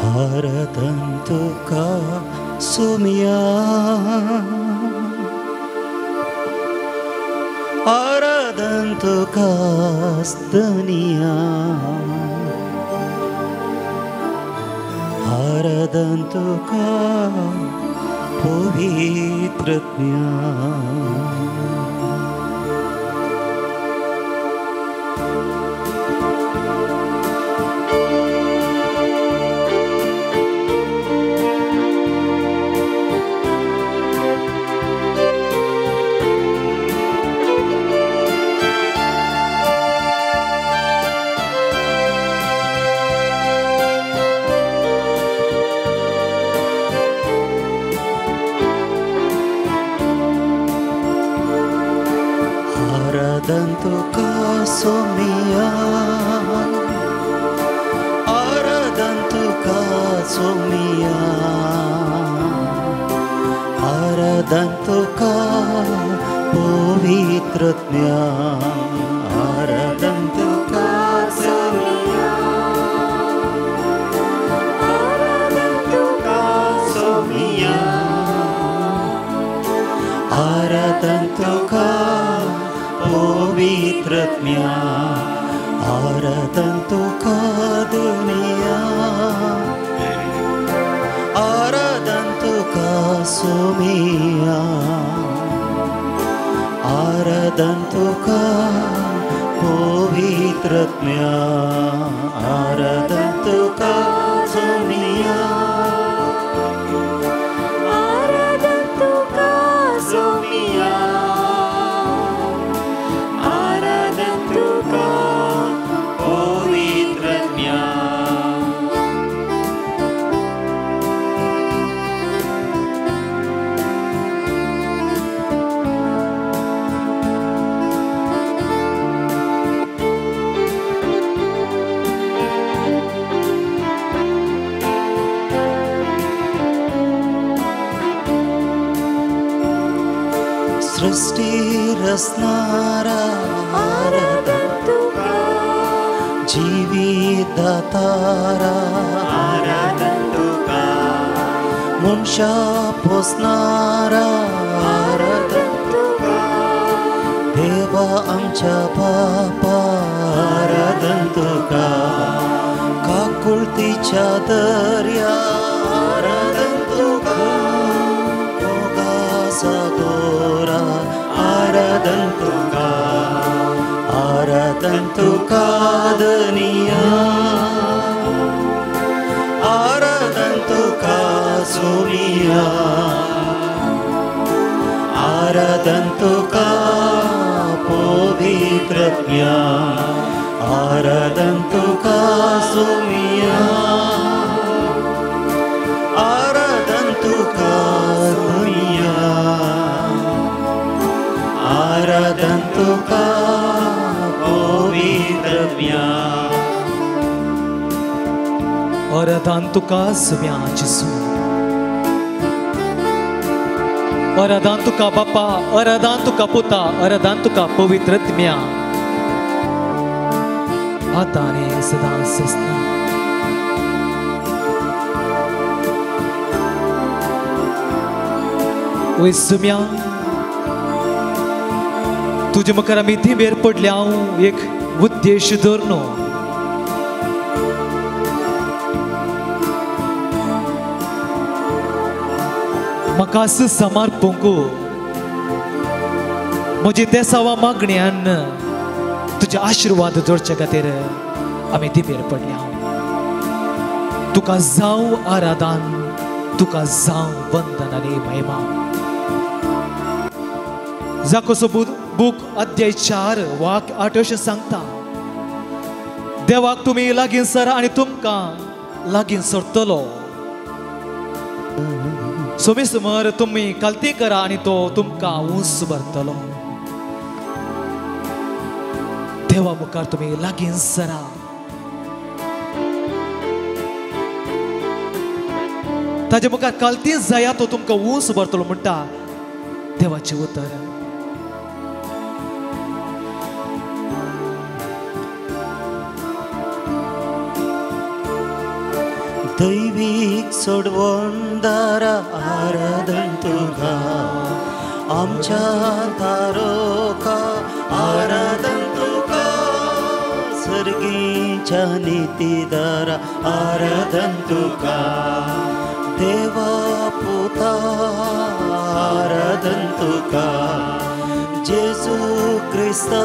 आराधन तुका सोम्या, आराधन तुका स्तनिया, आराधन तुका पवित्र ज्ञान। आराधन तुका सोम्या, आराधन तुका सोम्या, आराधन तुका पवित्र ज्ञान, आराधन तुका सोम्या, आराधन तुका सोम्या, आराधन तुका पवित्र ज्ञान, आराधन तुका दुनिया, आराधन तुका सोम्या, आराधन तुका पवित्र ज्ञान, आराधन तुका सोम्या, आराधन तुका सोम्या, आराधन तुका पवित्र ज्ञान। सृष्टी रचणारा आराधन तुका, जीवित दातारा आराधन तुका, मनशा पोसणारा आराधन तुका, देवा आमच्या बापा आराधन तुका, काकुळतीच्या दर्या आराधन तुका, मोगा सागोरा आराधन तुका, आराधन तुका दनिया, आराधन तुका सोमिया, आराधन तुका पवित्र ज्ञान, आराधन तुका सोमिया, आराधन तुका सोमिया, आराधन तुका पवित्र ज्ञान। आराधन तुका सोम्या जेजू, आराधन तुका बापा, आराधन तुका पुता, आराधन तुका पवित्र आत्म्या, आतां आनी सदां सस्ना। वय सोम्या, तुजे मुखार आमी दिंबेर पडल्या हांव एक उद्देश धरून, म्हाका समर्पूंक म्हजी देसावा मागण्यान तुजे आशिर्वाद जोडचे खातीर आमी दिंबेर पडल्या। तुका जावं आराधन, तुका जावं वंदन आनी महिमा। जाकोसो बूक अध्याय 4 वाक्य 8 अशें सांगता, देवाक तुमी लागीं सर आनी तुमकां लागीं सरतलो। सोमी सुमर तुमी कालती करा आनी तो तुमकां उंच भरतलो। देवा मुखार तुमी लागीं सरा। ताजे मुखार कालती जाया तो तुमकां उंच भरतलो म्हणटा देवाचें उतर। दैवीक सोडवणदारा आराधन तुका आमच्या तारोका आराधन तुका सर्गीच्या नितीदारा आराधन तुका देवा पुता आराधन तुका जेजू क्रिस्ता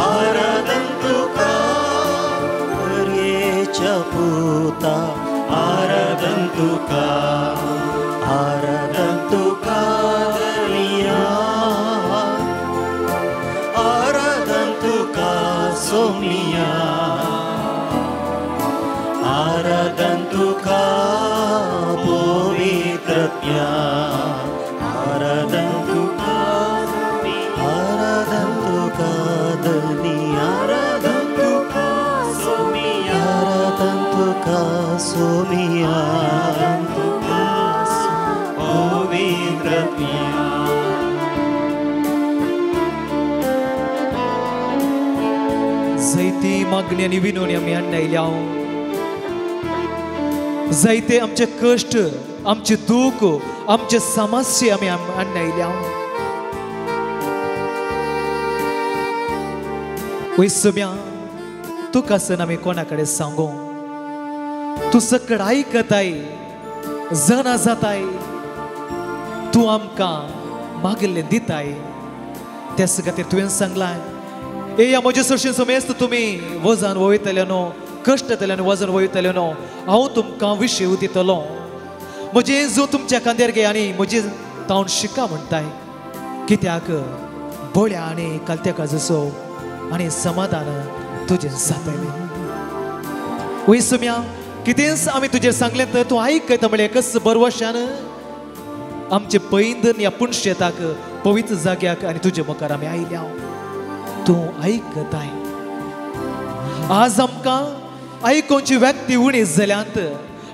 आराधन तुका पर्येच्या पुता आराधन तुका आराधन तुका धनिया आराधन तुका सोमिया आराधन तुका पवित्रत्या आराधन तुका आराधन तुका धनी आराधन तुका सोमिया आराधन तुका सोमिया आराधन तुका पवित्रत्या. जायती मागणी आनी विनवणी आमी आणल्या जायते आमचे कश्ट आमचे दूख आमचे समस्या आमी आणल्या. वैसम्या तुका सन आमी कोणा कडेन सांगू तूं सकड आयकताय जाणा जाताय तूं आमकां मागिल्लें दिताय. त्याच खातीर तुवें सांगलां येया म्हजे सरशीं समेस्त तुमी वजन वयतले न्हू कश्ट जातले आनी वजन वयतले न्हू हांव तुमकां विशेव दितलो. म्हजें जो तुमच्या खांद्यार घे आनी म्हजी तावन शिका म्हणटाय कित्याक बळ्या आनी कालत्या काजसो आनी समाधान तुजें जातलें. वयसम्या कितेंच आमी तुजेर सांगलें तर तूं आयकता म्हळ्यार एकच बरवशान आमचे पैंदन ह्या पुणशेताक पवित्र जाग्याक आनी तुजे मुखार आमी आयल्या तूं आयकताय. आज आमकां आयकोवची व्यक्ती उणी जाल्यात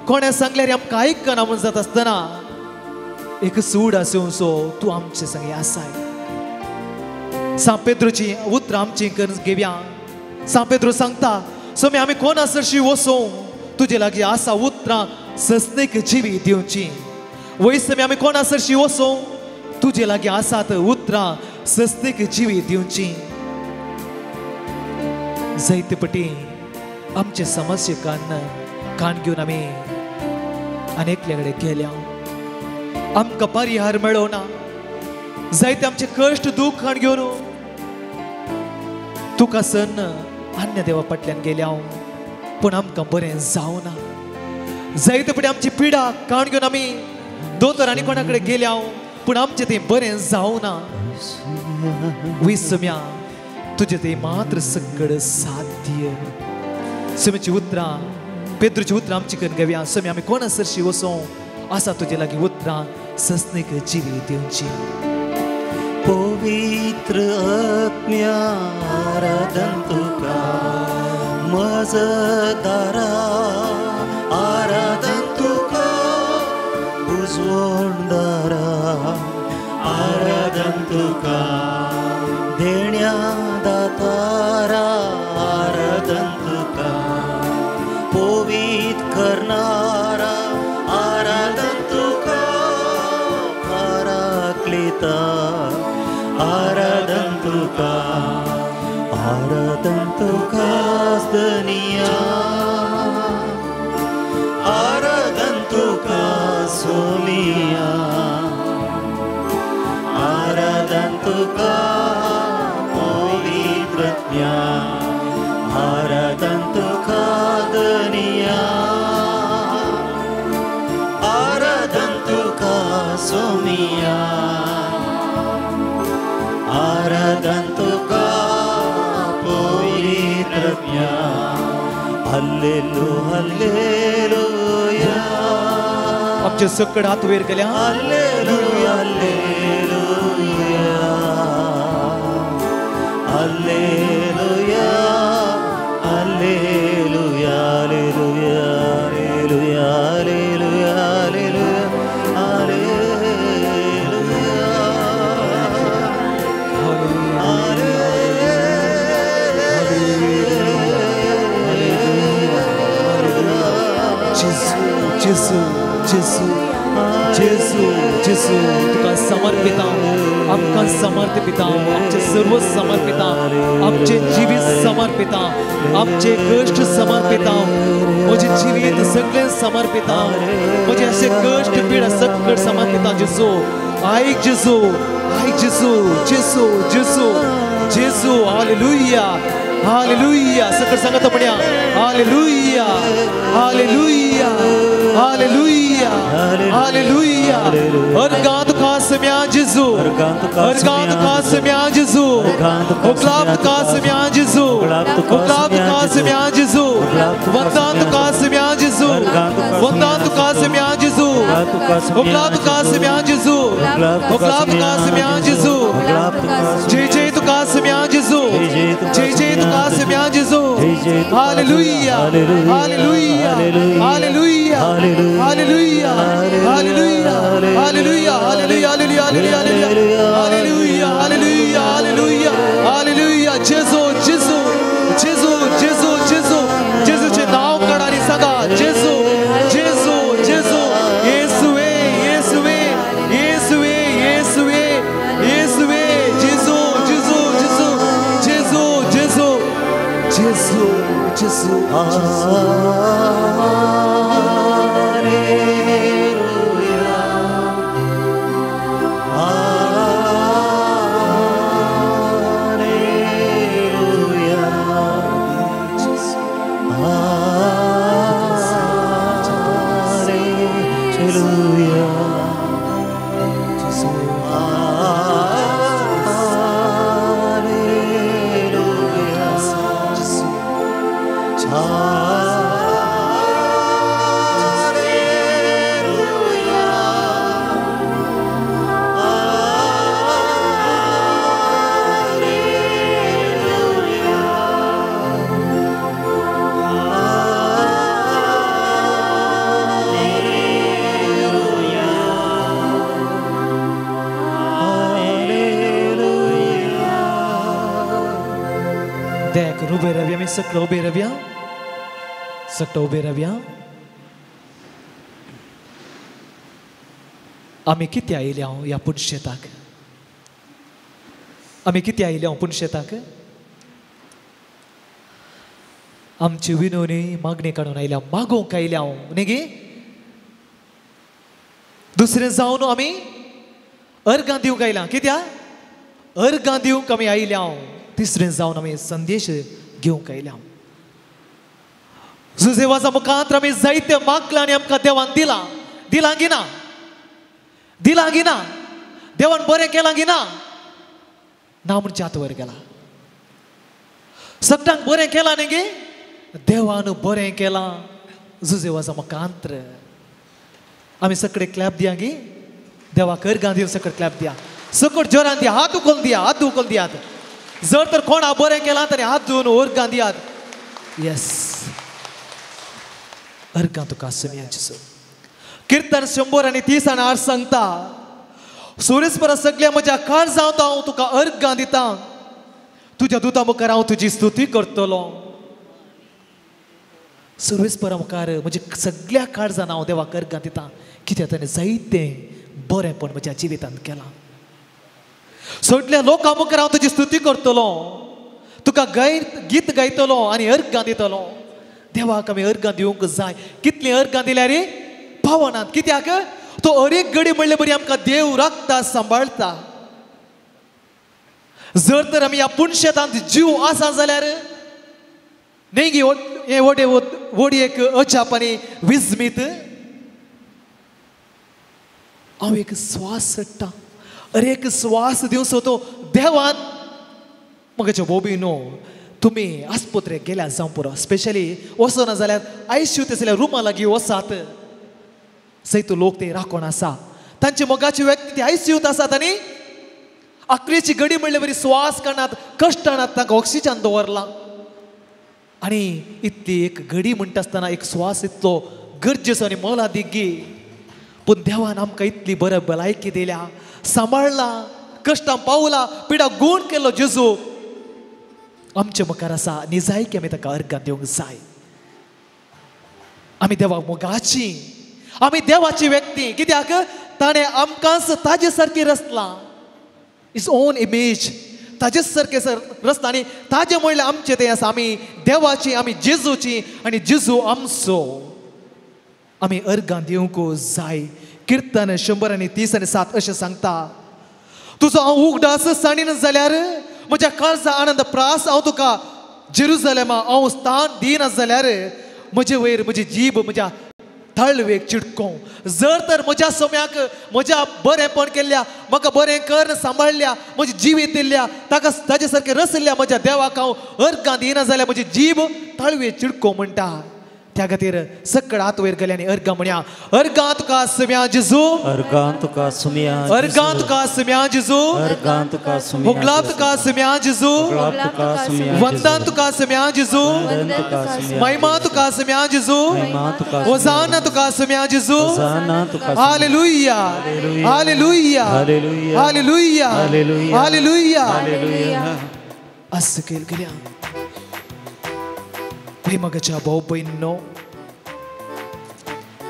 कोणें सांगल्यार आमकां आयकना म्हूण जाता आसतना एक सूड आसून तूं आमचे संगी आसाय. सांत पेद्रूची उतरां आमची करून घेवया. सांत पेद्रू सांगता सोमी आमी कोण आसरशी वचूं तुजे लागीं आसा उतरां सस्नीक जिवी दिवची. वयसमी आमी कोण आसरशी वचूं तुजे लागीं आसात उतरां सस्नीक जिवी दिवची. जायते पटी आमचे समस्ये कान कान घेवन आमी आनी एकल्या कडेन गेल्या आमकां परिहार मेळना. जायते आमचे कश्ट दूख कान घेवन तुका सन अन्य देवा फाटल्यान गेल्या पूण आमकां बरें जावना. जायते पटी आमची पिडा कान घेवन आमी दोतोर आनी कोणा कडेन गेल्या पूण आमचें तें बरें जावना. विसम्या तुजें तें मात्र सगळें साध्य. समीची उतरां पेद्रूची उतरां आमची करून घेवया. समी आमी कोणा सरशी वचूं आसा तुजे लागीं उतरां सस्नीक जिवी दिवची. पवित्र आत्म्या आराधन तुका मजदारा आराधन तुका उजवणदारा आराधन तुका देण्या दातारा आराधन तुका पवित्र करणारा आराधन तुका पराक्लिता आराधन तुका आराधन तुका धनिया आराधन तुका सोमिया आराधन तुका पवित्रत्या आराधन तुका धनिया आराधन तुका सोमिया आराधन तुका पवित्रत्या. Hallelujah hallelujah. आमचे सकड हात वयर केल्या. Hallelujah hallelujah hallelujah hallelujah hallelujah hallelujah hallelujah hallelujah hallelujah. जेजू जेजू जेजू जेजू जेजू तुका समर्पिता, आमकां समर्पिता, आमचे सर्व समर्पिता, आमचे जिवीत समर्पिता, आमचे कश्ट समर्पिता, म्हजें जिवीत सगळें समर्पिता, म्हजें अशें कश्ट पीड सगळें समर्पिता जेजू. आयक जेजू, आयक जेजू, जेजू जेजू जेजू. Hallelujah hallelujah. सगळं सांगत म्हणया हालेलुया हालेलुया हालेलुया हालेलुया. अर्गां तुका सम्या जेजू, अर्गां तुका सम्या जेजू, उकलाब तुका सम्या जेजू, उकलाब तुका सम्या जेजू, वंदन तुका सम्या जेजू, वंदन तुका सम्या जेजू, उकलाब तुका सम्या जेजू, उकलाब तुका सम्या जेजू, जय जय तुका सम्या जेजू, जय जय तुका सम्या जेजू. Hallelujah hallelujah hallelujah hallelujah hallelujah hallelujah hallelujah hallelujah hallelujah hallelujah hallelujah hallelujah. जेजू जेजू जेजू जेजू जेजू जेजूचे नाव काढ आणि सांगा जेजू जेजू जेजू. येसुवे येसुवे येसुवे येसुवे येसुवे. जेजू जेजू जेजू जेजू जेजू जेजू जेजू. उबे रावया आमी सगळं उबे रावया, सगळं उबे रावया. आमी कितें आयल्या ह्या पुनशेताक, आमी कितें आयल्या पुनशेताक? आमची विनवणी मागणी काडून आयल्या, मागोवंक आयल्या न्ही गे. दुसरें जावन आमी अर्गां दिवंक आयल्या, कित्याक अर्गां दिवंक आमी आयल्या. तिसरें जावन आमी संदेश घेवंक आयल्या. जुजेवाजा मुखांत आमी जायते मागलां आनी आमकां देवान दिलां. दिलां गी ना? दिलां गी ना? देवान बरें केलां गी ना? ना म्हणजे हात वयर गेला. सगळ्यांक बरें केलां न्ही गे? देवान बरें केलां जुजेवाजा मुखांत. आमी सगळे क्लॅप दिया गी देवाक, अर्गां दिवन सगळे क्लॅप दिया, सकट जोरान दिया, हात उखल दिया, हात उखल दियात. जर तर कोणा बरें केलां तरी हात धुवन अर्गां दियात. येस, अर्गां तुका सुमया जेजू. किर्तन 138 सांगता, सुरेस्परा सगळ्या म्हज्या काळजांत हांव तुका अर्गां दिता, तुज्या दुता मुखार हांव तुजी स्तुती करतलो. सुरेस्परा मुखार म्हज्या सगळ्या काळजान हांव देवाक अर्गां दिता, कित्याक ताणें जायतें बरेंपण म्हज्या जिवितांत केलां. सगल्या लोकां मुखार हांव तुजी स्तुती करतलो, तुका गाय गीत गायतलो आनी अर्गां दितलो. देवाक आमी अर्गां दिवंक जाय. कितलीं अर्गां दिल्यार रे पावनात, कित्याक तो अरेक घडी म्हणले बरी आमकां देव राखता, सांबाळता. जर तर आमी ह्या पुनशेतांत जीव आसा जाल्यार न्ही गी हे वडे वडयेक अजाप आनी विस्मीत. हांव एक स्वास सोडटा, अरे एक स्वास दिवचो तो देवान. म्हज्या बोबी न्हू तुमी आस्पत्रेक गेल्यार जावं पुरो, स्पेशली वचना जाल्यार आयसीयू तसल्या रुमा लागीं वचात, सैत लोक ते राखण आसा, तांचे मोगाची व्यक्ती ते आयसीयूत आसात आनी आकरेची घडी म्हणले बरी स्वास काडनात, कश्टानात, तांकां ऑक्सिजन दवरलां. आनी इतली एक घडी म्हणटा आसतना एक स्वास इतलो गरजेचो आनी मोलादीक गी. पूण देवान आमकां इतली बरी भलायकी दिल्या, सांबाळला, कश्टां पावला, पिडा गूण केलो जेजू आमचे मुखार आसा. निजायकी आमी ताका अर्गां दिवंक जाय. आमी देवा मोगाची, आमी देवाची व्यक्ती. कित्याक ताणें आमकां ताजे सारकी रचलां, his own image, ताजेच सारकें रचलां. आनी ताजें म्हणल्यार आमचें तें आसा, आमी देवाची, आमी जेजूची आनी जेजू आमचो. आमी अर्गां दिवंक जाय. किर्तन 130:7 अशें सांगता, तुजो हांव उगडास सांडिना जाल्यार म्हज्या काळजा आनंद प्रास हांव तुका जेरुजलेमा हांव स्थान दिना जाल्यार म्हजे वयर म्हजी जीब म्हज्या तळवेक चिटकों. जर तर म्हज्या सम्याक म्हज्या बरेंपण केल्ल्या, म्हाका बरें कर सांबाळ्ळ्या, म्हजी जिवीत दिल्ल्या, ताका ताजे सारकें रसल्या म्हज्या देवाक हांव अर्गां दिना जाल्यार म्हजी जीब तळवे चिटको म्हणटा. त्या खातीर सकळ हात वयर गेले आनी अर्गां म्हणया, अर्गां तुका सुम्या जेजू, अर्गां तुका सुम्या, अर्गां तुका सुम्या जेजू, अर्गां तुका सुम्या, होगला तुका सुम्या जेजू, वंदन तुका सुम्या जेजू, महिमा तुका सुम्या जेजू, होजाना तुका सुम्या जेजू. Hallelujah, hallelujah, hallelujah, hallelujah. असं केल गेल्या मगाच्या भाऊ भयणींनो,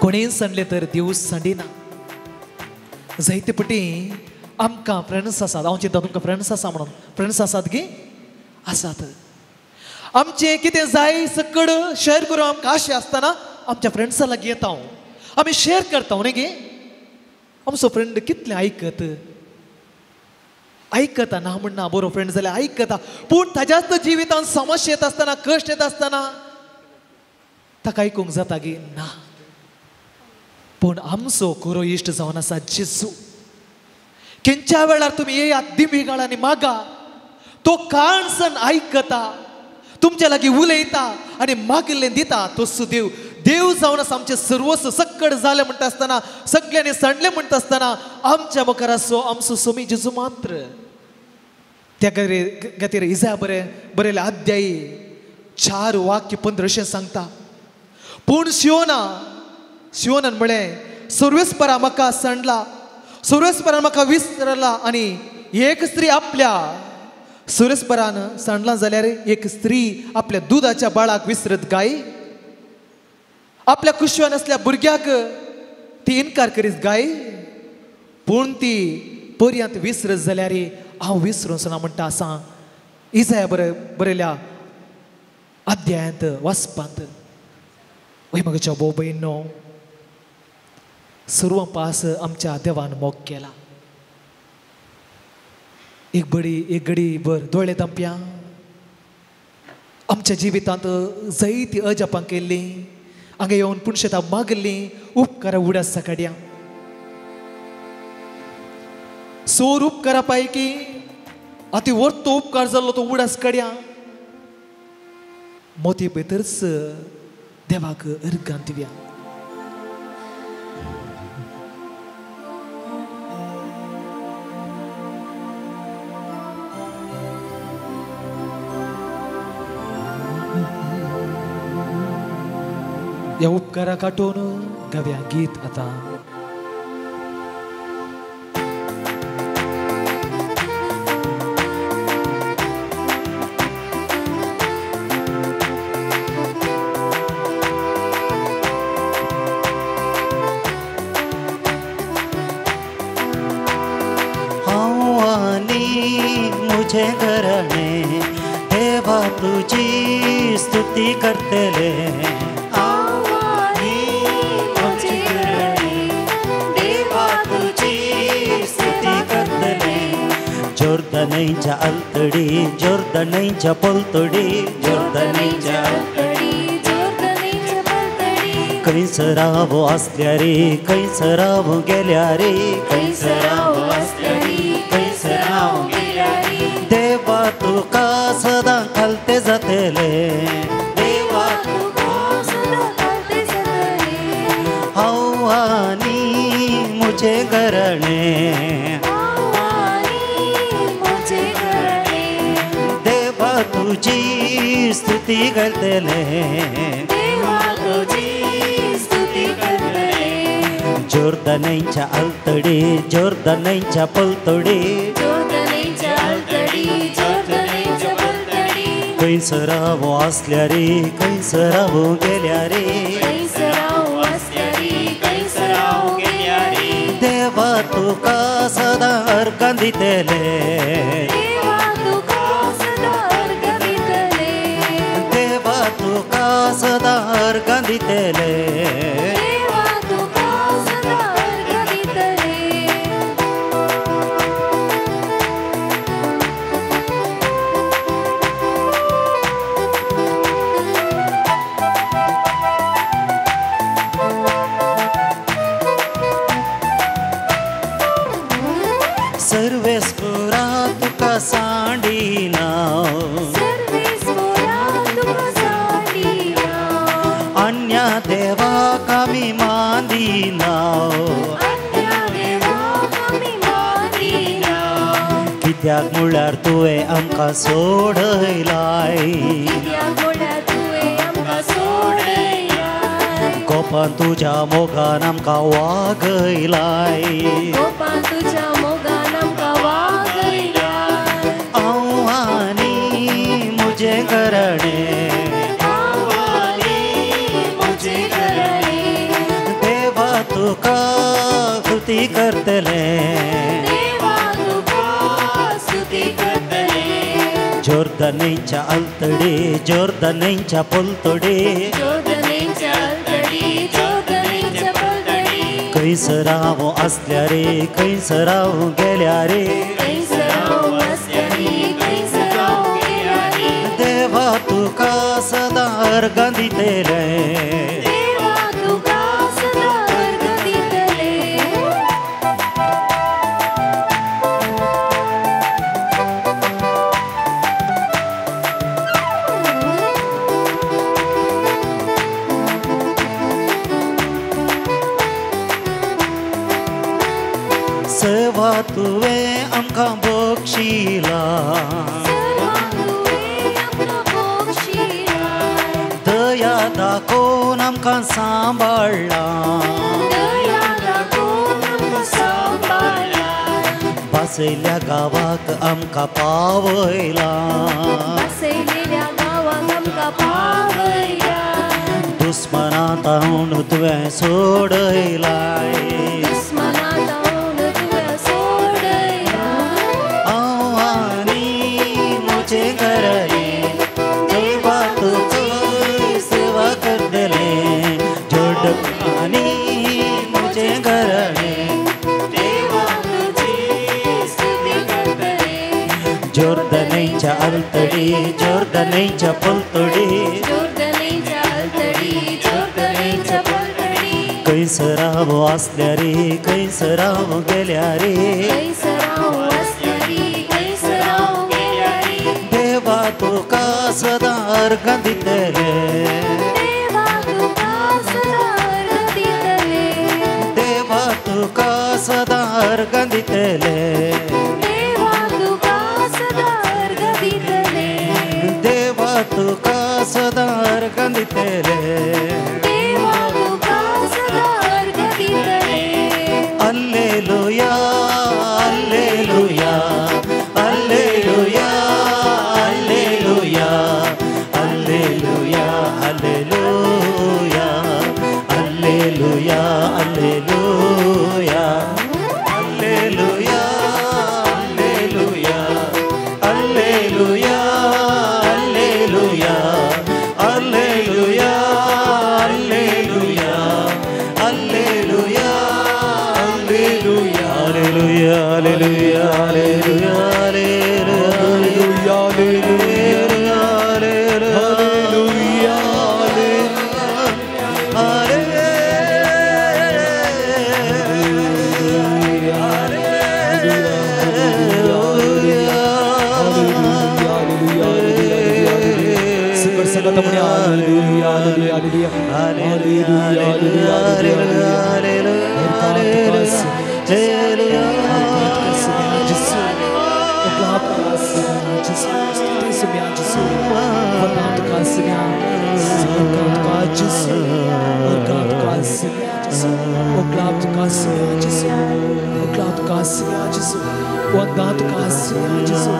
कोणें सांडलें तर देव सांडिना. जायते पटी आमकां फ्रेंड्स आसात, हांव चिंता तुमकां फ्रेंड्स आसा म्हणून, फ्रेंड्स आसात गी आसात. आमचें कितें जाय सकड शेअर करून आमकां आशे आसतना आमच्या फ्रेंड्सां लागीं येता, आमी शेअर करता न्ही गे. आमचो फ्रेंड कितलें आयकत आयकता, ना म्हणना बरो फ्रेंड जाल्यार आयकता, पूण ताज्याच जिवितांत समस्या येत आसतना, कश्ट येत आसतना ताका आयकूंक जाता गी ना. पूण आमचो खरो इश्ट जावन आसा जेजू. खंयच्या वेळार तुमी येयात दिमी आनी मागा, तो काणसन आयकता, तुमच्या लागीं उलयता आनी मागिल्लें दिता. तो सुदेव देव जावन आसा आमचें सर्वस्व. सक्कड जालें म्हणटा आसतना, सगल्यांनी सांडलें म्हणटा आसतना आमच्या मुखार आसो आमचो सोमी जेजू मात्र. त्या खातीर इजा बरें बरयलें अध्यायी 4:15 अशें सांगता, पूण सियोना सियोनान म्हळें, सर्वेस्परा म्हाका सांडला, सर्वेस्परान म्हाका विसरला. आनी एक स्त्री आपल्या सुरेस्परान सांडला जाल्यार एक स्त्री आपल्या दुदाच्या बाळाक विसरत गाय, आपल्या कुशवान आसल्या भुरग्याक ती इनकार करीत गाय, पूण ती पर्यांत विसरत जाल्यार हांव विसरूंक ना म्हणटा आसा. इजाया बरे बरयल्या अध्यायांत वाचपांत. वय म्हज्या भोव भयणींनो, सर्व पास आमच्या देवान मोग केला. एक बडी एक घडी भर दोळे धांपया. आमच्या जिवितांत जायती अजापां केल्लीं, हांगा येवन पुणशेतां मागल्लीं, उपकारां उडास काडया. सोर उपकारा पायकी आतां वर्तो उपकार जाल्लो तो उडास काडया. मोती भितरच देवाक अर्गां दिवया. ह्या उपकारा काटून गावया गीत आतां. हांव आनी म्हजें घराणें देवा तुजी स्तुती करतले. जोर्दनैच्या आलतडी, जोर्दनैच्या पलतडी, जोर्दनैच्या आलतडी, जोर्दनैच्या पलतडी, खंयसर हांव आसल्यार खंयसर हांव गेल्यार, खंयसर हांव आसल्यार खंयसर हांव गेल्यार, देवा तुका सदां खालते जातले, देवा तुका सदां खालते जातले. हांव आनी म्हजें घराणें, तुजी स्तुती करतले, देवा तुजी स्तुती करतले. जोर्दनैच्या आलतडी, जोर्दनैच्या पलतडी, जोर्दनैच्या आलतडी, जोर्दनैच्या पलतडी, खंयसर हांव आसल्यार खंयसर हांव गेल्यार, खंयसर तुका सदां अर्गां दितले, देवा तुका सदां अर्गां दितले, देवा तुका सदां अर्गां दितले, देवा तुका सदां अर्गां दितले। सर्वेस्पुरा तुका सांडिना, सर्वेस्पुरा तुका सांडिना, अन्य देवाक आमी मानिना, अन्य देवाक आमी मानिना, कित्याक म्हळ्यार तुवें आमकां सोडयलाय, कित्याक म्हळ्यार तुवें आमकां सोडयलाय, गोपान तुज्या मोगान आमकां वागयलाय, गोपान तुज्या मोगान आमकां वागयलाय। हांव आनी म्हजें घराणें, हांव आनी म्हजें घराणें, देवा तुका स्तुती करतलें, देवा तुका स्तुती करतलें, जोर्दनेच्या आलतडी, जोर्दनेच्या पलतडी, जोर्दनेच्या आलतडी, जोर्दनेच्या पलतडी, खंयसर हांव आसल्यार रे, खंयसर हांव गेल्यार रे, खंयसर हांव आसल्यार रे, खंयसर हांव गेल्यार रे, देवा तुका सदां अर्गां दितलें, देवा तुका सदां अर्गां दितलें। सेवा तुवें आमकां बक्षिला, सेवा तुवें आमकां बक्षिला, दया दाखोवन आमकां सांबाळ्ळा, दया दाखोवन आमकां सांबाळ्ळा, भासयल्ल्या गांवाक आमकां पावयला, भासयलेल्या गांवाक आमकां पावयला, दुस्मना तावन तुवें सोडयलाय, दुस्मना तावन तुवें सोडयला। हांव आनी म्हजें घराणें देवा तुका सेवा करतलें, जोड आनी म्हजें घराणें देवा तुजी स्तुती करतलें, जोर्दनेच्या आलतडी, जोर्दनेच्या पलतडी, जोर्दनेच्या आलतडी, जोर्दनेच्या पलतडी, खंयसर हांव आसल्यार रे, खंयसर हांव गेल्यार रे, खंयसर हांव आसल्यार रे, खंयसर हांव गेल्यार रे, देवा तुका सदां अर्गां दितलें, देवा तुका सदां अर्गां दितलें, देवा तुका सदां अर्गां दितलें, देवा तुका सदां अर्गां दितलें, देवा तुका सदां अर्गां दितलें, देवा तुका सदां अर्गां दितलें। Alleluia, alleluia, alleluia, alleluia, alleluia, alleluia, alleluia, alleluia, alleluia, alleluia, alleluia, alleluia, alleluia, ओगलाब तुका आसुया जेजू, ओगलाब तुका आसुया जेजू, वंदा तुका आसुया जेजू,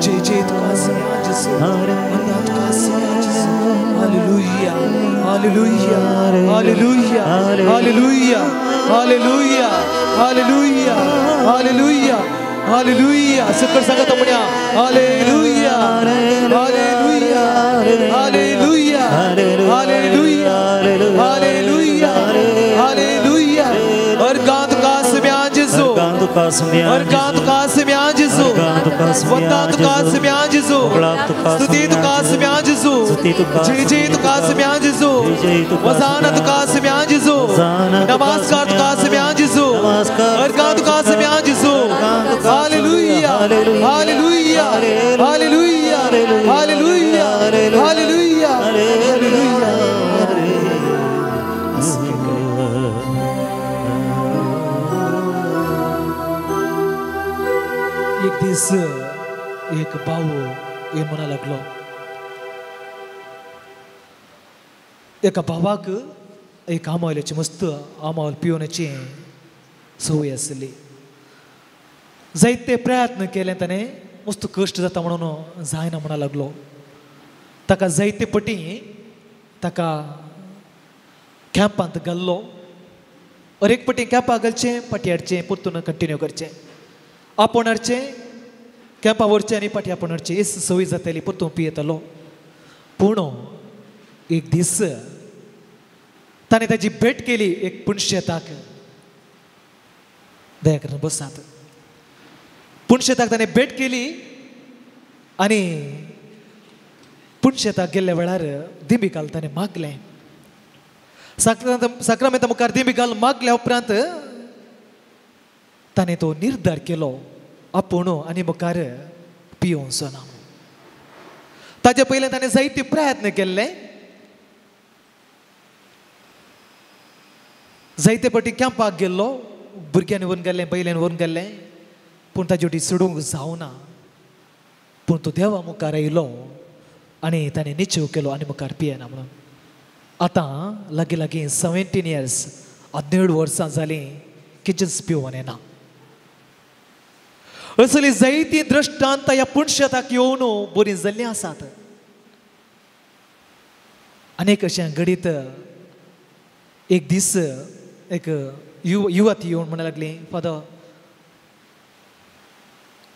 जय जय तुका आसुया जेजू, वंदा तुका आसुया जेजू. Hallelujah, hallelujah, hallelujah, hallelujah, hallelujah, hallelujah, hallelujah, hallelujah. सकळ सांगत म्हणया hallelujah, hallelujah, hallelujah, hallelujah, hallelujah, hallelujah. अर्गां तुका आसुया जेजू, अर्गां तुका आसुया जेजू, वंदा तुका आसुया जेजू, स्तुती तुका आसुया जेजू, जय जय तुका आसुया जेजू, वजाना तुका आसुया जेजू, नमस्कार तुका आसुया जेजू, अर्गां तुका आसुया जेजू. Hallelujah, hallelujah, hallelujah, hallelujah, hallelujah, hallelujah. एक दीस एक भाऊ हे म्हणा लागलो, एका भावाक एक आमावल्याची मस्त आमावल पिवण्याची संवय आसली. जायते प्रयत्न केले ताणें, मस्त कश्ट जाता म्हणून जायना म्हणा लागलो. ताका जायते पटी ताका कॅम्पांत घाल्लो. हर एक पटी कॅम्पाक घालचें, पाटी हाडचें, परतून कंटिन्यू करचें, आपोवन हाडचें, कॅम्पा व्हरचें आनी पाटी आपोवन हाडचें. हेच संवय जाताली, परतून पियेतालो. पूण एक दीस ताणें ताजी भेट केली एक पुणशेताक. दया करून बसात. पुणशेताक ताणें भेट केली आनी पुणशेताक गेल्ल्या वेळार दिंबी घाल ताणें मागलें. साक्रामेंता मुखार दिंबी घाल मागल्या उपरांत ताणें तो निर्धार केलो आपूण आनी मुखार पियोवचो ना. ताजे पयलें ताणें जायते प्रयत्न केल्ले, जायते पटी कॅम्पाक गेल्लो, भुरग्यांनी व्हरून गेल्लें, बैल्यान व्हरून गेल्लें, पूण ताजे वटी सोडूंक जावना. पूण तो देवा मुखार आयलो आनी ताणें निश्चय केलो आनी मुखार पियेना म्हणून. आतां लागीं लागीं 17 इयर्स 17 वर्सां जालीं कितेंच पिवन येना. असली जायतीं दृश्टांत ह्या पुणशेताक येवन बरीं जाल्लीं आसात. आनीक अशें घडीत एक दीस एक युवती येवन म्हणूंक लागली, फादर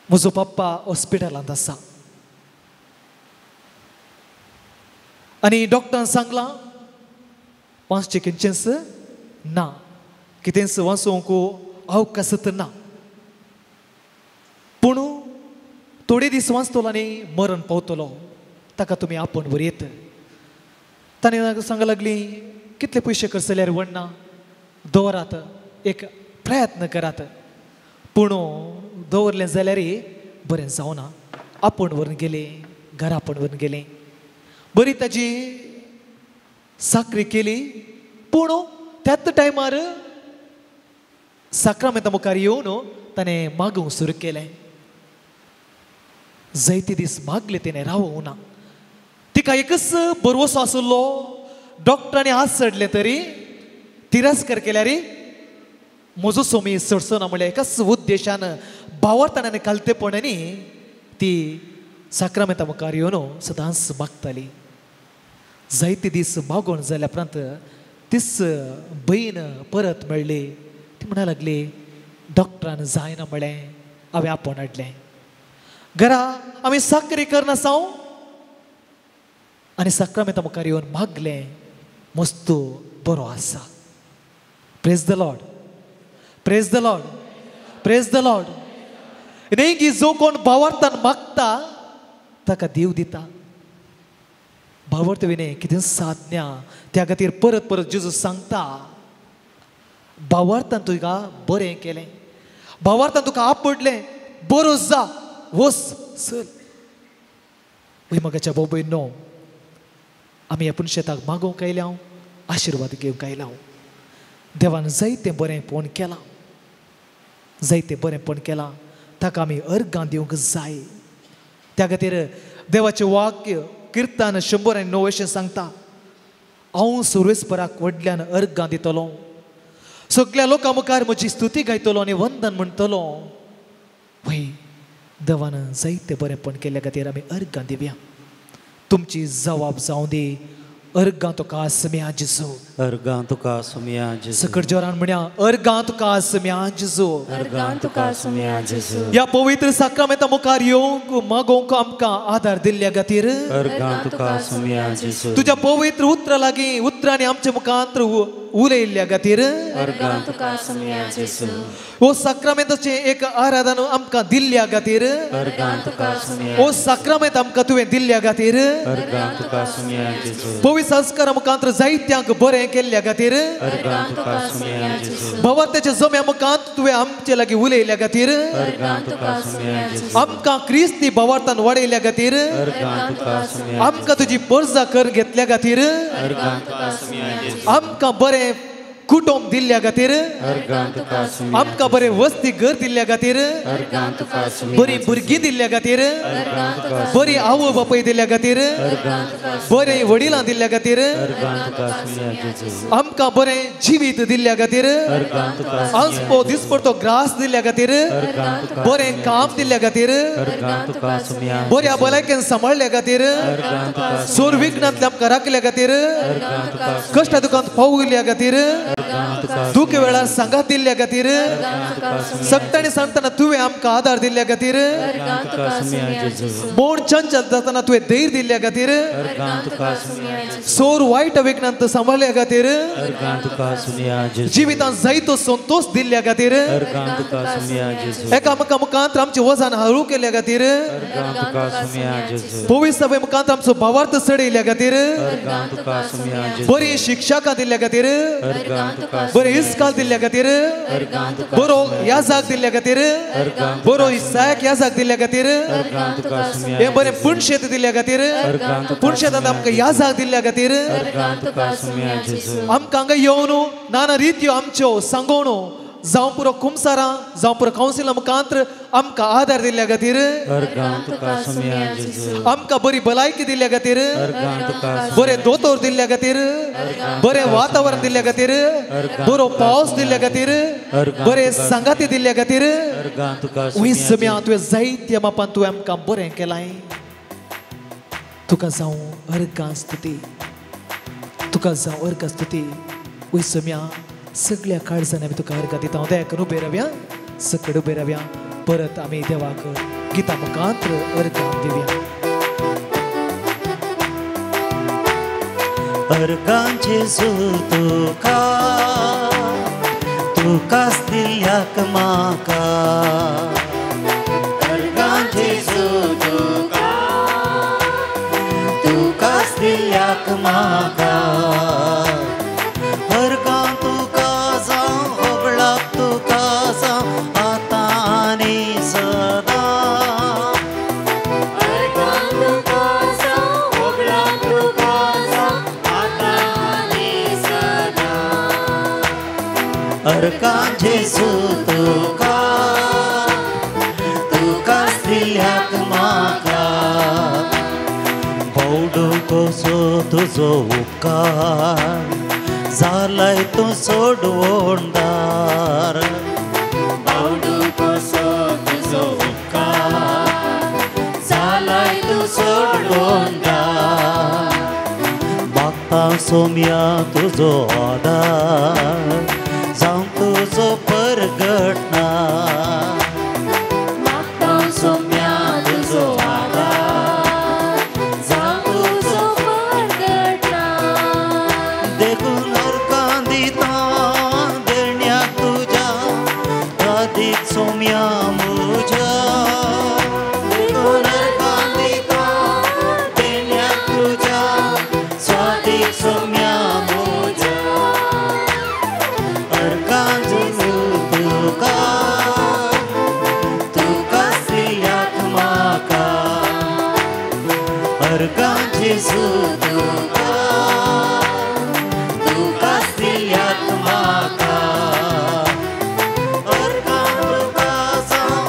म्हजो पप्पा हॉस्पिटलांत आसा आनी डॉक्टरान सांगलां वांचचें कितेंच ना, कितेंच वाचोवंक अवकाशच ना, पूण थोडे दीस वाचतलो आनी मरण पावतलो, ताका तुमी आपोवन व्हरयत. ताणें सांगूंक लागली, कितले पयशे खर्च जाल्यार व्हडना, दवरात, एक प्रयत्न करात, पूण दवरलें जाल्यार बरें जावना. आपोवन व्हरून गेलें, घरा आपोवन व्हरून गेलें, बरी ताजी साकरी केली. पूण त्याच टायमार साक्रामेंता मुखार येवन ताणें मागूंक सुरू केलें. जायते दीस मागले तेणें, रावूंक ना. तिका एकच भरवसो आसलो, डॉक्टरांनी हात चडले तरी तिरस्कार केल्यार म्हजो सोमी चडचो ना म्हणल्यार एकाच उद्देशान भावार्थान आनी खालतेपणांनी ती साक्रामेंता मुखार येवन सदांच मागताली. जायते दीस मागोवन जाल्या उपरांत तीच बयण परत मेळ्ळी. ती म्हणा लागली, डॉक्टरान जायना म्हळें, हांवें आपोवन हाडलें घरा, आमी साकरी करनासांव आनी साक्रामेंता मुखार येवन मागलें, मस्त बरो आसा. Praise the Lord, praise the Lord, praise the Lord. न्ही की जो कोण भावार्थान मागता ताका देव दिता. भावार्थ विणे कितें साधन्या, त्या खातीर परत परत जेजू सांगता, भावार्थान तुका बरें केलें, भावार्थान तुका आपडलें, बरो जा, वच चल. भुंयमोगाच्या भाव भयणींनो, आमी आपूण शेताक मागोवंक आयल्या, आशिर्वाद घेवंक आयल्या. देवान जायतें बरेंपण केलां, जायतें बरेंपण केलां, ताका आमी अर्गां दिवंक जाय. त्या खातीर देवाचें वाक्य किर्तन 109 अशें सांगता, हांव सुर्वेस्पराक व्हडल्यान अर्गां दितलो, सगळ्या लोकां मुखार म्हजी स्तुती गायतलो आनी वंदन म्हणटलो. वय देवान जायते बरेंपण केल्ल्या खातीर आमी अर्गां दिवया. तुमची जवाब जावं दी. अर्गां तुका आसम्या जेजू. अर्गां तुका आसम्या जेजू. सकट जोरान म्हणया अर्गां तुका आसम्या जेजू. अर्गां तुका आसम्या जेजू. ह्या पवित्र साक्रामेंता मुखार येवंक मागोवंक आमकां आदार दिल्ल्या खातीर अर्गां तुका आसम्या जेजू. तुज्या पवित्र उतरा लागीं उतरांनी आमच्या मुखांत उलयल्ल्या खातीर अर्गां तुका आसम्या जेजू. हो साक्रामेंताचें एक आराधन आमकां दिल्ल्या खातीर अर्गां तुका आसम्या. हो साक्रामेंत आमकां तुवें दिल्ल्या खातीर अर्गां तुका आसम्या जेजू. पवित्र संस्कारा मुखांत जायत्यांक बरें केल्ल्या खातीर अर्गां तुका आसम्या जेजू. भवार्थाच्या जम्या मुखांत तुवें आमचे लागीं उलयल्ल्या खातीर अर्गां तुका आसम्या जेजू. आमकां क्रिस्ती भवार्थान वाडयल्ल्या खातीर अर्गां तुका आसम्या. आमकां तुजी परजा कर घेतल्या खातीर अर्गां तुका आसम्या जेजू. आमकां बरें कुटुंब दिल्ल्या खातीर अर्गां तुका आसम्या. आमकां बरें वस्ती घर दिल्ल्या खातीर अर्गां तुका आसम्या. बरी भुरगीं दिल्ल्या खातीर अर्गां तुका बरी आवय बापूय दिल्ल्या खातीर अर्गां तुका बरें वडिलां दिल्ल्या खातीर अर्गां तुका आसम्या जेजू. आमकां बरें जिवीत दिल्ल्या खातीर अर्गां तुका आसपो दिसपडतो ग्रास दिल्ल्या खातीर अर्गां तुका बरें काम दिल्ल्या खातीर अर्गां तुका आसम्या. बऱ्या भलायकेन सांबाळ्ळ्या खातीर अर्गां तुका सोर विघ्नांतल्या आमकां राखल्या खातीर अर्गां तुका कश्टा दुकांत पावयल्या खातीर अर्गां तुका दुख वेळार सांगात दिल्ल्या खातीर अर्गां तुका आसम्या. सगटांनी सांगतना तुवें आमकां आदार दिल्ल्या खातीर अर्गां तुका आसम्या जेजू. मोड चंचल जातना तुवें धैर्य दिल्ल्या खातीर अर्गां तुका आसम्या जेजू. सोर वायट विघ्नांत सांबाळ्ळ्या खातीर अर्गां तुका आसम्या जेजू. जिवितांत जायतो संतोष दिल्ल्या खातीर अर्गां तुका आसम्या जेजू. एकामेका मुखांत आमचें वजन हळू केल्ल्या खातीर अर्गां तुका आसम्या जेजू. पवित्र सभे मुखांत आमचो भावार्थ चडयल्ल्या खातीर अर्गां तुका आसम्या जेजू. बरी शिक्षकां दिल्ल्या खातीर अर्गां तुका बरें इस्काल दिल्ल्या खातीर अर्गां तुका बरो याजाक दिल्ल्या खातीर अर्गां बरो इसाक याजाक दिल्ल्या खातीर अर्गां तुका आसम्या. हें बरें पुणशेत दिल्ल्या खातीर अर्गां तुका पुणशेतांत आमकां याजाक दिल्ल्या खातीर अर्गां तुका आसम्या जेजू. आमकां हांगा येवन नाना रित्यो आमच्यो सांगोवणो जावं पुरो कुमसारां जावं पुरो कावन्सिला मुखांत आमकां आदार दिल्ल्या खातीर अर्गां तुका आसम्या जेजू. आमकां बरी भलायकी दिल्ल्या खातीर अर्गां तुका बरें दोतोर दिल्ल्या खातीर बरें वातावरण दिल्ल्या खातीर बरो पावस दिल्ल्या खातीर बरें सांगाती दिल्ल्या खातीर अर्गां तुका वय सम्या तुवें जायत्या मापान तुवें आमकां बरें केलां. तुका जावं अर्गां स्तुती. तुका जावं अर्गां स्तुती. वय सम्या सगळ्या काळजान आमी तुका अर्गां दिता. दया करून उबे रावया. सकट उबे रावया. परत आमी देवाक गितां मुखांत अर्गां दिवया. अर्गां जेजू तुका तुकाच दिल्याक म्हाका. अर्गां जेजू तुका तुकाच दिल्याक म्हाका. अर्गां तुका जावं होगळाक तुका जावं आतां आनी सदां. अर्गां तुका जावं होगळाक तुका जावं आतां आनी सदां. अर्गां जेजू तुका तुकाच दिल्याक म्हाका. बावडो कसो तुजो उपकार जालाय तूं सोडवणदार. बावडो कसो तुजो उपकार जालाय तूं सोडवणदार. मागता सोम्या तुजो आदार जावं तुजो परगटना. मागता सोम्या तुजो आदार जावं तुजो परगटना. देखून अर्गां दिता देण्याक तुज्या रादीक सोम्या म्हज्या. देखून अर्गां दिता देण्याक तुज्या स्वादीक सोम्या म्हज्या. अर्गां जेजू तुका तुकाच दिल्याक म्हाका. अर्गां जेजू तुका तुकाच दिल्याक म्हाका. अर्गां तुका जावं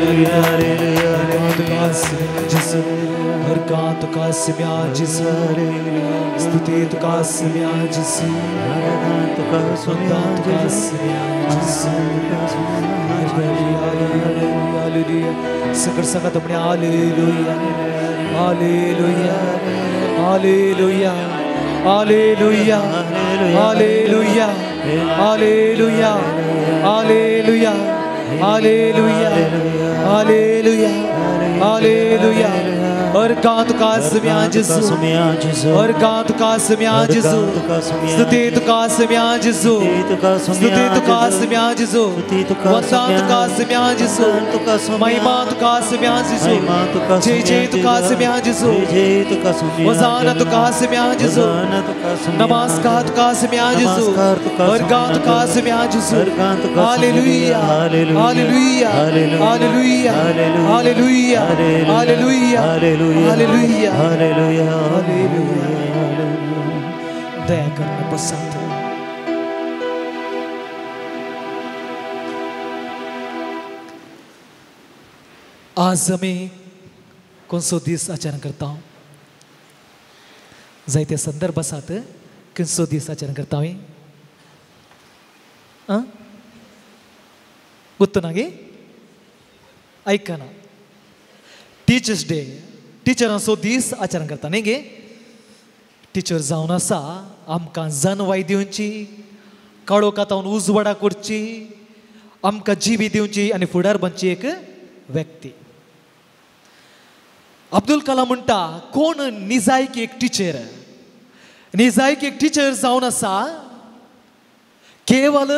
हालेलुया तुका जेजू अर्गां तुका सुम्या जेजू स्तुती तुका सुम्या जेजू तुका वंदना तुका सुम्या जेजू. हालेलुया हालेलुया सगळं सांगा तुमणे hallelujah hallelujah hallelujah hallelujah hallelujah hallelujah hallelujah hallelujah hallelujah hallelujah. अर्गां तुका सुम्या जेजू अर्गां तुका सुम्या जेजू स्तुती तुका सुम्या जेजू स्तुती तुका सुम्या जेजू वंदना तुका सुम्या जेजू महिमा तुका सुम्या जेजू जय जय तुका सुम्या जेजू होसाना तुका सुम्या जेजू नमस्कार तुका सुम्या जेजू अर्गां तुका सुम्या जेजू. Hallelujah hallelujah hallelujah hallelujah hallelujah hallelujah hallelujah hallelujah. दया करना पसंद आज आमी कोणसो दीस आचरण करता जायते संदर्भ आसात खंयचो दीस आचरण करता हांवें गुत्तो ना गे आयकना. टिचर्स डे टिचरांचो दीस आचरण करता न्ही गे. टिचर जावन आसा आमकां जनवाय दिवची काळोखांत उजवाडा करची आमकां जिवी दिवची आनी फुडार बनची एक व्यक्ती. अब्दुल कलाम म्हणटा कोण निजायकी एक टिचर निजायकी एक टिचर जावन आसा केवल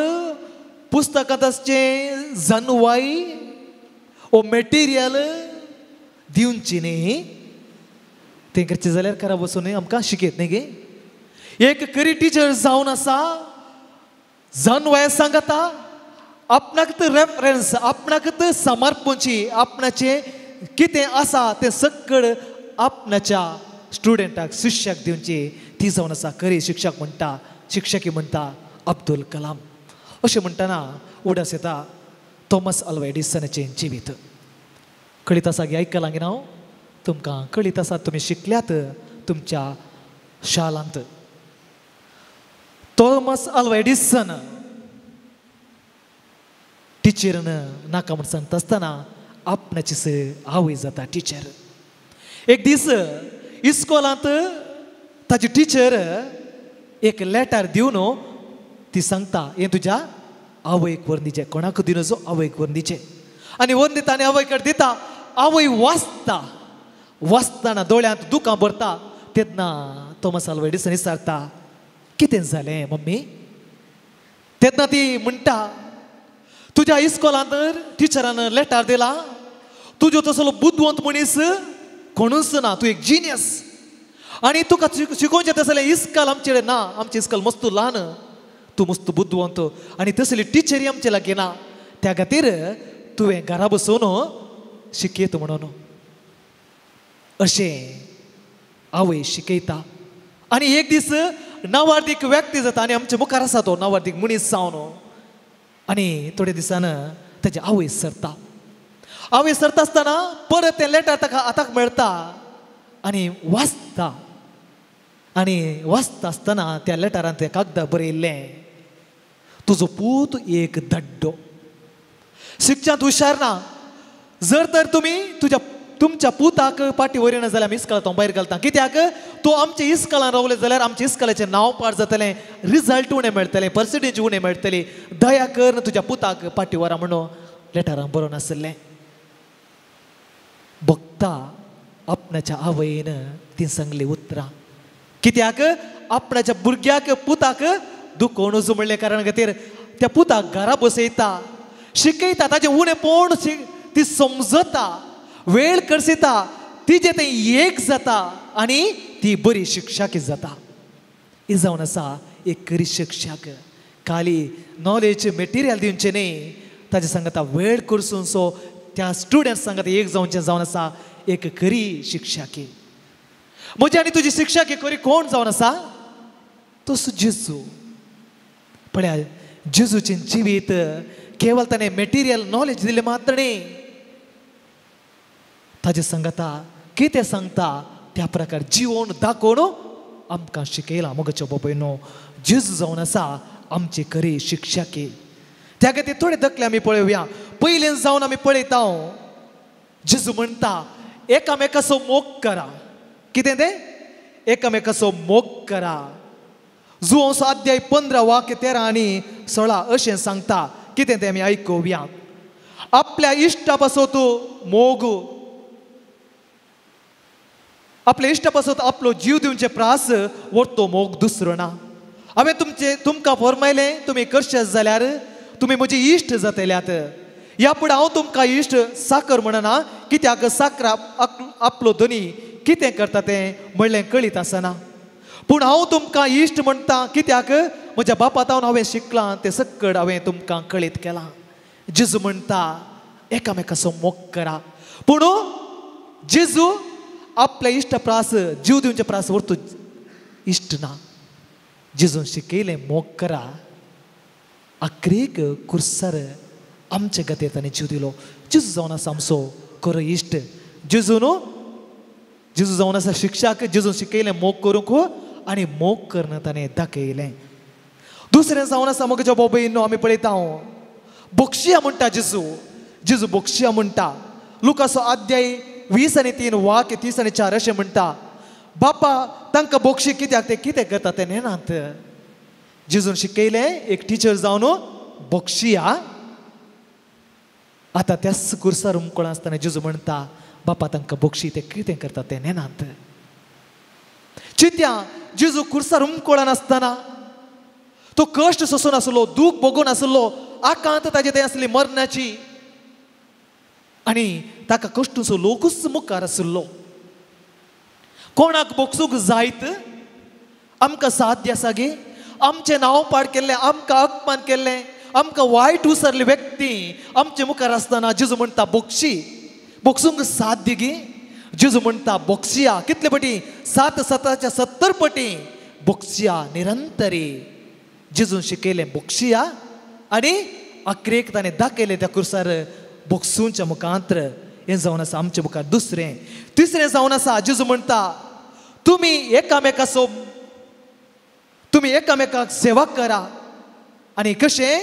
पुस्तकांत आसचें जनवाय ओ मटेरियल दिवची न्ही तें करचें जाल्यार घरा बसून आमकां शिकयत न्ही गे. एक खरी टिचर जावन आसा जनवाय सांगता आपणाक रेफरन्स आपणाक समर्पणची आपणाचें कितें आसा तें सगळं आपणाच्या स्टुडंटाक शिष्याक दिवची ती जावन आसा खरी शिक्षक म्हणटा शिक्षकी म्हणटा अब्दुल कलाम. अशें म्हणटना उडास येता थॉमस आल्वा एडिसनाचें जिवीत. कळीत आसा गे आयकलां गे हांव तुमकां कळीत आसा तुमी शिकल्यात तुमच्या शालांत. थॉमस आल्वा एडिसन टिचरीन नाका म्हण सांगता आसतना आपणाची आवय जाता टिचर. एक दीस इस्कोलांत ताजी टिचर एक लेटर दिवन ती सांगता हें तुज्या आवयक व्हरून दिचें कोणाक दिवन जो आवयक व्हरून दिचें आनी व्हरून दिता आनी आवय कडेन दिता. आवय वाचता वाचतना दोळ्यांत दुकां भरता तेन्ना थॉमस आल्वा एडिसन विचारता कितें जालें मम्मी. तेन्ना ती म्हणटा तुज्या इस्कोलांत टिचरान लेटर दिला तुजो तसलो बुदवंत मनीस कोणूच ना तूं एक जिनियस आनी तुका शिकोवचें तसलें इस्काल आमचे कडेन ना आमचें इस्काल मस्त ल्हान तूं मस्त बुदवंत आनी तसली टिचरी आमचे लागीं ना त्या खातीर तुवें घरा बसून शिकयत म्हणून अशें आवय शिकयता. आनी एक दीस नावार्दीक व्यक्ती जाता आनी आमचे मुखार आसा तो नावार्दीक मनीस जावन आनी थोड्या दिसान ताजी आवय सरता. आवय सरता आसतना परत तें लेटर ताका हाताक मेळटा आनी वाचता आनी वाचता आसतना त्या लेटरान तें कागदार बरयल्लें तुजो पूत एक दड्डो शिक्षांत हुशार ना जर तर तुमी तुज्या तुमच्या पुताक पाटी वयर जाल्यार आमी इस्कोलांत हांव भायर घालता कित्याक तो आमच्या इस्कोलान रावले जाल्यार आमच्या इस्कोलाचें नांव पाड जातलें रिजल्ट उणें मेळटलें पर्संटेज उणें मेळटली दया कर तुज्या पुताक पाटी वरा म्हणून लेटरान बरोवन आशिल्लें. भक्ता आपणाच्या आवयन ती सांगली उतरां कित्याक आपणाच्या भुरग्याक पुताक दुखोवन म्हणलें कारण खातीर त्या पुताक घरा बसयता शिकयता ताजें उणें पोण ती समजता वेळ करसिता तिजें तें एक जाता आनी ती बरी शिक्षक जाता. ही जावन आसा एक खरी शिक्षक खाली नॉलेज मटेरियल दिवचें न्ही ताजे सांगता वेळ करसून सो त्या स्टुडंट सांगता एक जावचें जावन आसा एक खरी शिक्षकी. म्हजी आनी तुजी शिक्षकी खरी कोण जावन आसा तसो जेजू. पळया जेजूचें जिवीत केवल ताणें मटेरियल नॉलेज दिलें मात्र न्ही ताजे सांगता कितें सांगता त्या प्रकार जिवन दाखोवन आमकां शिकयलां. मोगाच्या बापायनो, जेजू जावन आसा आमची खरी शिक्षकी. त्या खातीर थोडे धकले आमी पळोवया. पयलीं जावन आमी पळयता जेजू म्हणटा एकामेकाचो मोग करा. कितें तें? एकामेकाचो मोग करा. जुवांव अध्याय 15 वाक्य 13 आनी 16 अशें सांगता. कितें तें आमी आयकुया. आपल्या इश्टा पासत मोग, आपल्या इश्टा पासत आपलो जीव दिवचे प्रास वरतो मोग दुसरो ना. हांवें तुमकां फरमायलें तुमी करशेच जाल्यार तुमी म्हजी इश्ट जातल्यात. ह्या फुडें हांव तुमकां इश्ट साकर म्हणना, कित्याक साकर आपलो धनी कितें करता तें म्हणलें कळीत आसना. पूण हांव तुमकां इश्ट म्हणटा, कित्याक म्हज्या बापा तावन हांवें शिकलां तें सक्कड हांवें तुमकां कळीत केलां. जेजू म्हणटा एकामेकाचो मोग करा. पूण जेजू आपल्या इश्टा प्रास जीव दिवचे प्रास व्हरतो इश्ट ना. जेजून शिकयलें मोग करा. आखरीक कुर्सार आमचे खातीर ताणें जीव दिलो. जेजू जावन आसा आमचो खरो इश्ट. जेजू न्हू, जेजू जावन आसा शिक्षक. जेजून शिकयलें मोग करूंक आनी मोग करून ताणें दाखयलें. दुसरें जावन आसा म्हज्या बाबा आमी पळयता बक्षिया म्हणटा जेजू. जेजू बक्षिया म्हणटा. लुकासो अध्याय 20 आनी 3 वाक्य 30 आनी 4 अशें म्हणटा, बापा तांकां बक्षी कित्याक ते कितें करता तें नेनात. जेजून शिकयलें एक टिचर जावन बक्षिया. आतां त्याच कुर्सार उमकळ आसतना जेजू म्हणटा बापा तांकां बक्षी ते कितें करता तें नेनात. चिंत्या जेजू कुर्सार उमकळान आसतना तो कश्ट सोसून आसलो, दूख भोगून आसलो, आकांत ताजे थंय आसली मरणाची आनी ताका कश्टूचो लोकूच मुखार आसलो. कोणाक बोगसूंक जायत आमकां साध्य आसा गे? आमचें नांव पाड केल्लें, आमकां अपमान केल्लें, आमकां वायट उसरली व्यक्ती आमचे मुखार आसतना जेजू म्हणटा बोगशी. बोगसूंक साध्य गे? जेजू म्हणटा बोगशिया. कितले पटी? 7 7 70 पटी बोगशिया निरंतरी. जेजून शिकयलें बोगशिया आनी अक्रेक ताणें दाखयलें त्या कुर्सार बोगसूंच्या मुखांत्र. हें जावन आसा आमच्या मुखार. दुसरें तिसरें जावन आसा जेजू म्हणटा तुमी एकामेकाचो तुमी एकामेकाक सेवा करा. आनी कशें?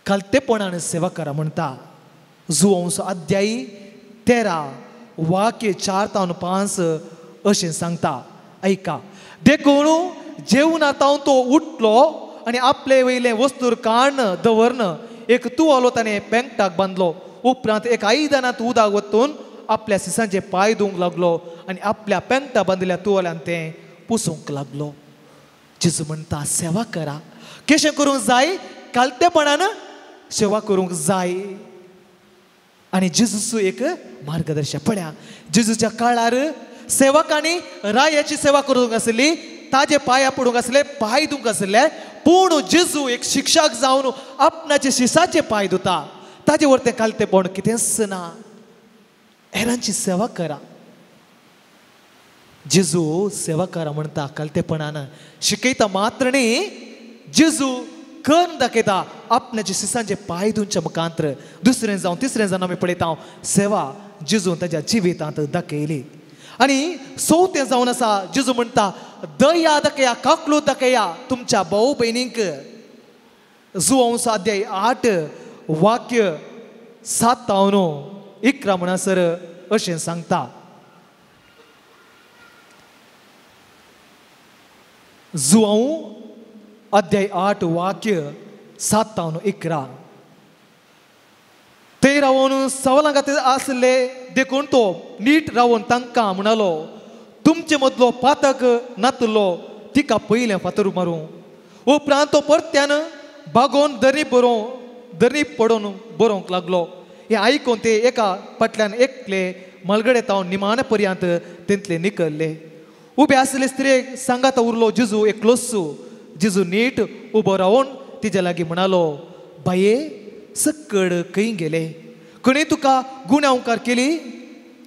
खालतेपणान सेवा करा म्हणटा. जुवांव अध्याय 13 वाक्य 4 तावन 5 अशें सांगता. आयका, देखून जेवणा तावन तो उठलो आनी आपले वयलें वस्तूर काण दवरन एक तुवालो ताणें पेंकटाक बांदलो. उपरांत एक आयदनांत उदक वतून आपल्या सिसांचे पांय धुवंक लागलो आनी आपल्या पेंकटा बांदिल्ल्या तुवाल्यान तें पुसूंक लागलो. जेजू म्हणटा सेवा करा. कशें करूंक जाय? कालतेपणान सेवा करूंक जाय. आनी जेजूचो एक मार्गदर्शक पळया. जेजूच्या काळार सेवकांनी रायाची सेवा करूंक आसली, ताजे पांया पडूंक आसले, पांय धुवंक आसले. पूण जेजू एक शिक्षक जावन आपणाचे शिसाचे पांय धुता. ताजे वर तें कालतेपण कितेंच ना. हेरांची सेवा करा. जेजू सेवा करा म्हणटा कालतेपणान शिकयता मात्र न्ही, जेजू करून दाखयता आपणाचे शिसांचे पांय धुवच्या मुखांत्र. दुसरें जावन तिसरें जावन आमी पळयता सेवा जेजून ताज्या जिवितांत दाखयली. आनी चवथें जावन आसा जेजू म्हणटा दया दाखया, काकलूत दाखया तुमच्या भाव भयणींक. जुवांव अध्याय 8 वाक्य 7 तावन 11 म्हणसर अशें सांगता. जुवांव अध्याय 8 वाक्य 7 तावन 11. ते रावन सवालां खातीर आसले देखून तो नीट रावन तांकां म्हणालो, तुमचे मदलो पातक नातलो तिका पयलें फातर मारूं. उपरांत तो परत्यान बागोवन दरी पडोवन बरोवंक लागलो. हें आयकून ते एका फाटल्यान एकले मलगडे तावन निमाणे पर्यंत तेंतले निकल्ले. उबे आसले स्त्रियेक सांगाता उरलो जेजू एकलोच. जेजू नीट उबो रावन तिजे लागीं म्हणालो, बाये सक्कड खंय गेले? खंय तुका गुन्यांवकार केली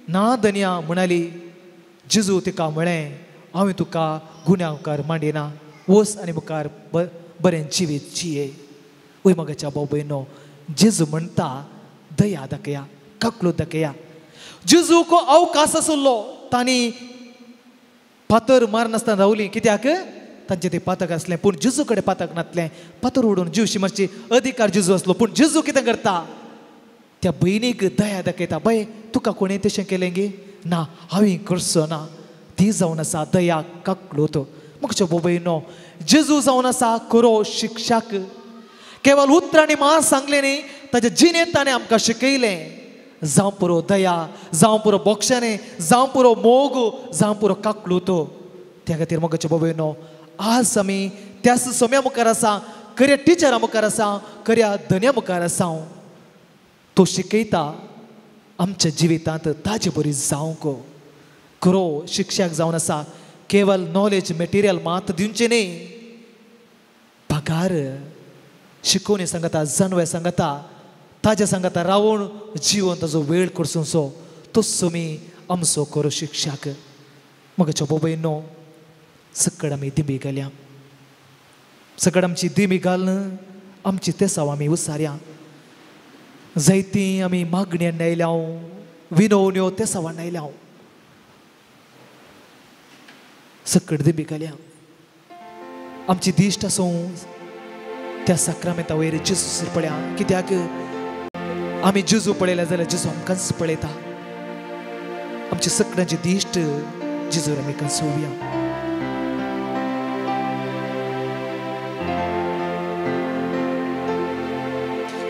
ना धनया म्हणाली. जेजू तिका म्हळें, हांवें तुका गुन्यांवकार मांडिना, वच आनी मुखार बरें जिवीत जिये. वय मगाच्या भाव भयणो, जेजू म्हणटा दया दाखया, काकलूत दाखया. जेजूक अवकाश आसलो, तांणी फातर मारनासतना रावली. कित्याक? तांचे ते पातक आसलें, पूण जेजू कडेन पातक नासलें. फातर उडोवन जीव मारची अधिकार जेजू आसलो. पूण जेजू कितें करता? त्या भयणीक दया दाखयता. बाय तुका कोणें तशें केलें गे? ना, हांवें करचो ना. ती जावन आसा दया काकलूत. मुखचे भयणो, जेजू जावन आसा खरो शिक्षक. केवल उतरांनी मा सांगलें न्ही, ताच्या जिणेंत ताणें आमकां शिकयलें. जावं पुरो दया, जावं पुरो बोक्षाणें, जावं पुरो मोग, जावं पुरो काकलूत. त्या खातीर मोगाचे भयणो, आज आमी त्याच सोम्या मुखार आसा, खऱ्या टिचरा मुखार आसा, खऱ्या धन्या मुखार आसा. तो शिकयता आमच्या जिवितांत ताजे बरी जावंक. खरो शिक्षक जावन आसा केवल नॉलेज मटेरियल मात दिवचें न्ही, पगार शिकोवणी सांगता, जानवें सांगता, ताज्या सांगता रावून जिवन ताजो वेळ करसो तो सोमी आमचो खरो शिक्षक. मगाच्या भयणो, सकड आमी दिंबी घाल्या, सकड आमची दिंबी घालून आमची तेसाव आमी उसाऱ्या. जायती आमी मागण्या आयल्या, विनवण्यो तेसावान आयल्या, सकड दिंबी घाल्या. आमची दिश्ट आसूं त्या साक्रामेंता वयर जेजू पळया. कित्याक? आमी जेजू पळयल्या जाल्यार जेजू आमकांच पळयता. आमची सगळ्यांची दिश्ट जेजूर आमी कंसोवया.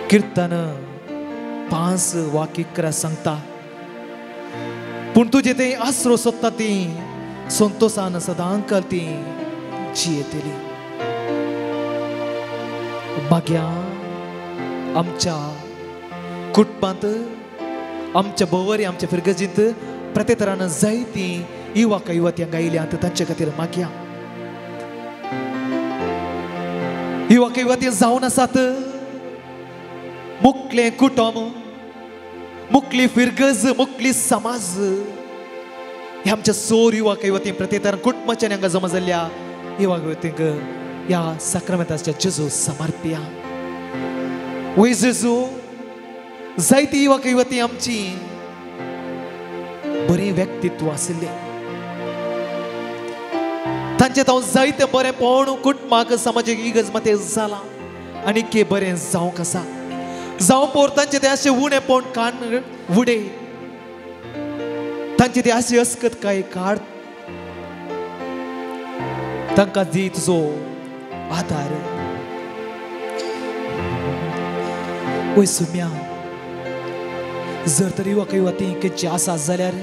किर्तन 5:11 सांगता, पूण तुजे ते आसरो सोदता ती संतोसान सदांकाल ती जियेतली. मागीर आमच्या कुटुंबांत, आमच्या भोंवरी, आमच्या फिरगजींत प्रत्येतरान जायती युवक युवत्यांक आयल्यात, तांचे खातीर मागया. युवक युवती जावन आसात मुकलें कुटुंब, मुकली फिरगज, मुकली समाज. हे आमच्या सोर युवक युवती प्रत्येतरान कुटुंबाच्या हांगा जमा जाल्ल्या युवक युवतींक ह्या साक्रामेंताच्या जेजू समर्पिया. वय जेजू, जायती युवक युवती आमची बरी व्यक्तित्व आशिल्लें, तांचे हांव जायते बरें पळोवन कुटुंबाक समाजीक इगर्ज माते जालां आनी के बरें जावंक आसा. जावं पोर तांचे ते अशें उणें पळोवन कान उडे, तांचे ते अशें अस्कत काय काड, तांकां दी तुजो आदार. वय सुम्या, जर तर युवक युवती खंयची आसा जाल्यार,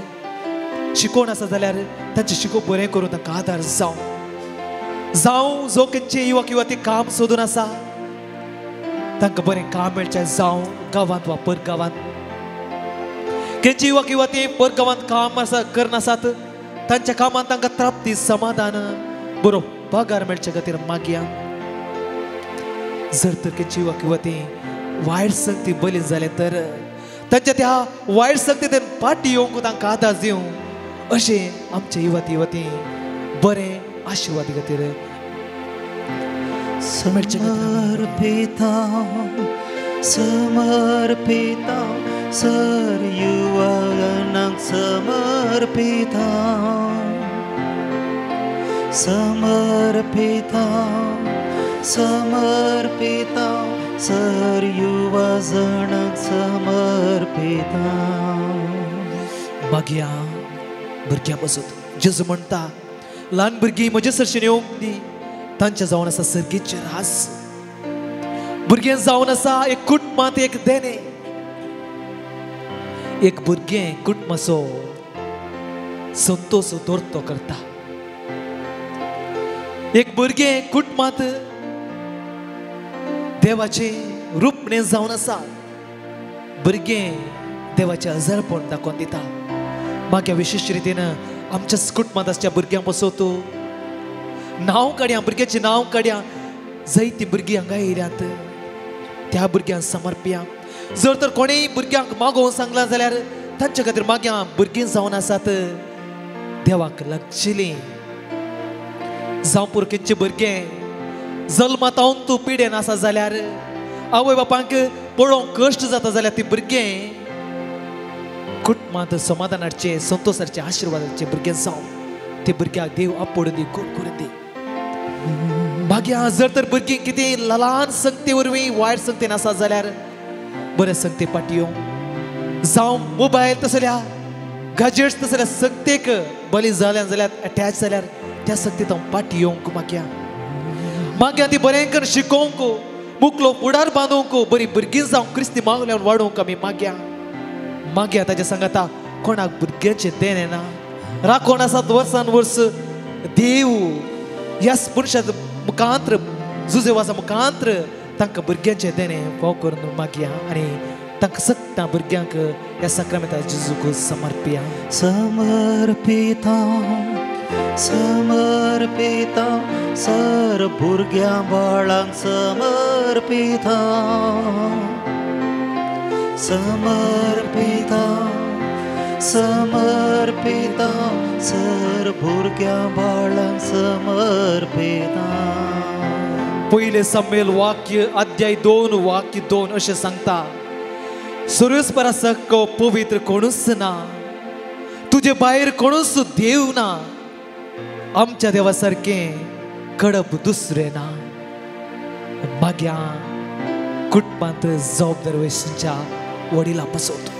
शिकोवन आसा जाल्यार तांचें शिकोवप बरें करून तांकां आदार जावं. जावं जो खंयचे युवक युवती काम सोदून आसा तांकां बरें काम मेळचें, जावं गांवांत वा परगांवांत. खंयची युवक युवती परगांवांत काम आसा करनासात, तांच्या कामांत तांकां प्राप्ती समाधान बरो पगार मेळचे खातीर मागया. जर तर खंयची युवक युवती वायट संगती बली जालें तर तांच्या त्या वायट संगतींतल्यान फाटी येवंक तांकां आदार दिवं. अशें आमचे युवती युवती बरें आशिर्वाद खातीर समर्पिता, समर्पिता सर युवानाक समर्पिता, समर्पिता, समर्पिता सर युवा जणांक समर्पिता. मागया भुरग्यां बसत जेजू म्हणटा, ल्हान भुरगीं म्हजे सरशीन येवंक दी, तांचे जावन आसा सर्गीचे रास. भुरगें जावन आसा एक कुटुंबांत एक देणें, एक भुरगें कुटुंबाचो संतोष दवरतो करता. एक भुरगें कुटुंबांत देवाचें रूपणें जावन आसा. भुरगें देवाचें हजारपण दाखोवन दिता. मागीर विशेश रितीन आमच्या कुटुंबांत आसच्या भुरग्यांक बसोवतो नांव काडया, भुरग्याचें नांव काडया. जायतीं भुरगीं हांगा येयल्यात त्या भुरग्यांक समर्पया. जर तर कोणेय भुरग्यांक मागोवंक सांगलां जाल्यार तांचे खातीर मागया. भुरगीं जावन आसात देवाक लागशिलीं. जावं पुरो खंयचें भुरगें जल्मातावन तूं पिडेन आसा जाल्यार, आवय बापांक पळोवंक कश्ट जाता जाल्यार ती भुरगें कुटुंबांत समाधान हाडचें, संतोश हाडचें, आशिर्वाद हाडचें भुरगें जावं ते भुरग्याक देव आपोडून दी, गोड करून दी. मागीर जर तर भुरगीं कितें ल्हान संगते वरवीं वायट संगतेन आसा जाल्यार बरें संगते पाटयो जावं मोबायल तसल्या गॅजेट्स तसल्या संगतेक बली जाल्या जाल्यार अटॅच जाल्यार त्या संगतेत हांव पाटी येवंक मागया. मागीर ती बरें करून शिकोवंक, मुकलो फुडार बांदूंक, बरी भुरगीं जावं क्रिस्ती मागल्यान वाडोवंक आमी मागया. मागया ताच्या सांगाता कोणाक भुरग्यांचें देणें येना राखोन आसात वर्सान वर्स देव ह्या मनशाच्या मुखांत्र जुजेवाचा मुखांत्र तांकां भुरग्यांचें देणें फाव करून मागया आनी तांकां सगळ्या भुरग्यांक ह्या साक्रामेंता जेजूक समर्पिया. समर्पिता समर्पिता सर भुरग्यां बाळांक समर्पिता समर्पिता समर्पिता सर भुरग्यां बाळांक समर्पिता. पयलें सामुएल वाक्य अध्याय 2 वाक्य 2 अशें सांगता, सर्वेस्परा सारको पवित्र कोणूच ना, तुजे भायर कोणूच देव ना, आमच्या देवा सारकें कडप दुसरें ना. मागया कुटुंबांत जबाबदार वयशींच्या वडिलां पसवतो,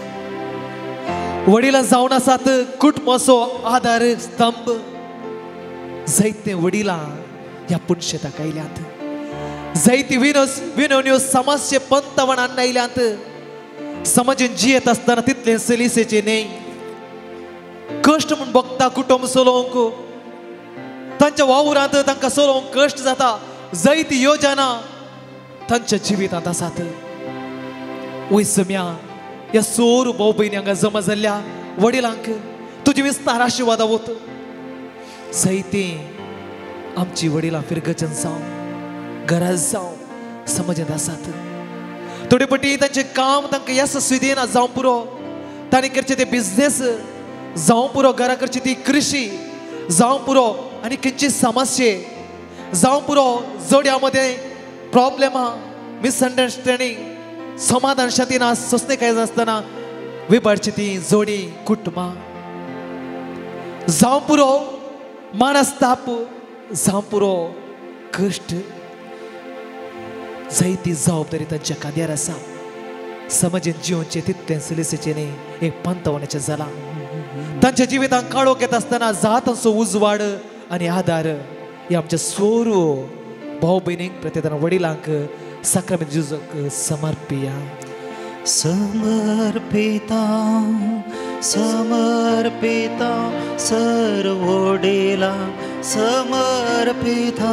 वडिलां जावन आसात कुटुंबाचो आदार स्तंभ. जायते वडिलां ह्या पुणशेताक आयल्यात, जायती विनवण्यो समाजचे पंतवण हाडून आयल्यात. समाजेन जियेत आसतना तितलें सलीसेचें न्हय, कश्ट म्हूण भोगता कुटुंब चलोवंक, तांच्या वावरांत तांकां चलोवंक कश्ट जाता. जायती योजना तांच्या जिवितांत आसात. वयसम्या ह्या सोर भाव भयणी हांगा जमा जाल्ल्या वडिलांक तुजी विस्तार आशिर्वाद वत. जायती आमची वडिलां फिरगजन जावं, घरात जावं, समाजांत आसात. थोडे पटी तांचें काम तांकां येसस्वी दिना जावं पुरो, तांणी करचें ते बिजनेस जावं पुरो, घरा करची ती कृशी जावं पुरो, आनी खंयची समस्ये जावं पुरो, जोड्या मदें प्रॉब्लेमां, मिसअंडरस्टँडींग, समाधान शांती ना, सोंसणे काय नासतना विभाडची ती जोडी कुटुंबां जावं पुरो, मानसताप जावं पुरो, कश्ट, जायती जबाबदारी तांच्या खांद्यार आसा. समाजेन जिवनचें तितलें सलीसेचें न्ही, एक पंतवणाचें जालां. तांच्या जिवितांत काळोख येता आसतना जातांचो उजवाड आनी आदार हे आमच्या सोरू भाव भयणींक प्रत्येक वडिलांक साक्रामेंत जेजूक समर्पिया. समर्पिता समर्पिता सर वडिलांक समर्पिता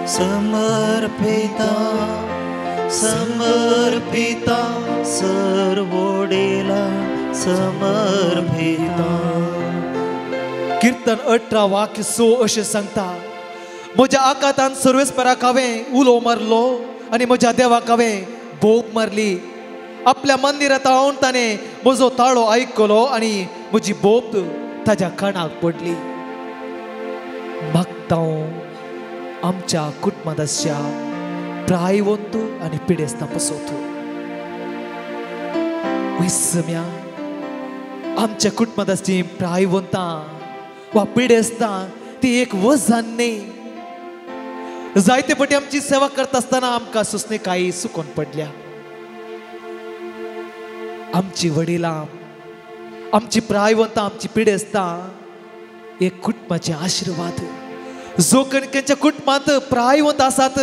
समर्पिता समर्पिता सर वडिलांक समर्पिता. कीर्तन 18 वाक्य 6 अशें सांगता, म्हज्या आकांतान सर्वेस्पराक हांवें उलो मारलो आनी म्हज्या देवाक हांवें बोब मारली. आपल्या मंदिरांत हांव ताणें म्हजो ताळो आयकलो आनी म्हजी बोब ताज्या कानाक पडली. मागता हांव आमच्या कुटुंबांत आसच्या प्रायवंत आनी पिडेस्तां पसवतो. वैसम्या आमच्या कुटुंबांत आसची प्रायवंतां वा पिडेस्तां ती एक वजन न्ही. जायते पटी आमची सेवा करता आसतना आमकां सुचणे कांय सुकोन पडल्या. आमची वडिलां, आमची प्रायवंतां, आमची पिडेस्तां एक कुटुंबाचे आशिर्वाद. जो खंयच्या कुटुंबांत प्रायवंत आसात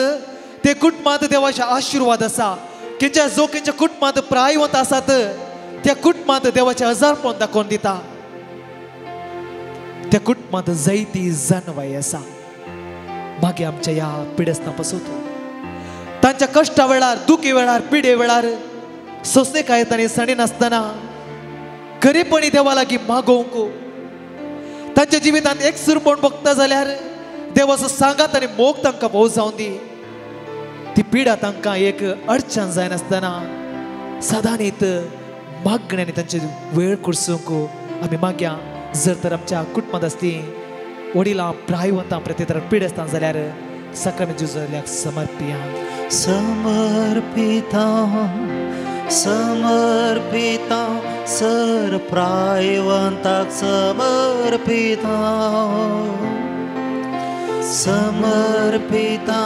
ते कुटुंबांत देवाचे आशिर्वाद आसा. खंयच्या जो खंयच्या कुटुंबांत प्रायवंत आसात त्या कुटुंबांत देवाचे हजारपण दाखोवन दिता. त्या कुटुंबांत जायती जानवाय आसा. मागीर आमच्या ह्या पिडेस्तां पसवतो तांच्या कश्टा वेळार, दुखी वेळार, पिडे वेळार सोंसणे काय तांणी सणी नासतना खरेपणी देवा लागीं मागोवंक, तांच्या जिवितांत एक सुरपण भोगता जाल्यार देवाचो सांगात आनी मोग तांकां भोव जावन दी. ती पिडा तांकां एक अडचण जायनासतना सदांनीत मागण्यांनी तांचे वेळ कुर्सूंक आमी मागया. जर तर आमच्या कुटुंबांत आसती वडिलां प्रायवंतां प्रत्येक पिडेस्तां जाल्यार साक्रामेंत जेजूक समर्पिया. समर्पिता समर्पिता सर प्रायवंताक समर्पिता समर्पिता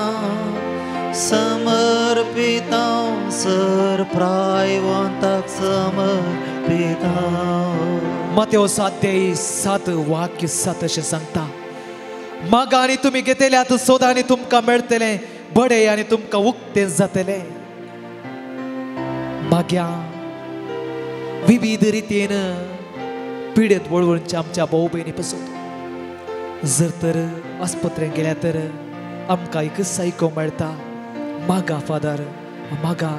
समर्पिता सर प्रायवंताक समर्पिता. मातेव 7 वाक्य 7 अशें सांगता, मागा आनी तुमी घेतल्यात, सोदा आनी तुमकां मेळटलें, बडे आनी तुमकां उक्तें जातलें. माग्या विविध रितीन पिडेत वळवळच्या आमच्या भाव भयणी पसून जर तर आस्पत्रेंत गेल्या तर आमकां एक सायको मेळटा, मागा फादर मागा.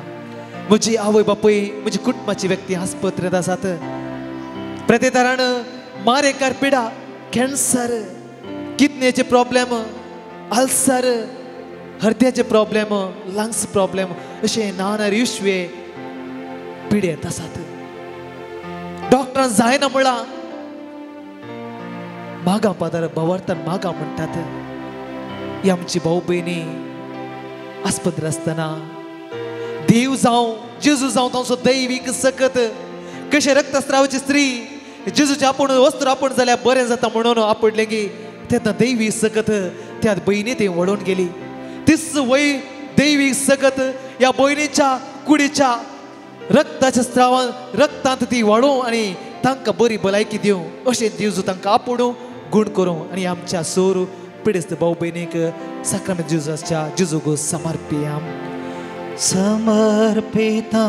म्हजी आवय बापूय म्हजी कुटुंबाची व्यक्ती आस्पत्रेंत आसात, प्रत्येकान मारेकार पिडा, कॅन्सर, किडनीचे प्रॉब्लेम, अल्सर, हृदयाचे प्रॉब्लेम, लंग्स प्रॉब्लेम अशे नाना विश्वे पिडेंत आसात. डॉक्टरान जायना म्हळां, मागा फादर भवार्थान मागा म्हणटात. ही आमची भाव भयणी आस्पत्रेंत आसतना देव जावं जेजू जावं तांचो दैवीक सकत कशें रक्तस्रावाची स्त्री जेजूचे आपूण वस्त्र आपूण जाल्यार बरें जाता म्हणून आपडलें की तेन्ना दैवी सकत त्या भयणी ती वडोवन गेली. तीच वय दैवी सकत ह्या भयणीच्या कुडीच्या रक्ताच्या स्रावान रक्तांत ती वाडोवं आनी तांकां बरी भलायकी दिवं अशें जेजू तांकां आपोडूं गूण करूं आनी आमच्या सोर पिडेस्त भाव भयणीक साक्रामेंत जेजूच्या जेजूक समर्पिया. समर्पिता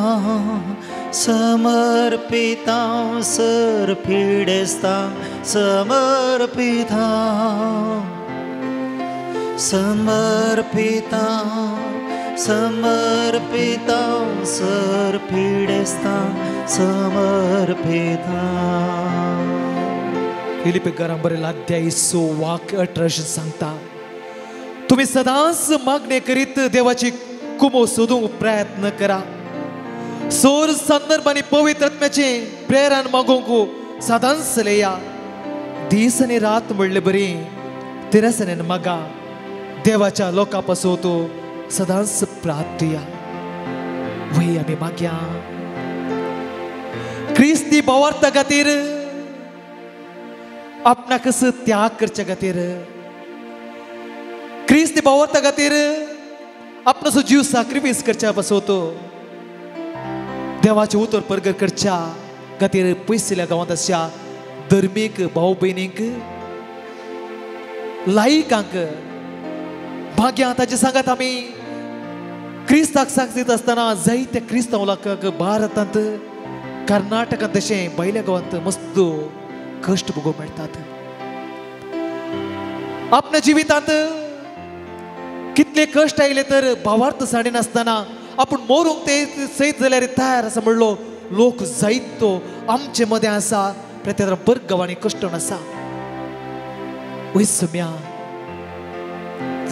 समर्पिता सर पिडेस्ता समर्पिता समर्पिता समर्पिता सर पिडेस्ता समर्पिता. फिलिपेकारां बरें अध्याय 6 वाक्य 18 सांगता, तुमी सदांच मागणे करीत देवाची कुमो सोदूंक प्रयत्न करा. सोर संदर्भ आनी पवित्र आत्म्याचे प्रेरण मागूंक सदांच लेया. दीस आनी रात म्हणले बरी तिरसनेन मागा, देवाच्या लोकां पासून तो सदांच प्रार्थया. वय आमी मागया क्रिस्ती भावार्था खातीर आपणाकच त्याग करच्या खातीर, क्रिस्ती भावार्था खातीर आपणाचो जीव साक्रिफायस करच्या पासून देवाचें उतर परगर करच्या खातीर पयसुल्ल्या गांवांत आसच्या धर्मीक भाव भयणींक लायकांक भाग्या ताचे सांगात आमी क्रिस्ताक साक्ष आसतना जायते क्रिस्तांव लोकांक भारतांत कर्नाटकांत तशें भायल्या गांवांत मस्त कश्ट भोगूंक मेळटात. आपल्या जिवितांत कितले कश्ट आयले तर भावार्थ साडिनासतना आपूण मरूंक ते सयत जाल्यार तयार आसा म्हणलो लोक जायतो आमचे मदें आसा, प्रत्येक बरगांवांनी कश्टन आसा. वय सम्या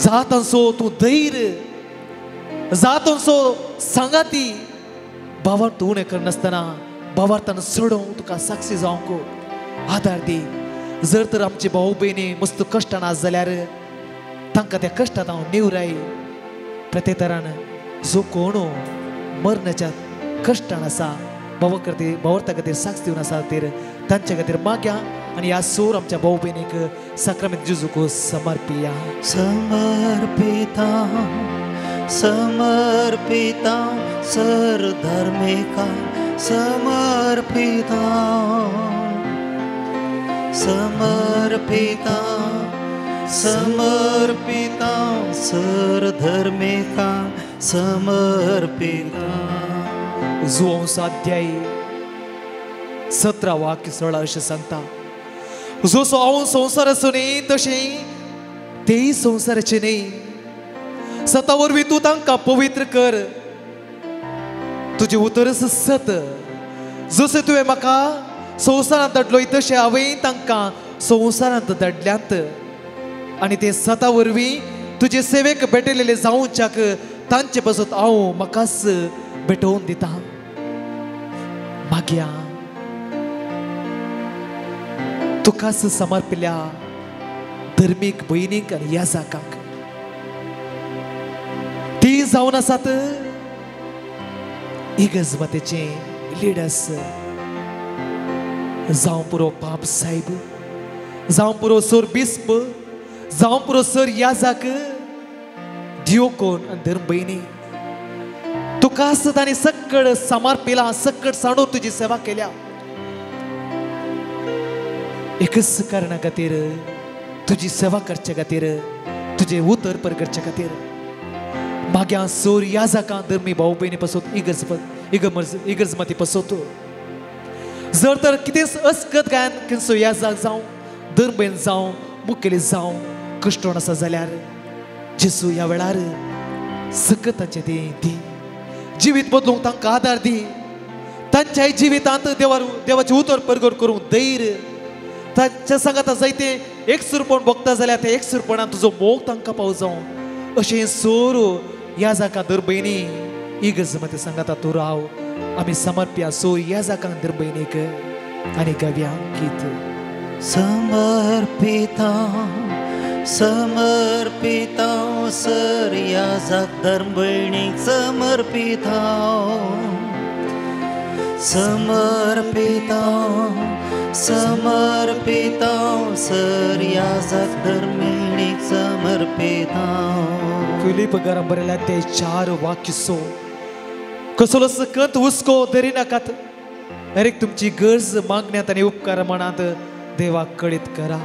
जातांचो तूं धैर्य, जातांचो सांगाती भावार्थ उणें करनासतना भावार्थान सोडोवंक तुका साक्षी जावंक आदार दी. जर तर आमचे भाव भयणी मस्त कश्टान आस जाल्यार तांकां त्या कश्टांत हांव निवराय. प्रत्येकान जो कोण मरणाच्या कश्टान आसा भावा खातीर भावार्था खातीर साक्ष दिवन आसा तर तांच्या खातीर माग्या आनी ह्या सोर आमच्या भाव भयणीक साक्रामेंत जेजूक समर्पिया. समर्पिता समर्पिता सर धर्मिका समर्पिता समर्पिता समर्पिता सर धर्मिका समर्पिता. जुवांव अध्याय 17 वाक्य 16 अशें सांगता, जसो हांव संवसाराचो न्ही तशें तेय संवसाराचे न्ही, सता वरवीं तूं तांकां पवित्र कर, तुजें उतरच सत. जशें तुवें म्हाका संवसारांत धाडलोय तशें हांवें तांकां संवसारांत धाडल्यात आनी ते सता वरवीं तुजे सेवेक भेटयलेले जावच्याक तांचे पासत हांव म्हाकाच भेटोवन दिता. मागया तुकाच समर्पिल्या धर्मीक भयणीक आनी याजाकांक ती जावन आसात इगर्जमातेचे लिडर्स जावं पुरो पाप साहेब, जावं पुरो सर बिस्प, जावं पुरो सर याजाक, दियोकोन आनी धर्म भयणी, तुका आसत आनी सक्कड समर्पिला, सक्कड सांडून तुजी सेवा केल्या. एकच कारणा खातीर, तुजी सेवा करचे खातीर, तुजें उतर परगटचे खातीर. माग्या सोर याजाकां धर्मी भाव भयणी पसोत इगर्जमती पसोत जर तर कितेंच अस्कत गायन किंसो याजाक जावं, धर्म भयण जावं, मुखेली जावं, कश्टोण आसा जाल्यार जेजू ह्या वेळार सकत तांचें ती दी जिवीत बदलूंक तांकां आदार दी. तांच्याय जिवितांत देवाचें उतर परगट करूंक धैर्य, तांच्या सांगाता जायते एकसुरपण भोगता जाल्यार त्या एकसुरपणान तुजो मोग तांकां पाव जावं. अशें सोर ह्या जाका दर भयणी इगर्जमती सांगाता तूं राव. आमी समर्प्या सोर ह्या जाका दर भयणीक आनी गावया गीत. समर्पिता समर्पिता सर याजाक धर्म भयणीक समर्पिता, समर्पिता समर्पिता सर याजाक धर्म भयणीक समर्पिता. फिलीप गरम बरयल्या ते 4 वाक्य सो कसलो सकत हुस्को धरी नाकात, हरेक तुमची गरज मागण्यात आनी उपकार मनात देवाक कळीत करा.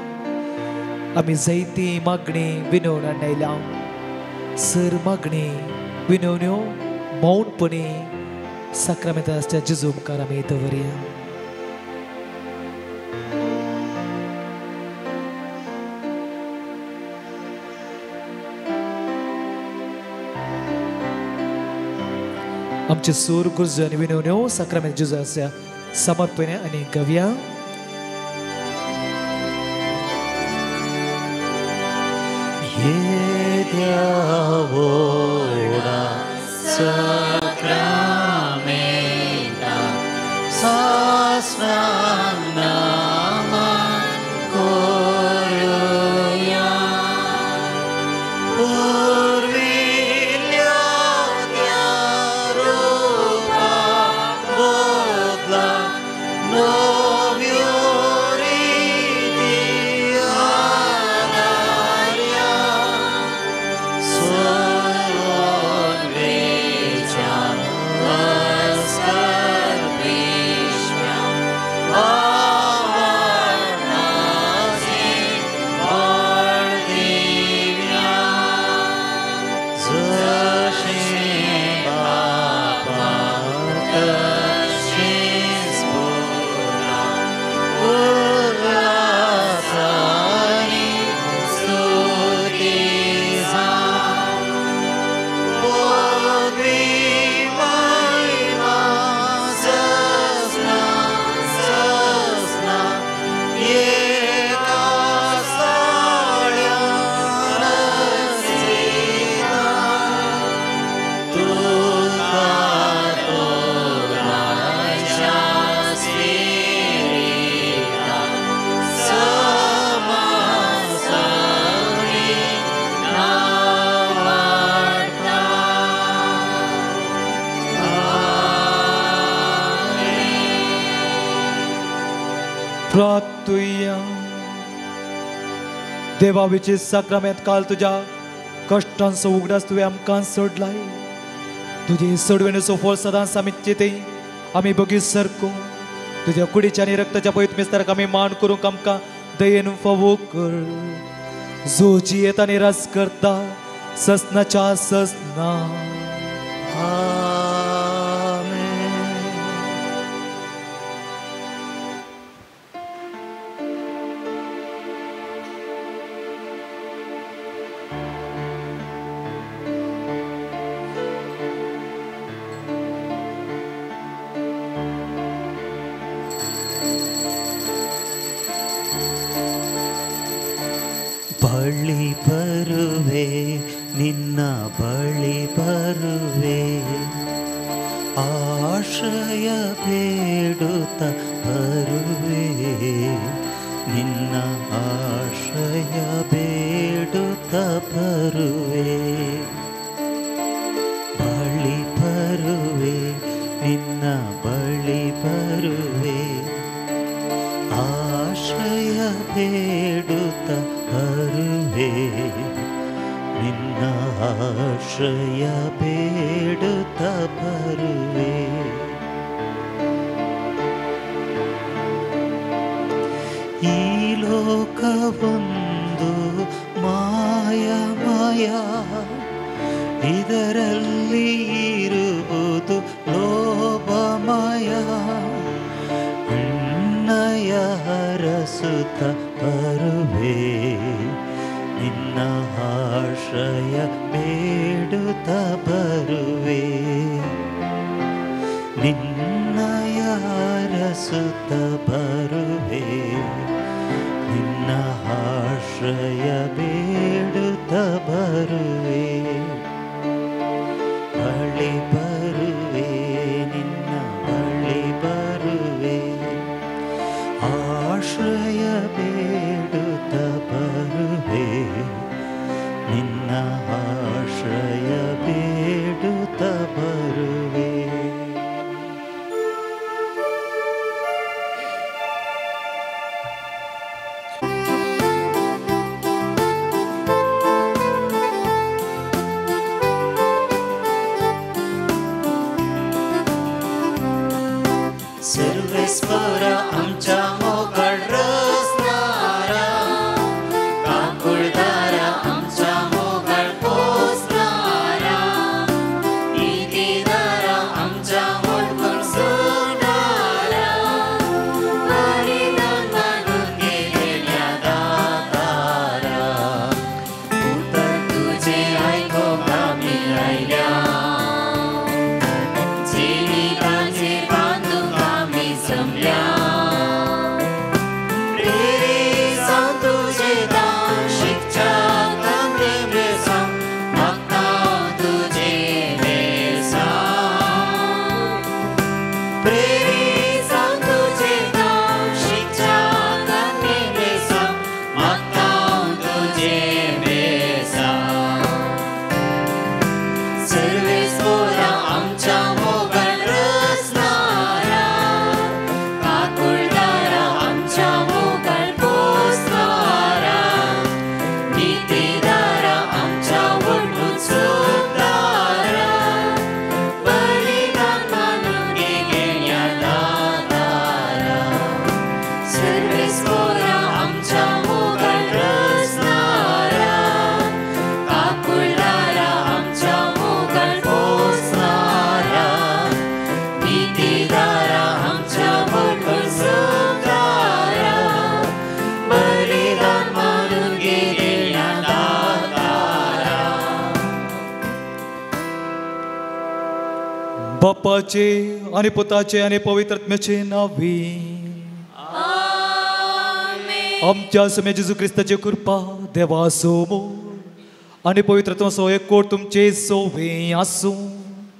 आमी जायती मागणी विनवण आयल्या, सर मागणी विनवण्यो मौनपणी साक्रामेंताच्या जेजू मुखार आमी दवरया. आमचे सूर गुरजो आनी विनवण्यो साक्रामेंत जेजूच्या समर्पण आनी गवया. येद्या साक्रामेंता सास्रांग नमन करुया, पुर्विल्ल्या त्या रुपा बदला नव्यो रिती आदार्या, सोडून वेच्या अस्कत विश्व्या वावरणाचे बळ दिव्या, जशें बापा तशेंच पुता उल्हासानी स्तुती जावं, पदवी महिमा ससना ससना एका साळ्यान आसता, तुका दोगांच्या स्पिरिता समसरी नावाडता. प्रार्थुया. देवाविचे साक्रामेंत काल तुज्या कश्टांचो उगडास तुवें आमकां सोडलाय. तुजे सोडवणेचो फळ सदांच आमी चिंतय, आमी बगीर सरको. तुज्या कुडीच्या आनी रक्ताच्या पवित्र मिस्ताराक आमी मान करूंक आमकां दयेन फावो कर. जो जियेत आनी राज करता ससनाच्या ससना. आमेन. ಬಳಿ ಬರುವೆ ನಿನ್ನ ಬಳಿ ಬರುವೆ, ಆಶ್ರಯ ಬೇಡುತ್ತ ಬರುವೆ, ನಿನ್ನ ಆಶ್ರಯ ಬೇಡುತ್ತ ಬರುವೆ. ಬಳಿ ಬರುವೆ ಬರುವೆ, ಆಶ್ರಯ ಬೇಡುತ್ತ ಬರುವೆ, ನಿನ್ನ ಆಶ್ರಯ ಬೇಡುತ್ತ ಬರುವೆ. ಈ ಲೋಕವೊಂದು ಮಾಯ ಮಾಯ, ಇದರಲ್ಲಿ ಇರುವುದು ಲೋಭಮಯ. ನಿನ್ನಯ ಹರಸುತ್ತ ಬರುವೆ, ನಿನ್ನ ಆಶ್ರಯ ಬೇಡುತ್ತ ಬರುವೆ, ನಿನ್ನಯ ಹರಸುತ್ತ ಬರುವೆ, ನಿನ್ನ ಆಶ್ರಯ ಬೇಡುತ್ತ ಬರುವೆ. ಬಳಿ ಬರುವೆ, ನಿನ್ನ ಬಳಿ ಬರುವೆ, ಆಶ್ರಯ ಬೇಡುತ್ತ ಬರುವೆ, ನಿನ್ನ ಆಶ್ರಯ ಬೇಡುತ್ತ ಬರುವೆ. सर्वेस्पर आमच्या मोगाळ रचणारा, काकुळदारा आमच्या मोगाळ पोसणारा, नितीदारा आमच्या मोडकून सोडणारा, बलिदान मानून गेलेल्या दातारा, उतर तुझे आयकूंक आमी आयल्या, जिविताचे बांदूंक आमी जमल्या. प्रेरीत जावन तुजें दान शिकच्याक आमचें बेसांव, मागता हांव तुजें बेसांव. प्रेरीत जावन तुजें दान शिकच्याक आमचें बेसांव, मागता हांव तुजें बेसांव. सर्वेस्पोरा आमच्या मोगाळ रचणारा, काकुळदारा आमच्या मोगाळ पोसणारा, नितीदारा आमच्या वडून सुदारा, बलिदान मानून गेलेल्या दातारा. सर्वेस्पोरा आमच्या मोगाळ रचणारा, काकुळदारा आमच्या मोगाळ पोसणारा, नितीदारा आमच्या वडून सुदारा, बलिदान मानून गेलेल्या दातारा. बापाचे आणि पुताचे आणि पवित्र आत्म्याचे नावे आमच्या स्वामी जेजू क्रिस्ताची कृपा, देवाचो मोग आणि पवित्र आत्म्याचो एकवट तुमचे सोवे आसूं.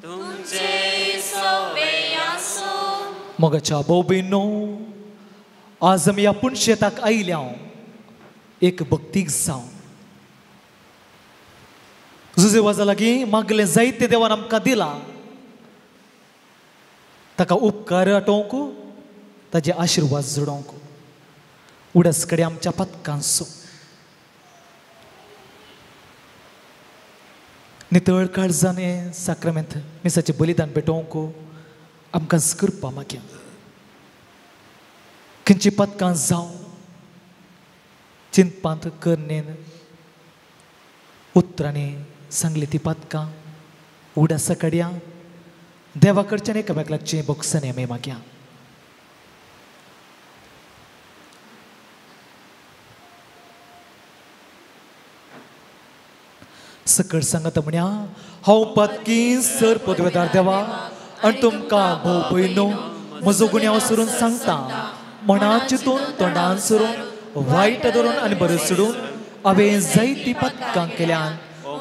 तुमचे सोवे आसूं. मोगाच्या भोव-भयणींनो, आज आमी आपूण शेताक आयल्या एक भक्तीक जावन जुजे वाजा लागीं मागलें जायते देवान आमकां दिलां, ताका उपकार आटोवंक, ताजे आशिर्वाद जोडोवंक. उडास कडेन आमच्या पथकांचो नितळ काळजान साक्रामेंत मिसाचें बलिदान भेटोवंक आमकां कृपा मागया. खंयची पथकां जावं चिंतपांत करणेन उतरांनी सांगली ती पथकां उडासा कडया देवा कडच्यान एकामेक लागचें बोक्सांनी आमी मागया. सकळ सांगता म्हण्या, हांव पातकी सर पदवेदार देवा आनी तुमकां भोव भयणो म्हजो गुन्यांव सोडून सांगता, मना चिंतून तोंडान सोडून वायट धरून आनी बरें सोडून हांवें जायतीं पथकां केल्यान.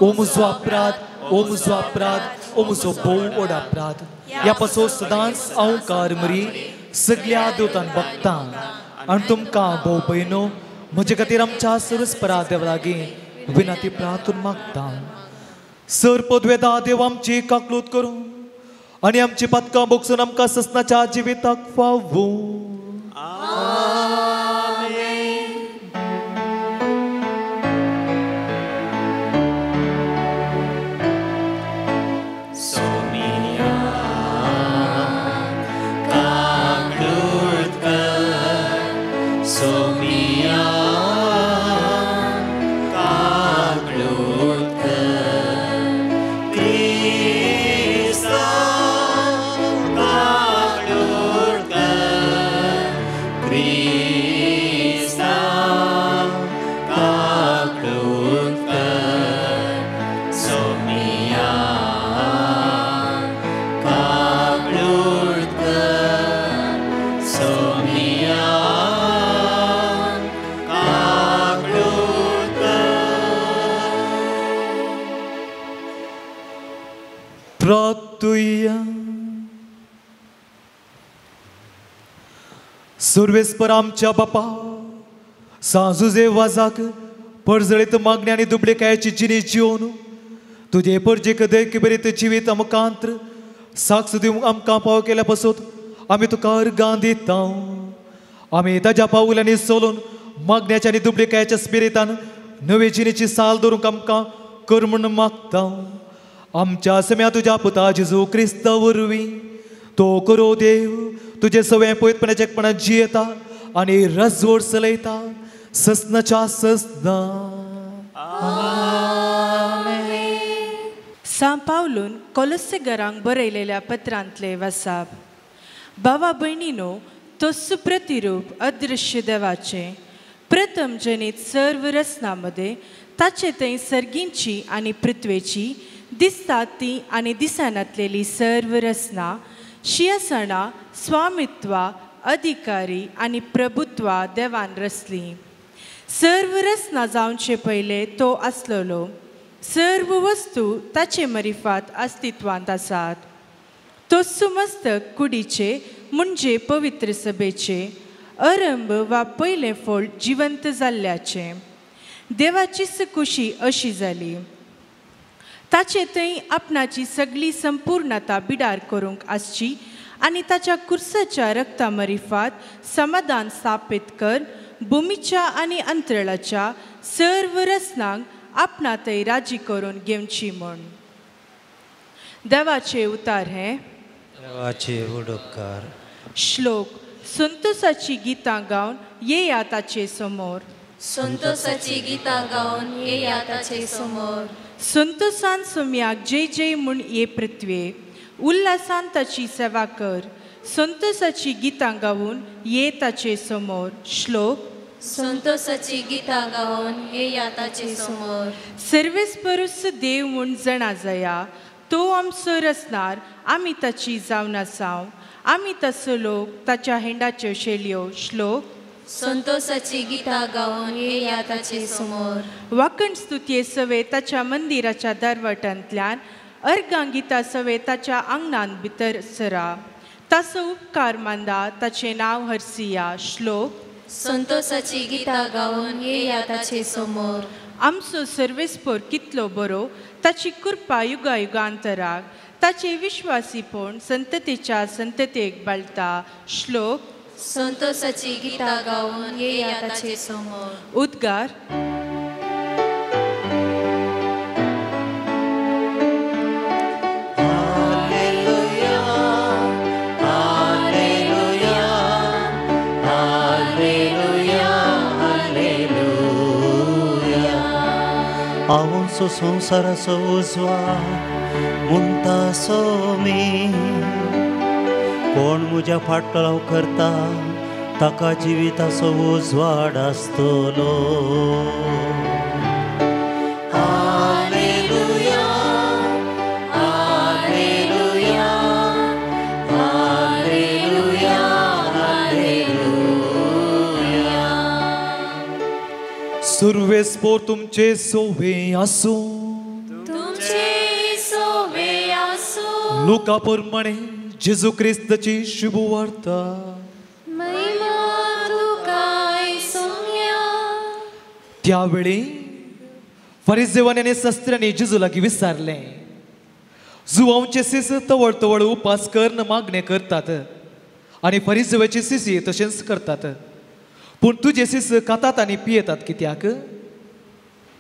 ओ म्हजो अपराध, ओ म्हजो अपराध, ओ म्हजो भोव व्हड अपराध. ह्या पासून सदांच हांव कारमरी सगल्या देवतान बगतां आनी तुमकां भोव भयणो म्हजे खातीर आमच्या सरस्परा देवा लागीं विनाती प्रार्थून मागता. सर पदवेदा देव आमची काकलूत करून आनी आमची पातकां बोगसून आमकां ससनाच्या जिविताक फावूं. सुर्वेस्पर आमच्या बापा सांजुजे वाजाक परजळीत मागण्या आनी दुबळेकायेची जिणी जिवन तुजे परजेक दैक बरीत जिवीत आमकांत्र साक्ष दिवंक आमकां पाव केल्या पासत आमी तुका अर्गां दिता. आमी ताज्या पावलांनी चलून मागण्याच्या आनी दुबळेकायेच्या स्पिरितान नवे जिणेची साल दवरूंक आमकां कर म्हूण मागता. आमच्या सम्या तुज्या पुता जेजू क्रिस्ता वरवीं तो करो देव तुजे सवें पयतपणाच्या एकपणान जियेता आनी रजवड चलयता ससनाच्या ससना. सां पावलून कोलस्सेगरांक बरयलेल्या पत्रांतले वसाप. भावा भयणीनो, तोच प्रतिरूप अदृश्य देवाचें प्रथम जनीत सर्व रचना मदें ताचे थंय सर्गींची आनी पृथ्वेची दिसतात ती आनी दिसनातलेली सर्व रचना शियासणां स्वामित्वा अधिकारी आनी प्रभुत्वा देवान रचली. सर्व रचना जावचे पयले तो आसलेलो. सर्व वस्तू ताचे मरिफात अस्तित्वांत आसात. तो सुमस्तक कुडीचे म्हणजे पवित्र सभेचे अरंभ वा पयलें फळ जिवंत जाल्ल्याचें. देवाचीच कुशी अशी जाली ताचे थंय आपणाची सगळी संपूर्णता बिडार करूंक आसची आनी ताच्या कुर्साच्या रक्ता मरिफात समाधान स्थापीत कर भुमीच्या आनी अंतराळाच्या सर्व रचनांक आपणा थंय राजी करून घेवची म्हूण. देवाचे उतार हें देवाचे उडकार. श्लोक. संतोषाची गितां गावन येया ताचे समोर. संतोषाची गितां गावन येया ताचे समोर. संतोषान सोम्याक जय जय म्हूण ये पृथ्वे उल्हासान ताची सेवा कर. संतोषाची गितां गावन ये ताचे समोर. श्लोक. संतोषाची गितां गावन येया ताचे समोर. सर्वेस्परूस देव म्हूण जाणा जाया तो आमचो रचणार आमी ताची जावन आसाव आमी तसो लोक ताच्या हेंडाच्यो शेलयो. श्लोक. संतोषाची गितां गावन येया ताचे समोर. वाकण स्तुतये सवे ताच्या मंदिराच्या दरवटांतल्यान अर्गां गितां सवे ताच्या आंगणान भितर सरा. ताचो उपकार मांदा ताचें नांव हरसिया. श्लोक. संतोषाची गितां गावन येया ताचे समोर. आमचो सर्वेस्पर कितलो बरो ताची कृपा युगायुगांतराक ताचे विश्वासीपण संततेच्या संततेक बाळता. श्लोक. संतोषाची गितां गावन येया ताचे समोर. उद्गार. Hallelujah, hallelujah, hallelujah, hallelujah. हांवचो संवसाराचो उजवाड म्हणटा सोमी कोण म्हज्या फाटलाव करता ताका जिविताचो उजवाड आसतलो. Hallelujah, hallelujah, hallelujah, hallelujah. सुर्वेस्पोर तुमचे सोवे आसूं. तुमचे सोवे आसूं. लुका प्रमाणे जेजू क्रिस्ताची शुभ वार्ता. महिमा तुका सोम्या. त्यावेळी फरिजेवांनी आनी शास्त्र्यांनी जेजू लागीं विचारलें, जुवांचे सीस तवळ तवळ उपास करून मागणे करतात आनी फरिजवाचे सिसी तशेंच करतात, पूण तुजे सीस खातात आनी पियेतात कित्याक?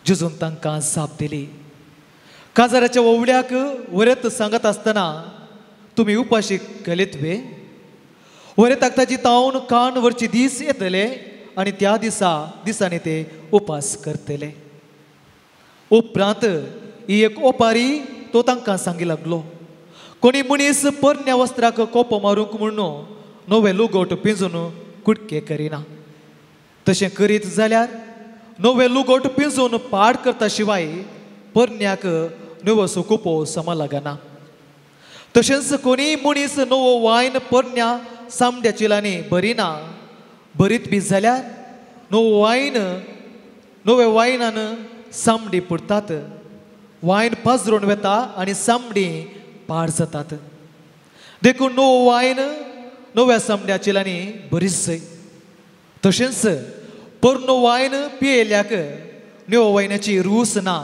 जेजून तांकां जाप दिली, काजाराच्या ओवड्याक वरेत सांगत आसतना तुमी उपाशी गेलेत वे? वरेताक ताची तावन कान वरची दीस येतले आनी त्या दिसा दिसांनी ते उपास करतले. उपरांत ही एक ओपारी तो तांकां सांगी लागलो, कोणी मनीस पोरण्या वस्त्राक कोपो मारूंक म्हणून नवें लुगोट पिंजून कुडके करिना, तशें करीत जाल्यार नवें लुगोट पिंजून पाड करता शिवाय पोरण्याक नवोसो कुपो समा लागना. तशेंच कोणीय मनीस नवो वायन पोरण्या सामड्या चिलांनी भरिना, भरीत बी जाल्यार नवो वायन नव्या वायनान सामडी पुरतात, वायन पाजरून वता आनी सामडी पाड जातात. देखून नवो वायन नव्या सामड्या चिलांनी बरीच जाय. तशेंच पोरनो वायन पियेल्याक नव्या वायनाची रूच ना,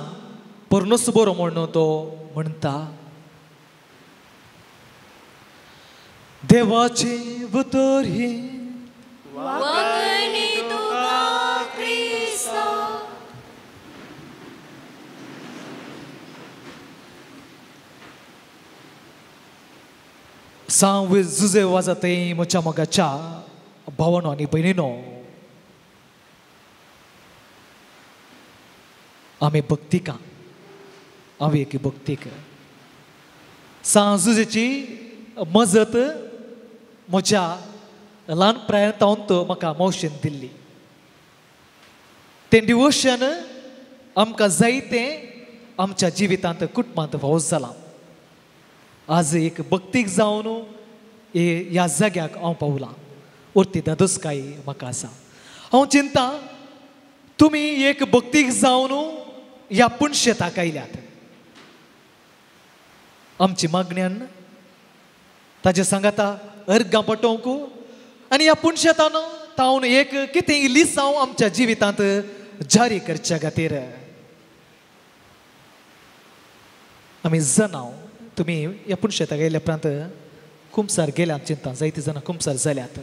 पोरनोच बरो म्हणून तो म्हणटा. देवाचें उतर हें. सांव जुजे वाजाते म्हज्या मोगाच्या भावानो आनी भयणीनो, आमी भक्तिका, आमी एक भक्तीक सांव जुजेची मजत म्हज्या ल्हान प्रायांत म्हाका मावशेन दिल्ली. तें डिवोशन आमकां जायतें आमच्या जिवितांत कुटुंबांत फावो जालां. आज एक भक्तीक जावन ह्या जाग्याक हांव पावलां, उरती दादोसकाय म्हाका आसा. हांव चिंता तुमी एक भक्तीक जावन ह्या पुणशेताक आयल्यात. आमची मागण्यान ताजे सांगाता अर्गां पटोवंक आनी ह्या पुणशेतान तावन एक कितें लिसांव आमच्या जिवितांत जारी करच्या खातीर आमी जनाव. तुमी ह्या पुणशेताक आयल्या उपरांत कुमसार गेल्यात, चिंता जायती जाणां कुमसार जाल्यात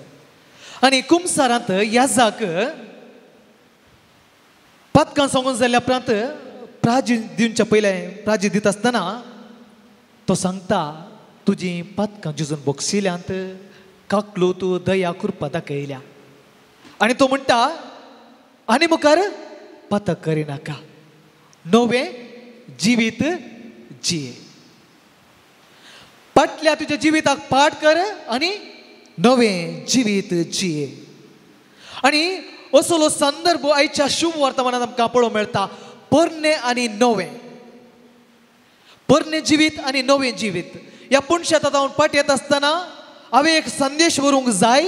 आनी कुमसारांत याजाक पातकां सांगून जाल्या उपरांत प्राजी दिवच्या पयलें प्राजी दिता आसतना तो सांगता, तुजी पातकां जुजून बोगशिल्यांत काकलो तूं दया कृपा दाखयल्या. आनी तो म्हणटा आनी मुखार पातक करिनाका, नवें जिवीत जिये, फाटल्या तुज्या जिविताक पाठ कर आनी नवें जिवीत जिये. आनी असलो संदर्भ आयच्या शुभ वर्तमानांत आमकां पळोवंक मेळटा, पोरणें आनी नवें, पोरणें जिवीत आनी नवें जिवीत. ह्या पुणशेतांत हांव पाट येता आसतना हांवें एक संदेश व्हरूंक जाय,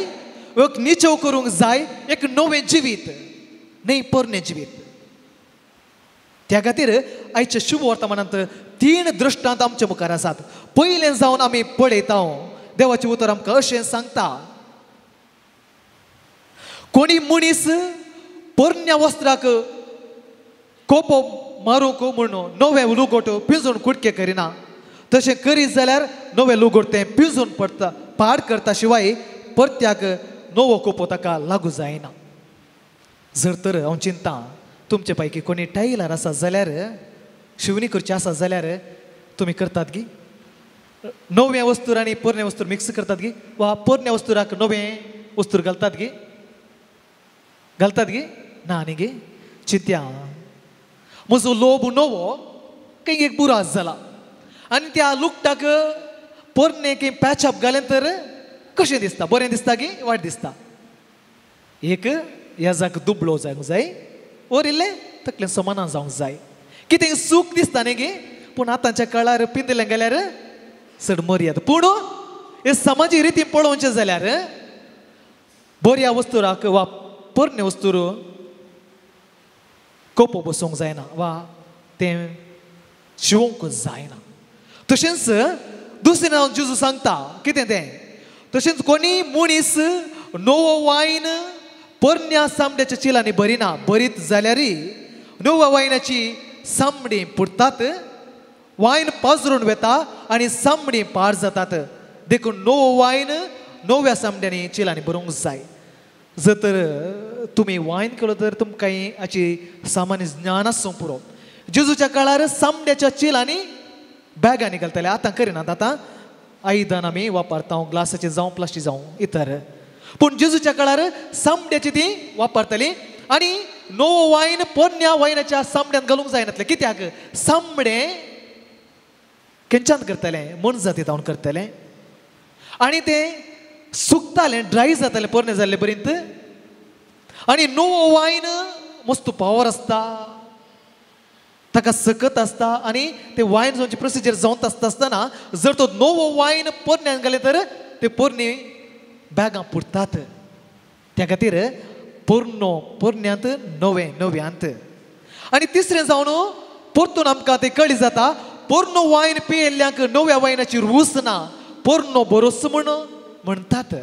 एक निचेव करूंक जाय, एक नवें जिवीत न्हय पोरणें जिवीत. त्या खातीर आयच्या शुभ वर्तमानांत तीन दृश्टांत आमचे मुखार आसात. पयलें जावन आमी पळयता देवाचें उतर आमकां अशें सांगता, कोणी मनीस पोरण्या वस्त्राक कोपो मारूंक म्हणून नवें लुगोट पिंजून कुडके करिना, तशें करीत जाल्यार नवें लुगोट तें पिंजून पडटा, पाड करता शिवाय परत्याक नवो कोपो ताका लागू जायना. जर तर हांव चिंता तुमचे पैकी कोणी टायलर आसा जाल्यार, शिवणी करची आसा जाल्यार तुमी करतात गी? नव्या वस्तूर आनी पोरण्या वस्तूर मिक्स करतात गी? वा पोरण्या वस्तूराक नवें वस्तूर घालतात गी? घालतात गी? ना न्ही गी? चिंत्या म्हजो लोब नवो खंय एक बुरास जाला आनी त्या लुकटाक पोरणे खंय पॅचअप घालें तर कशें दिसता? बरें दिसता की वायट दिसता? एक याजाक दुबळो जावंक जाय, ओर इल्लें तकलें समाना जावंक जाय. कितें सूख दिसता न्ही गी? पूण आतांच्या काळार पिंदलें गेल्यार चड मर्याद. पूण हे समाजीक रिती पळोवचें जाल्यार बऱ्या वस्तूराक वा पोरणे वस्तूर कोपो बसोवंक जायना वा तें शिवोवंक जायना. तशेंच दुसरें हांव जेजू सांगता कितें तें, तशेंच कोणी मनीस नवो वायन पोरण्या सामड्याच्या चिलांनी भरिना, भरीत जाल्यार नव्या वायनाची सामडी पुरतात, वायन पाजरून वेता आनी सामणी पार जातात. देखून नवो वायन नव्या सामड्यांनी चिलांनी भरूंक जाय. जर तर तुमी वायन केलो तर तुमकां हाची सामान्य ज्ञान आसूंक पुरो. जेजूच्या काळार सामड्याच्या चिलांनी बॅगांनी घालताले, आतां करिनात. आतां आयदन आमी वापरता, ग्लासाचें जावं प्लास्टीक जावं इतर. पूण जेजूच्या काळार सामड्याची ती वापरताली आनी नवो वायन पोरण्या वायनाच्या सामड्यांत घालूंक जायनातलें. कित्याक? सामडें खंयच्यान करतलें? मनजाती जावन करतलें आनी तें सुकतालें, ड्राय जातालें पोरणे जाल्ले पर्यंत. आनी नवो वायन मस्त पावर आसता, ताका सकत आसता आनी ते वायन जावची प्रोसिजर जावंत आसता आसतना जर तो नवो वायन पोरण्यान घालें तर ते पोरणी बॅगां पुरतात. त्या खातीर पोरनो पोरण्यांत, नवें नव्यांत. आनी तिसरें जावन परतून आमकां तें कळी जाता, पोरनो वायन पियेल्ल्यांक नव्या वायनाची रूच ना, पोरनो बरोस म्हण म्हणटात.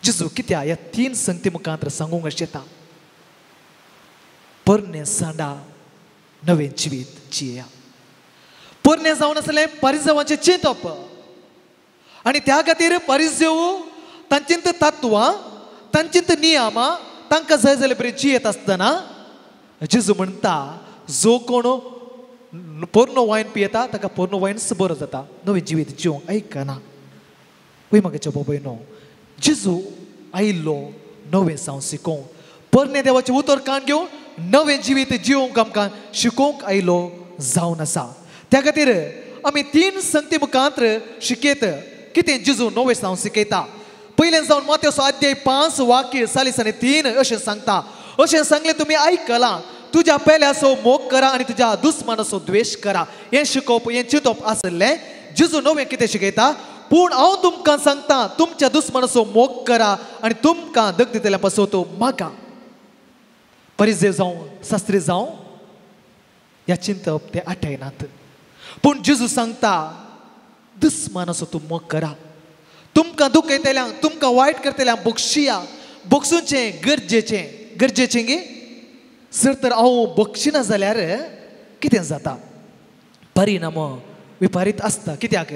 जेजू कित्याक ह्या तीन संगती मुखांत सांगूंक अशें येता, पोरणे सांडा नवें जिवीत जिया. पोरणे जावन आसलें परिजवांचें चिंतप आनी त्या खातीर परिजव तांचींत तत्वां, तांचींत नियमां तांकां जाय जाल्यार बरें जियेत आसतना जेजू म्हणटा जो कोण पोरनो वायन पियेता ताका पोरनो वायनच बरो जाता, नवें जिवीत जिवंक आयकना. वय म्हागेच्या बाबयनो, जेजू आयिल्लो नवें जावं शिकोवंक, पोरणे देवाचें उतर कान घेवन नवें जिवीत जिवंक आमकां शिकोवंक आयलो जावन आसा. त्या खातीर आमी तीन संगती मुखांत शिकयत कितें जेजू नवें जावं शिकयता. पयलें जावन मातेवसो अध्याय 5 वाक्य 43 अशें सांगता, अशें सांगलें तुमी आयकलां, तुज्या पेल्याचो मोग करा आनी तुज्या दुस्मानाचो द्वेश करा. हें शिकोवप, हें चिंतप आसलें. जेजू नवें कितें शिकयता? पूण हांव तुमकां सांगता, तुमच्या दुस्मानाचो मोग करा आनी तुमकां दग दितल्या पासत मागा. परिजेव जावं शास्त्री जावं ह्या चिंतप ते आठयनात. पूण जेजू सांगता दुस्मानाचो तूं मोग करा, तुमकां दुखयतल्यांक, तुमकां वायट करतल्यांक बक्षिया. बक्षुचें गरजेचें, गरजेचें गे सर तर हांव बक्षिना जाल्यार कितें जाता? परिणाम विपरीत आसता. कित्याक?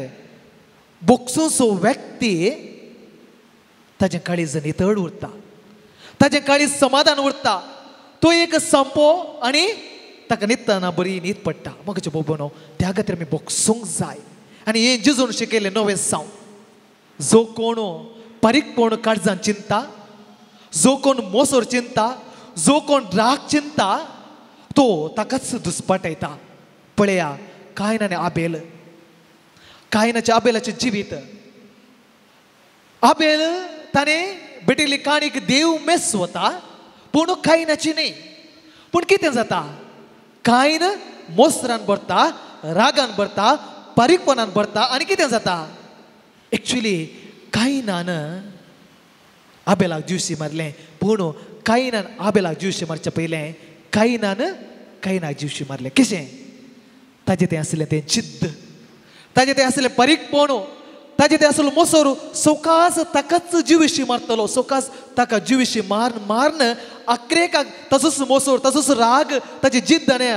बक्षुचो व्यक्ती ताजें काळीज नितळ उरता, ताजें काळीज समाधान उरता, तो एक संपो आनी ताका न्हिदतना बरी न्हीद पडटा. म्हाका बोबनो त्या खातीर आमी बक्षूंक जाय. आनी हें जेजून शिकयलें नवें साव, जो कोण बारीकपण काळजान चिंता, जो कोण मोसोर चिंता, जो कोण राग चिंता, तो ताकाच दुस्पाटयता. पळया कायन आनी आबेल, कायनाच्या आबेलाचें जिवीत. आबेल ताणें भेटिल्ली काणीक देव मेस वता, पूण कायनाची न्ही. पूण कितें जाता? कायन मोसरान भरता, रागान भरता, बारीकपणान भरता आनी कितें जाता? एक्चुली कायनान आबेलाक ज्यूशी मारलें, पूण कायनान आबेलाक ज्यूशी मारच्या पयलें कायनान कायनाक ज्यूशी मारलें. कशें? ताजें तें आसलें तें जिद्द, ताजें तें आसलें बारीकपण, ताजें तें आसलो मोसोर. सवकास ताकाच जिविशी मारतलो, सवकास ताका जिविशी मार मारन आक्रेकाक ताजोच मोसोर, ताजोच राग, ताजी जिद्द आनी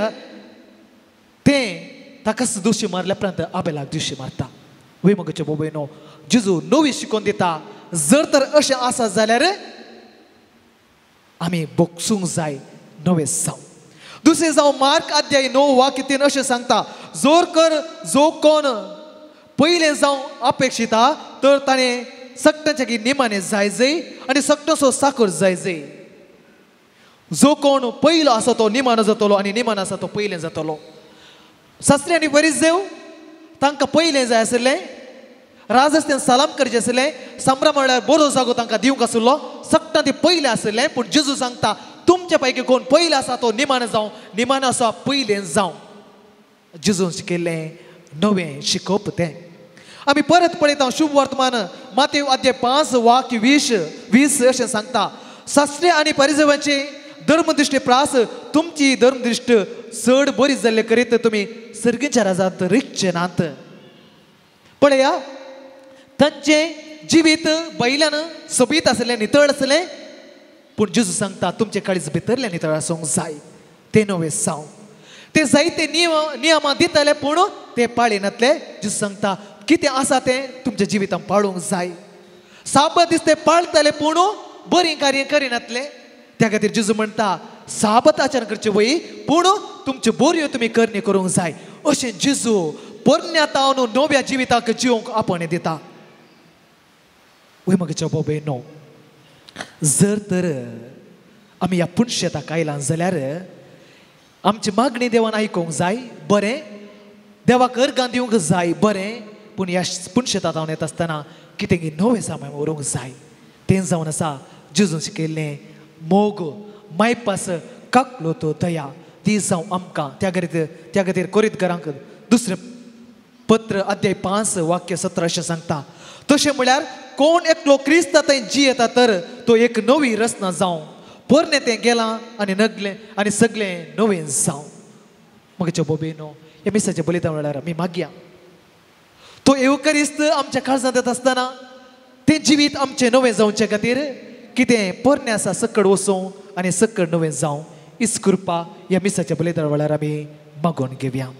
तें ताकाच दोशी मारल्या उपरांत आबेलाक ज्यूशी मारता. वय म्हगेचे बोबयनो, जेजू नवी शिकोवन दिता, जर तर अशें आसा जाल्यार आमी बक्षूंक जाय नवें जावं. दुसरें जावं मार्क अध्याय 9 वाक्य 3 अशें सांगता, जोर कर जो कोण पयलें जावं अपेक्षिता तर ताणें सगळ्यांच्या निमाणें जाय जय आनी सगळ्यांचो साकर जाय जय. जो कोण पयलो आसा तो निमाणो जातलो आनी निमाणो आसा तो पयलें जातलो. शास्त्री आनी परिजेव तांकां पयलें जाय आसलें, राजस्थान सलाम करचें आसलें, संभ्रम म्हळ्यार बरो जागो तांकां दिवंक आसलो, सगळ्यां ते पयलें आसलें. पूण जेजू सांगता तुमच्या पैकी कोण पयलें आसा तो निमाणो जावं, निमाणो आसा पयलें जावं. जेजून शिकयल्लें नवें शिकोवप तें. आमी परत पळयता शुभ वर्तमान मातेव अध्याय 5 वाक्य 20 अशें सांगता, शास्त्री आनी परिजेवांची धर्मदृश्टी प्रास तुमची धर्मदृश्ट चड बरी जाल्ले करीत तुमी सर्गीच्या राजांत रिगचे नात. पळया तांचें जिवीत बैल्यान सोबीत आसलें, नितळ आसलें, पूण जेजू सांगता तुमचें काळीज भितरलें नितळ आसूंक जाय, तें नवें साव. ते जायते नियमां दिताले पूण ते पाळिनातले. जेजू सांगता कितें आसा तें तुमच्या जिवितांत पाळूंक जाय. साबत दीस ते पाळताले पूण बरीं कार्यां करिनातले. त्या खातीर जेजू म्हणटा साबत आचरण करचें वय पूण तुमच्यो बऱ्यो तुमी करणी करूंक जाय. अशें जेजू पोरण्या तावन नव्या जिविताक जिवंक आपण दिता. वय म्हज्या बाबा न्हू, जर तर आमी ह्या पुणशेताक आयला जाल्यार आमची मागणी देवान आयकूंक जाय बरें, देवाक अर्गां दिवंक जाय बरें, पूण ह्या पुणशेतात हांव येता आसतना कितें नवें सामान व्हरूंक जाय. तें जावन आसा जेजून शिकयल्लें मोग, मायपास, काकलो तो दया ती जावं आमकां. त्या खातीर कोरीत घरांक दुसरें पत्र अध्याय 5 वाक्य 17 अशें सांगता, तशें म्हळ्यार कोण एकलो क्रिस्ता थंय जियेता तर तो एक नवी रचना जावं, पोरणें तें गेलां आनी नगलें आनी सगळें नवें जावं. म्हज्या बोबेनो, ह्या मिसाच्या बलिदान वेळार आमी मागया तो येवकरिस्त आमच्या काळजांत येता आसतना तें जिवीत आमचें नवें जावचे खातीर कितें पोरणें आसा सकड वचूं आनी सकड नवें जावं. हीच कृपा ह्या मिसाच्या बलिदान वेळार आमी मागून घेवया.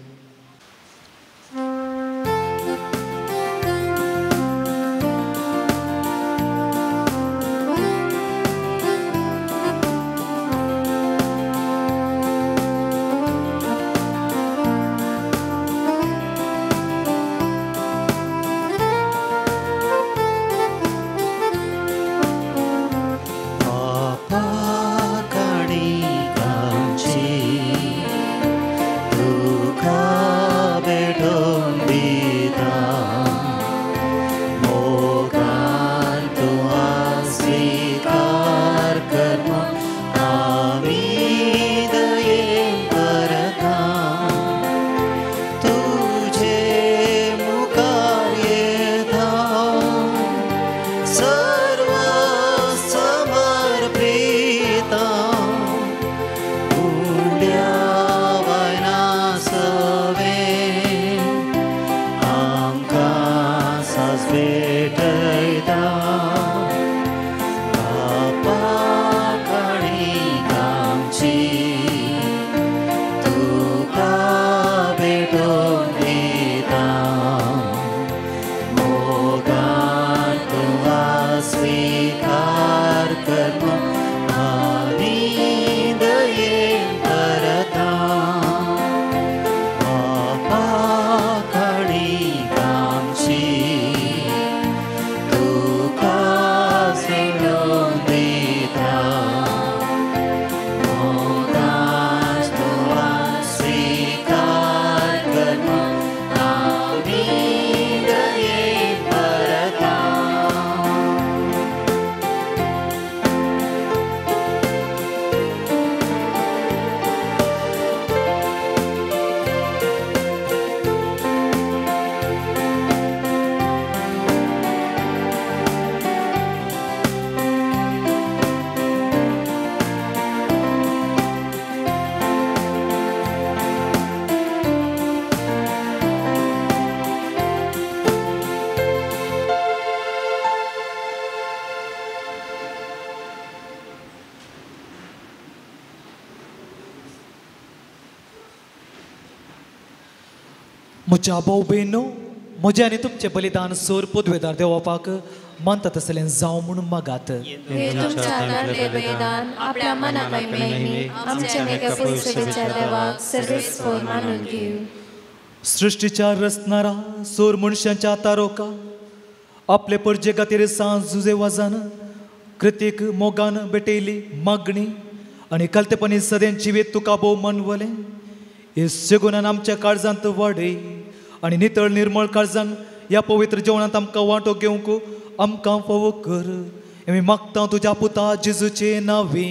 म्हज्या भाव भयणो, म्हजें आनी तुमचें बलिदान सोर पदवेदार देवपाक मानता तसलें जावं म्हूण मागात. सृश्टीच्या रचणारा सोर मनशांच्या तारोका आपले परजे खातीर सांज जुजे वाजान कृतीक मोगान भेटयली मागणी आनी कलतेपणी सदें जिवीत तुका भोव मानवलें. हे सगुणान आमच्या काळजांत वाडय आनी नितळ निर्मळ काळजान ह्या पवित्र जेवणांत आमकां वांटो घेवंक आमकां फावो कर. आमी मागता तुज्या पुता जेजूचे नांवे.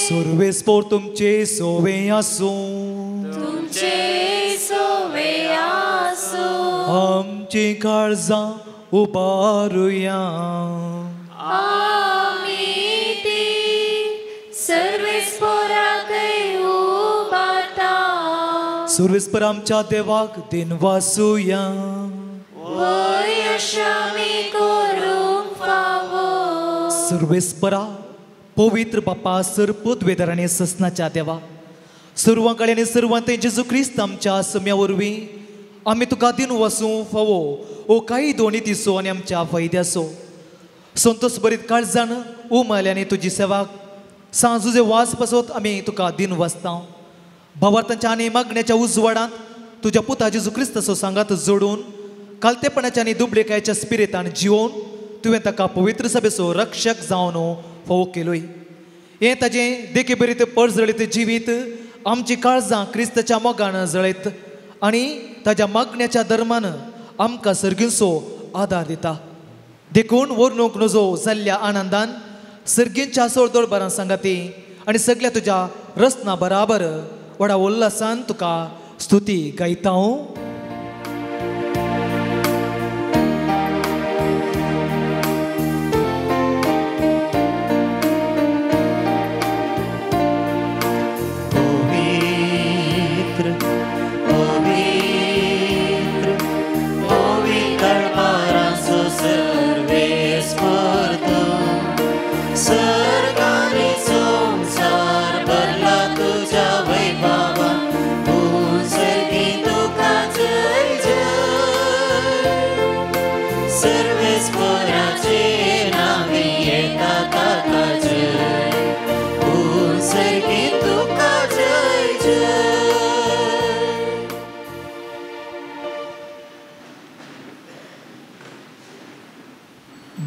सर्वेस्पोर तुमचे सोवे आसूं, आमची काळजां उबारुया. सर्वेस्पर आमच्या देवाक दिनवासुया. सर्वेस्परा पवित्र बापा सर पदवेदार आनी ससनाच्या देवा, सर्वां आनी सर्वांत जेजू क्रिस्त आमच्या सम्या वरवीं आमी तुका दिन वसूं फावो ओ कांय दोनी दिसो आनी आमच्या फायद्याचो संतोष बरीत काळजान उमाले आनी तुजी सेवा सांजुजे वास पासत आमी तुका दिन वाचता. भावार्थांच्या आनी मागण्याच्या उजवाडांत तुज्या पुता जेजू क्रिस्ताचो सांगात जोडून कालतेपणाच्या आनी दुबळेकायच्या स्पिरितान जिवोवन तुवें ताका पवित्र सभेचो रक्षक जावन फावो केलोय. हें ताजें देखी बरीत परजळीत जिवीत आमची काळजां क्रिस्ताच्या मोगान जळयत आनी ताज्या मागण्याच्या धर्मान आमकां सर्गींचो आदार दिता. देखून वर्णूंक नजो जाल्ल्या आनंदान सर्गींच्या सोळदोळबारान सांगाती आनी सगल्या तुज्या रचना बराबर व्हडा उल्हासान तुका स्तुती गायता.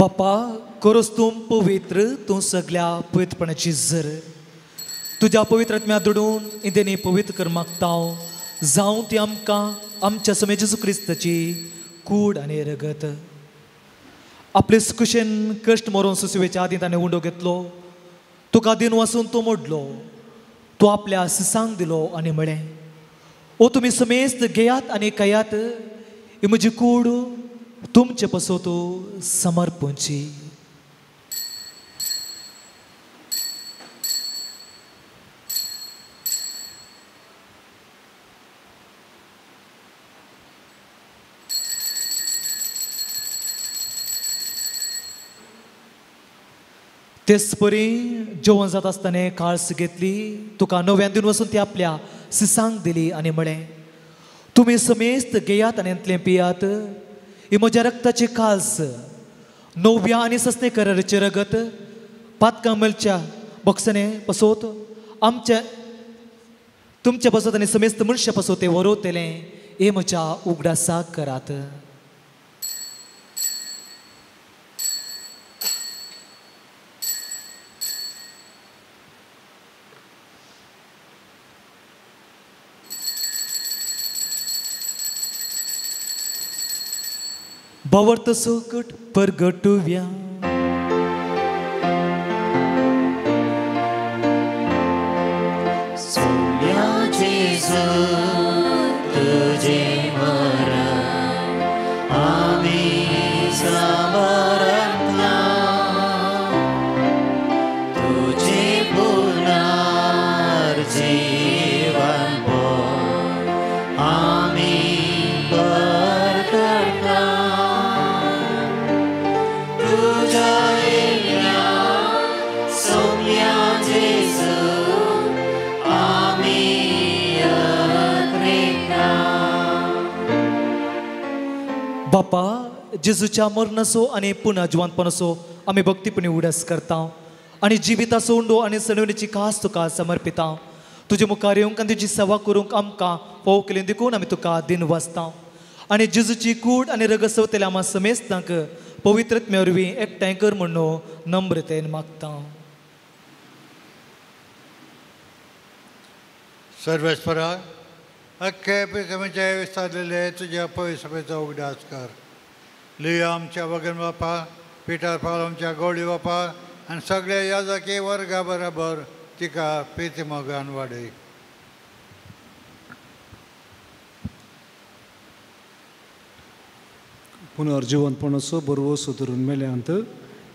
बापा करोस तूं पवित्र, तूं सगल्या पवित्रपणाची जर तुज्या पवित्र आत्म्या दुडून इंदेनी पवित्र कर मागता जावं ती आमकां आमच्या समय जेजू क्रिस्ताची कूड आनी रगत. आपले कुशेन कश्ट मरोन सुसवेच्या आदीं ताणें उंडो घेतलो, तुका दिन वासून तो मोडलो, तो आपल्या सिसांक दिलो आनी म्हळें, ओ तुमी समेस्त घेयात आनी खायात, ही म्हजी कूड तुमचे पासत समर्पणची. तेच परी जेवण जाता आसतना काळस घेतली, तुका नव्यान दिवन वचून ती आपल्या सिसांक दिली आनी म्हळें, तुमी समेस्त घेयात आनी हांतलें पियात, ही म्हज्या रक्ताची काल्स नव्या आनी सस्ने कराराचें रगत पातकां मेळच्या बक्षणे पसोत आमच्या तुमच्या पसत आनी समेस्त मनशां पसोत तें वरोवतलें, हे म्हज्या उगडासाक करात. भावार्थ सकट परगटुव्या. सोम्या जेजू तुझे मरण आमी समरता, तुझे पुनर्जीवन आमी परगटता. बापा जेजूच्या मरणाचो आनी पुनः जिवंतपणाचो आमी भक्तीपणी उडास करता आनी जिविताचो उंडो आनी सणवणीची खास तुका समर्पिता. तुजे मुखार येवंक आनी तुजी सेवा करूंक आमकां फावो केली देखून आमी तुका दिन वाचता आनी जेजूची कूड आनी रगत सवतल्या आमा समेस्तांक पवित्र आत्म्या वरवीं एकठांय कर म्हणून नम्रतेन मागता. सर्वेस्परा अख्खे पिसमेचे विस्तारलेले तुज्या पवित्रपेचो उगडास कर. लियो आमच्या वगन बापा, पिटर पावल आमच्या गोडी बापा आनी सगळे याजकी वर्गा बराबर तिका प्रिती मोगान वाडय. पुनर्जिवंतपणाचो बरवसो धरून मेल्यांत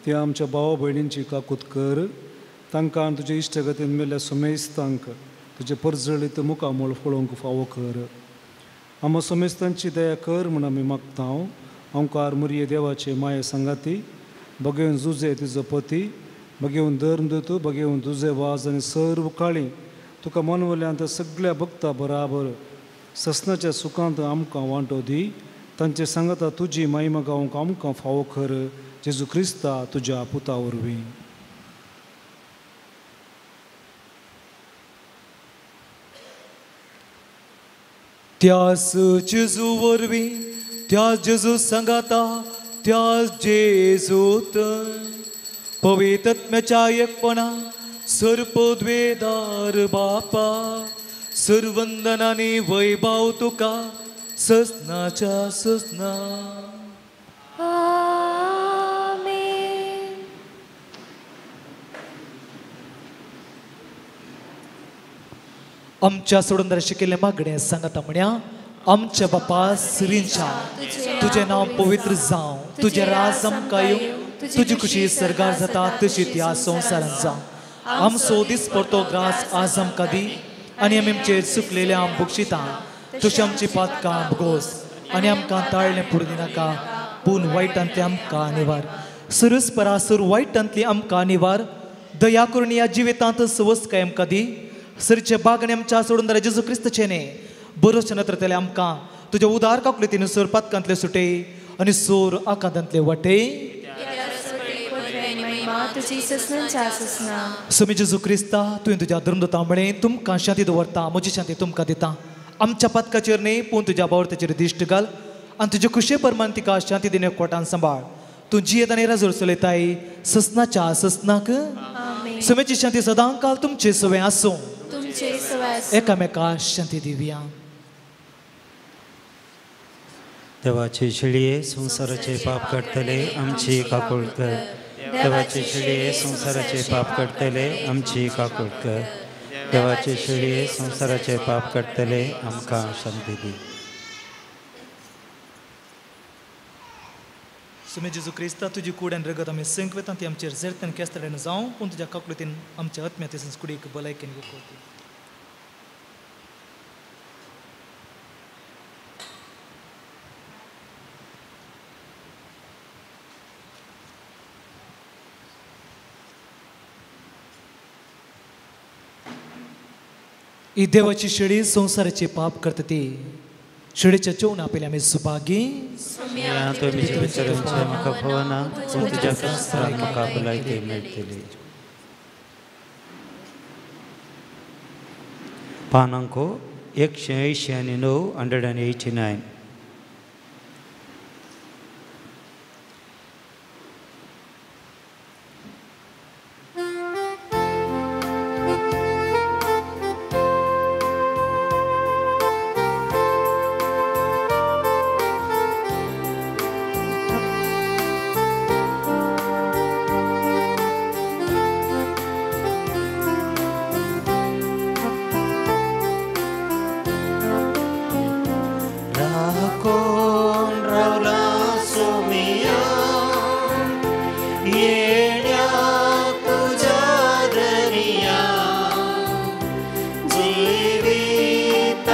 त्या आमच्या भावा भयणींची काकूत कर, तांकां तुजे इश्टगतीन मेल्ल्या समेस्तांक तुजे परजळीत मुखामळ पळोवंक फावो कर. आमकां समेस्तांची दया कर म्हूण आमी मागता. ओंकार मुरये देवाचे माये सांगाती बगेवन जुजे तुजो पती बगेवन धर्मदूत बगेवन तुजे वाज आनी सर्व काळी तुका मनवल्यांत सगळ्या भक्ता बराबर ससनाच्या सुखांत आमकां वांटो दी तांचे सांगता तुजी महिमा गावंक आमकां फावो खर जेजू क्रिस्ता तुज्या पुता वरवीं. त्यास जेजू वरवीं त्या जेजू सांगाता त्या जेजूत पवित्रत्म्याच्या एकपणा सर्पद्वेदार बापा सर्वंदनानी वैभाव तुका ससनाच्या ससना. आमेन. आमच्या सोडून शिकिल्ले मागणे सांगता म्हण्या आमच्या बापा सिरींच्या तुजें नांव पवित्र जावं, तुजें राज आमकां येवं, तुजी खुशी सर्गार जाता तशी त्या संवसारांत जावं. आमचो दीस परतो ग्रास आज आमकां दी आनी आमी आमचेर चुकलेले आम बक्षिता तशी आमची पातकां भोगोस आनी आमकां ताळ्ळें पुरो दिनाका पूण वायटांतली आमकां निवार. सुरस परासूर वायटांतली आमकां निवार. दया करून ह्या जिवितांत सवसकाय आमकां दी. सरचे बागणे आमच्या सोडून जेजू क्रिस्तचें न्ही बरोच नत्रतले आमकां तुज्या उदार काकुळतीन सोर पातकांतले सुटे आनी सोर आकांतांतले वाटे. स्वामी जेजू क्रिस्ता तुवें तुज्या धर्मदूता म्हळें तुमकां शांती दवरता म्हजी शांती तुमकां दिता. आमच्या पातकाचेर न्ही पूण तुज्या बावरताचेर दिश्ट घाल आनी तुजे खुशे प्रमाण तिका शांती दिने कोटान सांबाळ. तूं जियेत आनी राजोर चलयताय ससनाच्या ससनाक. स्वामीची शांती सदां काल तुमचे सवें आसूं. एकामेका शांती दिवया. देवाचे शेळये संवसाराचे पाप काडटले आमची काकूळ कर. देवाचे शेळये संवसाराचे पाप काडटले आमची काकूळ कर. देवाचे शेळये संवसाराचे पाप काडटले आमकां शांती दी. सुमे जेजू क्रिस्ता तुजी कूड आनी रगत आमी संकवेता ती आमचेर झेरतन केस्तडेन जावं पूण तुज्या काकुळतीन आमच्या आत्म्या तशेंच कुडीक भलायकेन वखद. ही देवाची शेळी संवसाराचे पाप करता ती शेळीच्या जेवणा पयलीं आमी सुभागी. म्हाका पळोवना पूण तुज्या संस्कारान म्हाका भलायकी मेळटली. पानांको 189 189. जीवित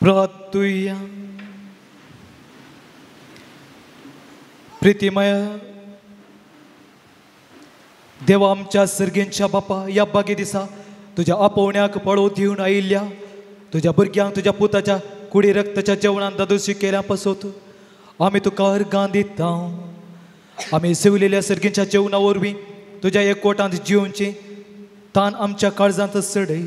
प्रार्थुया. प्रितीमय देवा आमच्या सर्गेंच्या बापा, ह्या बागे दिसा तुज्या आपोवण्याक पळोव दिवन आयिल्ल्या तुज्या भुरग्यांक तुज्या पुताच्या कुडी रक्ताच्या जेवणान दादोशी केल्या पासत आमी तुका अर्गां दिता. आमी सेवलेल्या सर्गेंच्या जेवणा वरवीं तुज्या एकवटांत जिवची तान आमच्या काळजांत चडय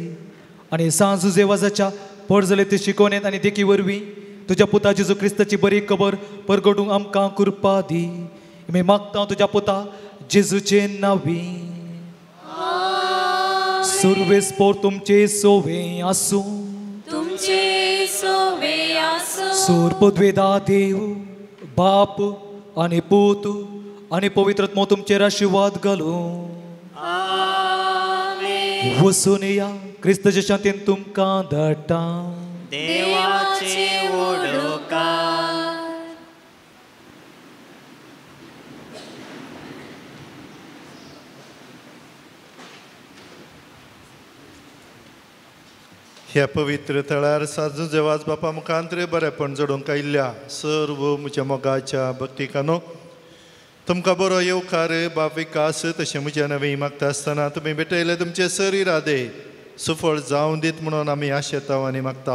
आनी सांज जुजेवाजाच्या परजले ते शिकवणेंत आनी देखी वरवीं तुज्या पुता जेजू क्रिस्ताची बरी खबर परगटूंक आमकां कृपा दी. आमी मागता तुज्या पुता जेजूचे नांवी. सुर्वेस्पोर तुमचे सोवे आसूं, तुमचे सोवे आसूं. सूर पदवेदा देव बाप आनी पूत आनी पवित्र आत्मो तुमचेर आशिर्वाद घालूं. वसून या क्रिस्ताच्या शांतीन तुमकां धाडटा. देवाचे ओडकार. ह्या पवित्र थळार साजू जेवाज बापा मुखांतरे बरेपण जोडूंक आयिल्ल्या सर्व म्हज्या मोगाच्या भक्तिकानो तुमकां बरो येवकार बाप विकास तशें म्हज्या नवी मागता आसतना तुमी भेटयले तुमचे सर इरादे सुफळ जावं दीत म्हणून आमी आशेताव आनी मागता.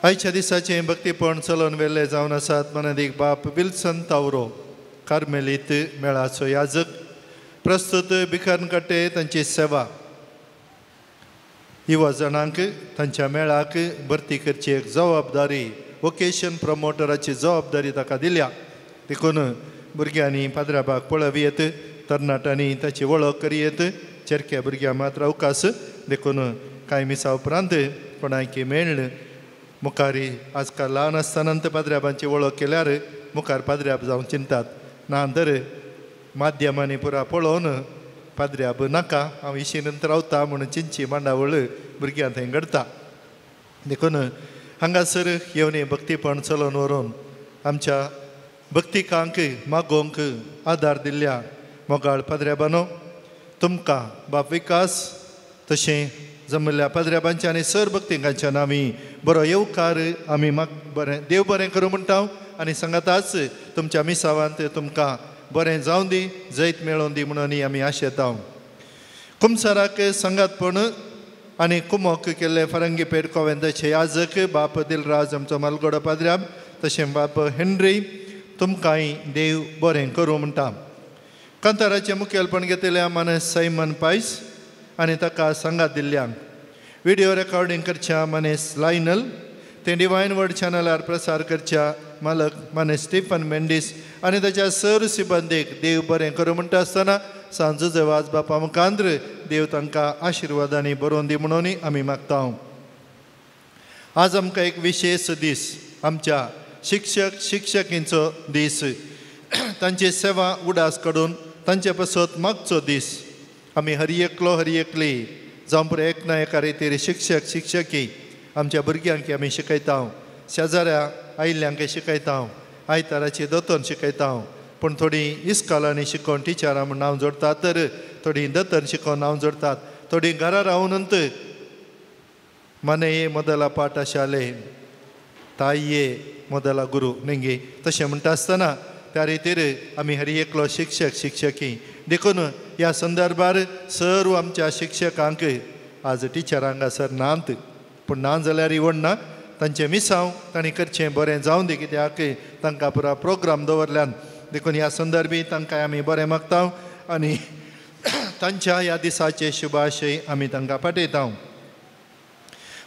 आयच्या दिसाचें भक्तीपण चलोवन व्हेल्ले जावन आसात मनादीक बाप विल्सन तावरो कार्मेलीत मेळाचो याजक प्रस्तुत भिकारण कट्टे तांची सेवा युवा जाणांक तांच्या मेळाक भरती करची एक जबाबदारी वोकेशन प्रमोटराची जबाबदारी ताका दिल्या. देखून भुरग्यांनी पाद्राबाक पळोवयेत, तरणाट्यांनी ताची वळख करयेत. चेरक्या भुरग्यां मात अवकाश देखून कांय मिसा उपरांत कोणाकी मेळ्ळ मुखारी आजकाल ल्हान आसतना पाद्राबांची वळख केल्यार मुखार पाद्राब जावन चिंतात ना तर माध्यमांनी पुरा पळोवन पाद्र्याब नाका हांव इशीनंत रावता म्हणून चिंची मांडावळ भुरग्यां थंय घडता. देखून हांगासर येवन भक्तीपण चलोवन व्हरून आमच्या भक्तिकांक मागोवंक आदार दिल्ल्या मोगाळ पाद्र्याबानो तुमकां बाप विकास तशें जमल्ल्या पाद्र्याबांच्या आनी सर भक्तिकांच्या नांवी बरो येवकार आमी माग बरें देव बरें करूं म्हणटा आनी सांगाताच तुमच्या मिसावांत तुमकां बरें जावं दी जैत मेळोवन दी म्हणून आमी आशेता. कुमसाराक सांगातपण आनी कुमोक केल्ले फरंगी पेट कोवेंदाचे याजक बाप दिलराज आमचो मालगोडो पाद्र्याब तशें बाप हेनरी तुमकांय देव बरें करूं म्हणटा. कांताराचें मुखेलपण घेतल्या मानेस सायमन पायस आनी ताका सांगात दिल्ल्यांक विडियो रेकॉर्डिंग करच्या मानेस लायनल तें डिवायन वर्ड चॅनलार प्रसार करच्या मालक मानेस स्टीफन मेंडीस आनी ताच्या सर सिबंदीक देव बरें करूं म्हणटा आसतना सांजू जेवाज बापा मुखांद्र देव तांकां आशिर्वादांनी बरोवन दी म्हणून आमी मागता. आज आमकां एक विशेश दीस आमच्या शिक्षक शिक्षकींचो दीस. तांची सेवा उडास काडून तांचे पासत मागचो दीस. आमी हर एकलो हर एकली जावं पुरो एक ना एका रितीर शिक्षक शिक्षकी आमच्या भुरग्यांक आमी शिकयता, शेजाऱ्या आयिल्ल्यांक शिकयता, आयताराची दोतोन शिकयता. पूण थोडीं इस्कॉलांनी शिकोवन टिचरां म्हूण नांव जोडतात तर थोडीं दोतोन शिकोवन नांव जोडतात, थोडीं घरा रावून मने मोदला पाठ आशाले ताये मोदला गुरू निंगी तशें म्हणटा आसतना त्या रितीर आमी हर एकलो शिक्षक शिक्षकी. देखून ह्या संदर्भार सर्व आमच्या शिक्षकांक आज टिचरांक हांगासर नात पूण ना जाल्यार इवण ना तांचें मिसांव तांणी करचें बरें जावं दी कित्याक तांकां पुरा प्रोग्राम दवरल्यान. देखून ह्या संदर्भी तांकां आमी बरें मागता आनी तांच्या ह्या दिसाचे शुभाशय आमी तांकां पाठयता.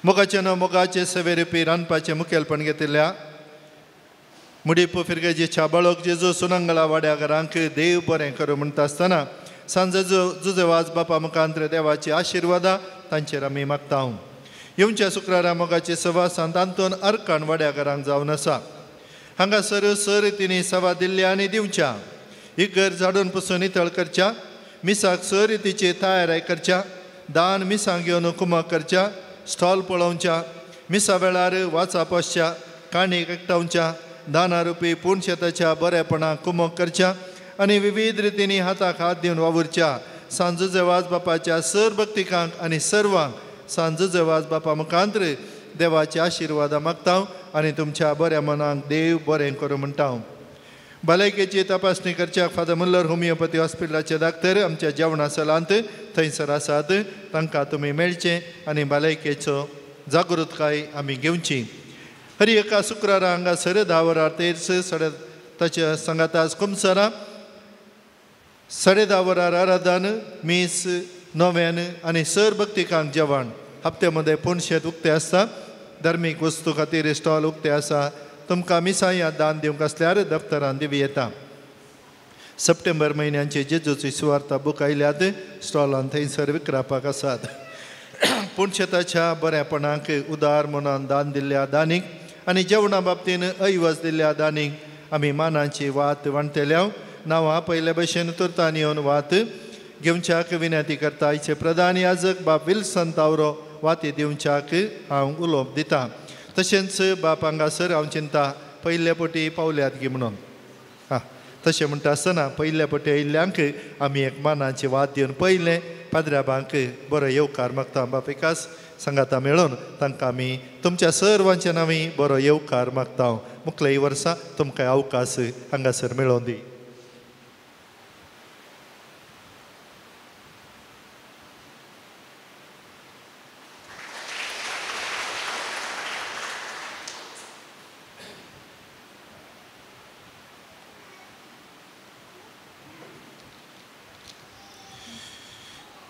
मोगाचें नांव मोगाचे सेवेरुपी रांदपाचें मुखेलपण घेतिल्ल्या मुडीप फिरगेजीच्या बाळक जेजू सुनंगला वाड्या घरांक देव बरें करूं म्हणटा आसतना सांजेजो जुजेवाज बापा मुखांत्र देवाची आशिर्वादां तांचेर आमी मागता. येवच्या शुक्रारा मोगाची सभा सांत आंतोन अर्काण वाड्या घरांक जावन आसा. हांगासर सर तिणी सभा दिल्ल्या आनी दिवच्या इगर झाडून पुसून नितळ करच्या, मिसाक सर रितीची तयाराय करच्या, दान मिसांक घेवन कुमक करच्या, स्टॉल पळोवच्या, मिसा वेळार वाचाप आसच्या, काणी एकठावच्या, दाना रुपी पूर्ण शेताच्या बरेपणाक कुमक करच्या आनी विविध रितींनी हाताक हात दिवन वावुरच्या सांजू जेवाज बापाच्या सर भक्तिकांक आनी सर्वांक सांजू जेवाज बापा मुखांत्र देवाचे आशिर्वादा मागता आनी तुमच्या बऱ्या मनाक देव बरें करूं म्हणटा. भलायकेची तपासणी करच्याक फादर मुल्लर होमिओपॅथी हॉस्पिटलाचे डाक्टर आमच्या जेवणा सलांत थंयसर आसात, तांकां तुमी मेळचें आनी भलायकेचो जागृतकाय आमी घेवची. हर एका शुक्रारा हांगासर 10 वरां तेर्स साडे ताच्या सांगातास कुमसरां 10:30 वरार आराधन मीस नव्यान आनी सर भक्तिकांक जेवण. हप्ते मदें पुणशेत उक्तें आसता, धार्मीक वस्तू खातीर स्टॉल उक्तें आसा. तुमकां मिसाया दान दिवंक आसल्यार दफ्तरान दिवं येता. सप्टेंबर म्हयन्याचे जेजूची सुवार्ता बूक आयल्यात स्टॉलान थंयसर विकरापाक आसात. पुणशेताच्या बऱ्यापणाक उदार मनान दान दिल्ल्या दानीक आनी जेवणा बाबतीन ऐवज दिल्ल्या दानीक आमी मानाची वात वांटतल्या. नांवां पयले भशेन तुर्तान येवन वात घेवच्याक विनंती करता. आयचे प्रधान याजक बाप विल्सन तावरो वाती दिवच्याक हांव उलोवप दिता. तशेंच बाप हांगासर हांव चिंता पयले पटी पावल्यात गी म्हणून हां तशें म्हणटा आसतना पयले पटी आयिल्ल्यांक आमी एक मानाची वात दिवन पयलें पाद्र्याबांक बरो येवकार मागता. बाप विकास सांगाता मेळून तांकां आमी तुमच्या सर्वांच्या नांवी बरो येवकार मागता. मुखल्याय वर्सा तुमकां अवकाश हांगासर मेळोवन दी.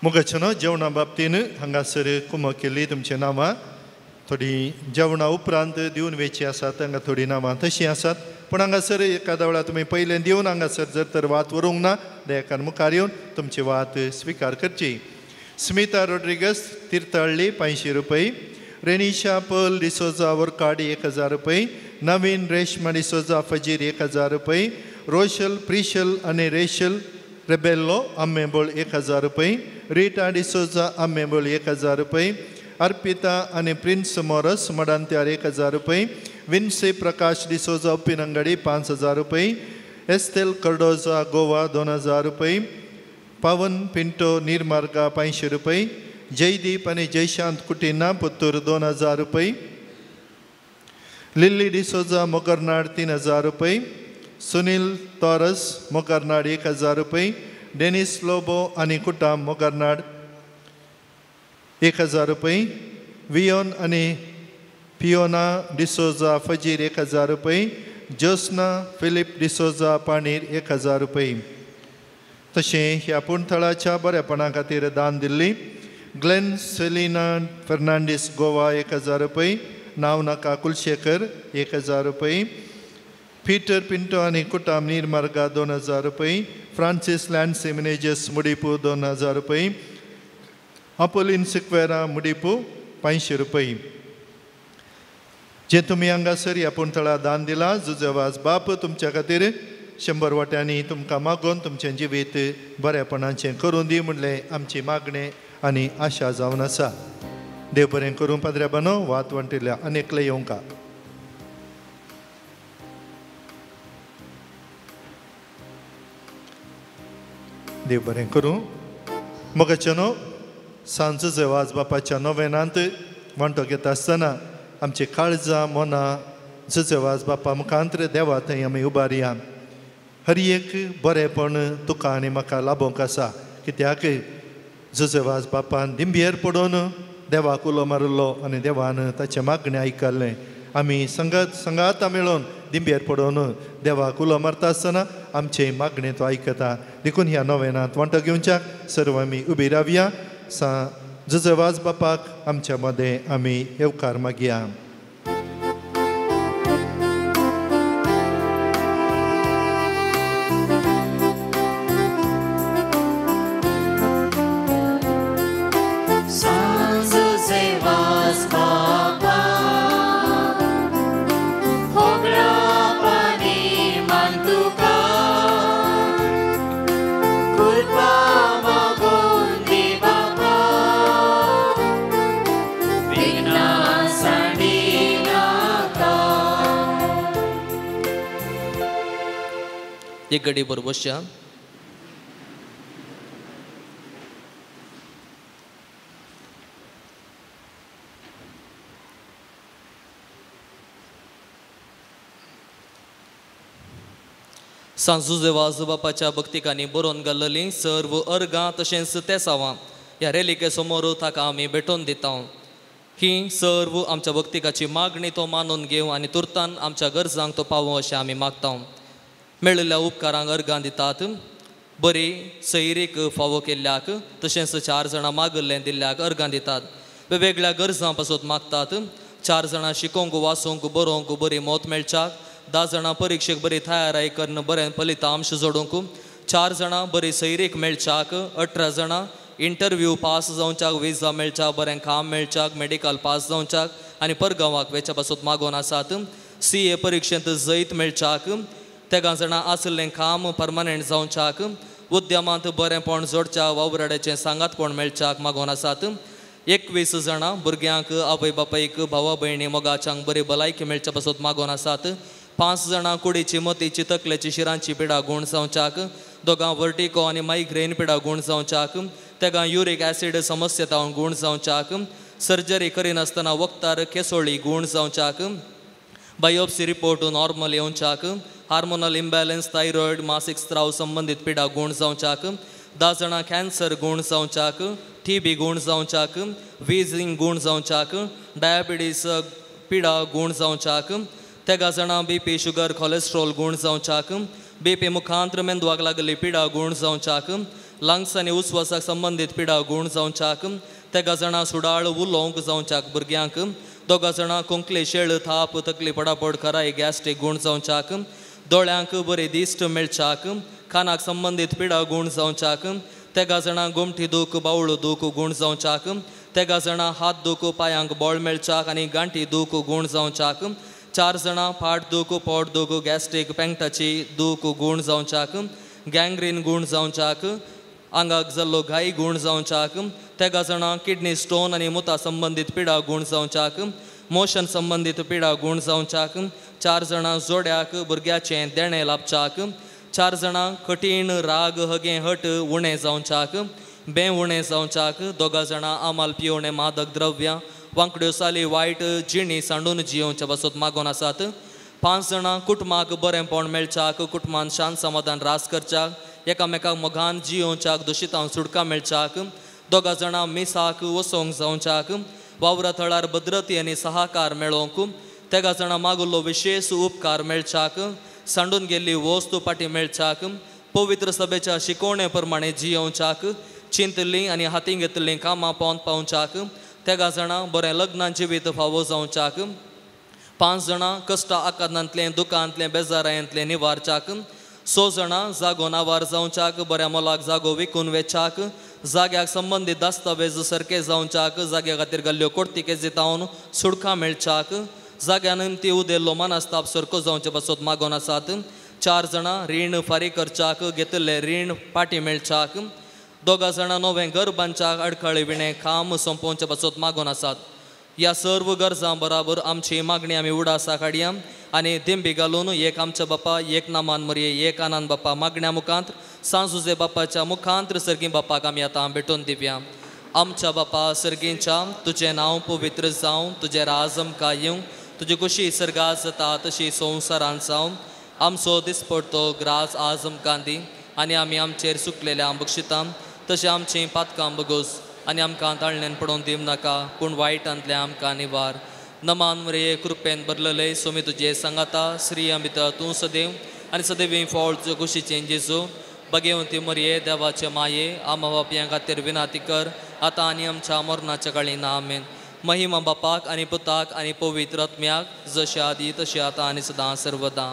मुगाचें जेवणा बाबतीन हांगासर कुमक केल्ली तुमची नांवां थोडीं जेवणा उपरांत दिवन वेची आसात, हांगा थोडीं नांवां तशीं आसात. पूण हांगासर एकाद्या वेळार तुमी पयलें दिवन हांगासर जर तर वात व्हरूंक ना दयाकान मुखार येवन तुमची वात स्विकार करची. स्मिता रोड्रिगस तीर्थहळ्ळी 500 रुपये, रेनिशा पर्ल डिसोजा वर्काडी 1000 रुपये, नवीन रेशमा डिसोजा फजीर 1000 रुपये, रोशल प्रिशल आनी रेशल रेबेल्लो आम्मेबोळ 1000 रुपये, रिटा डिसोजा आम्मेबोळ 1000 रुपये, अर्पिता आनी प्रिन्स मोरस मडांत्यार 1000 रुपये, विन्सी प्रकाश डिसोजा उप्पिनंगडी 5000 रुपये, एस्तेल कर्डोजा गोवा 2000 रुपये, पावन पिंटो नीरमार्गा 500 रुपये, जयदीप आनी जयशांत कुटिना पुत्तूर 2000 रुपये, लिल्ली डिसोजा मोगरनाड 3000 रुपये, सुनील तॉरस मोगरनाड 1000 रुपये, डेनिस लोबो आनी कुटाम मोगरनाड 1000 रुपये, वियोन आनी पियोना डिसोजा फजीर 1000 रुपये, ज्योत्स्ना फिलीप डिसोजा पाणीर 1000 रुपये. तशें ह्या पुणथळाच्या बऱ्यापणा खातीर दान दिल्ली ग्लेन सेलिना फर्नांडीस गोवा 1000 रुपये, नांव नाका कुलशेखर 1000 रुपये, पीटर पिंटो आनी कुटाम नीरमार्गा 2000 रुपये, फ्रांसीस लॅन्सी मिनेजस मुडीपू 2000 रुपये, अपोलीन सिक्वेरा मुडीपू 500 रुपये. जे तुमी हांगासर ह्या पुणथळा दान दिला जुजेवाज बाप तुमच्या खातीर 100 वाट्यांनी तुमकां मागोवन तुमचें जिवीत बऱ्यापणाचें करूं दी म्हणलें आमची मागणें आनी आशा जावन आसा. देव बरें करूं पाद्र्या बानो वात वांटिल्ल्या आनी एकले येवंका. देव बरें करूं. मोगाच्यानो सांजो जेवाज बापाच्या नोवेनांत वांटो घेता आसतना आमची काळजां मनां जुजेवाज बापा मुखांत्र देवा थंय आमी उबारया. हर एक बरेंपण तुका आनी म्हाका लाभोवंक आसा, कित्याक जुजेवाज बापान दिंबेर पडून देवाक उलो मारिल्लो आनी देवान ताचें मागणें आयकल्लें. आमी संगात संगाता मेळोवन दिंबेर पडून देवाक उलो मारता आसतना आमचें मागणें तो आयकता. देखून ह्या नोवेनांत वांटो घेवच्याक सर्व आमी उबी रावया. सा जुजेवाज बापाक आमच्या मदें आमी येवकार मागया. एक घडी बरोबर बसया. सांजुजे वाज बापाच्या भक्तिकांनी बरोवन घाल्लेलीं सर्व अर्गां तशेंच तेसावां ह्या रेलिके समोर ताका आमी भेटोवन दिता. ही सर्व आमच्या भक्तिकाची मागणी तो मानून घेवं आनी तुर्तान आमच्या गरजांक तो पावों अशें आमी मागता. मेळिल्ल्या उपकारांक अर्गां दितात. बरी सैरीक फावो केल्ल्याक तशेंच 4 जाणां मागिल्लें दिल्ल्याक अर्गां दितात. वेगवेगळ्या गरजां पासत मागतात. 4 जाणां शिकोवंक वाचूंक बरोवंक बरी मौत मेळच्याक, 10 जाणां परिक्षेक बरी तयाराय करून बरें फलितांश जोडूंक, 4 जाणां बरी सैरीक मेळच्याक, 18 जाणां इंटरव्यू पास जावच्याक, विजा मेळच्याक, बरें काम मेळच्याक, मेडिकल पास जावच्याक आनी परगांवाक वेच्या पासत मागोवन आसात. CA परिक्षेंत जैत मेळच्याक, 13 जाणां आशिल्लें काम परमनंट जावच्याक, उद्यमांत बरेंपण जोडच्या वावराड्याचें सांगातपण मेळच्याक मागोवन आसात. 21 जाणां भुरग्यांक आवय बापायक भावा भयणी मोगाच्यांक बरी भलायकी मेळच्या पासत मागोवन आसात. 5 जाणां कुडीची मतीची तकलेची शिरांची पिडा गूण जावच्याक, 2 वर्टिको आनी मायग्रेन पिडा गूण जावच्याक, 3 युरीक ॲसिड समस्या तावन गूण जावच्याक, सर्जरी करिनासतना वखदार केसोळी गूण जावच्याक, बायोप्सी रिपोर्ट नॉर्मल येवच्याक, हार्मोनल इम्बॅलन्स थायरॉयड मासीक स्त्राव संबंदीत पिडा गूण जावच्याक, 10 जाणां कॅन्सर गूण जावच्याक, TB गूण जावच्याक, विझिंग गूण जावच्याक, डायबिटीस पिडा गूण जावच्याक, 13 जाणां BP sugar cholesterol गूण जावच्याक, BP मुखांत्र मेंदवाक लागिल्ली पिडा गूण जावच्याक, लंग्स आनी उस्वासाक संबंदीत पिडा गूण जावच्याक, 13 जाणां सुडाळ उलोवंक जावच्याक भुरग्यांक, 2 जाणां खोंकले शेळ थाप तकली पडापड खराय गॅस्ट्रीक गूण जावच्याक, दोळ्यांक बरी दिश्ट मेळच्याक, कानाक संबंदीत पिडा गूण जावच्याक, 13 जाणां गोमटी दूख बावळो दूख गूण जावच्याक, 13 जाणां हात दूख पांयांक बळ मेळच्याक आनी गांठी दूख गूण जावच्याक, 4 जाणां फाट दूख पोट दूख गॅस्ट्रीक पेंगटाची दूख गूण जावच्याक, गँग्रीन गूण जावच्याक, आंगाक जाल्लो घाई गूण जावच्याक, 13 जाणां किडनी स्टोन आनी मुता संबंदीत पिडा गूण जावच्याक, मोशन संबंदीत पिडा गूण जावच्याक, 4 जाणां जोड्याक भुरग्याचें देणें लाभच्याक, 4 जाणां कठीण राग हगें हट उणें जावच्याक, बें उणें जावच्याक, 2 जाणां आमाल पिवणें मादक द्रव्यां वांकड्यो साली वायट जिणी सांडून जियोवच्या पासत मागोवन आसात. 5 जाणां कुटुंबाक बरेंपण मेळच्याक, कुटुंबान शांत समाधान रास करच्याक, एकामेकाक मोगान जियोवच्याक, दुशितांक सुटका मेळच्याक, 2 जाणां मिसाक वसोवंक जावच्याक, वावरा थळार भद्रती आनी सहाकार मेळोवंक, 13 जाणां मागुल्लो विशेश उपकार मेळच्याक, सांडून गेल्ली वस्तू फाटीं मेळच्याक, पवित्र सभेच्या शिकवणे प्रमाणे जियोवच्याक, चिंतल्लीं आनी हातीं घेतिल्लीं कामां पावन पावच्याक, 13 जाणां बरें लग्नान जिवीत फावो जावच्याक, 5 जाणां कश्टा आकांतांतलें दुकांतलें बेजारायेंतलें निवारच्याक, 6 जाणां जागो नावार जावच्याक, बऱ्या मोलाक जागो विकून वेच्याक, जाग्याक संबंदीत दस्तावेज सारके जावच्याक, जाग्या खातीर घाल्ल्यो कोर्तिके जितावन सुडकां मेळच्याक, जाग्या निमती उदेल्लो मनस्ताप सारको जावचे पासत मागोवन आसात. 4 जाणां रीण फारीक करच्याक, घेतिल्लें रीण फाटीं मेळच्याक, 2 जाणां नवें घर बांदच्याक अडखळी विणें काम सोंपोवचे पासत मागोवन आसात. ह्या सर्व गरजां बराबर आमची मागणी आमी उडासा काडया आनी दिंबी घालून एक आमच्या बापा एक नामान मरये एक आनंद बापा मागण्या मुखांत सांजुजे बापाच्या मुखांत सर्गी बापाक आमी आतां भेटोवन दिवया. आमच्या बापा सर्गींच्या, तुजें नांव पवित्र जावं, तुजें राज आमकां येवं, तुजी खुशी सर्गात जाता तशी संवसारांत जावं. आमचो दिसपडतो ग्रास आज आमकां दी आनी आमी आमचेर सुकलेल्या बक्षिता तशें आमचीं पातकां बगोस आनी आमकां ताळण्यान पडोवन दिवं नाका, पूण वायटांतलें आमकां निवार. नमान मरये कृपेन भरलेले सोमी तुजे सांगाता, श्री अमिता तूं सदैव आनी सदैव फळ तुज्या खुशीचें जेजू. बगेवंती मरये देवाचे माये, आमा बापयां खातीर विनाती कर आतां आनी आमच्या मरणाच्या काळी. आमेन. महिमा बापाक आनी पुताक आनी पवित्र आत्म्याक, जशें आदी तशें आतां आनी सदां सर्वदां.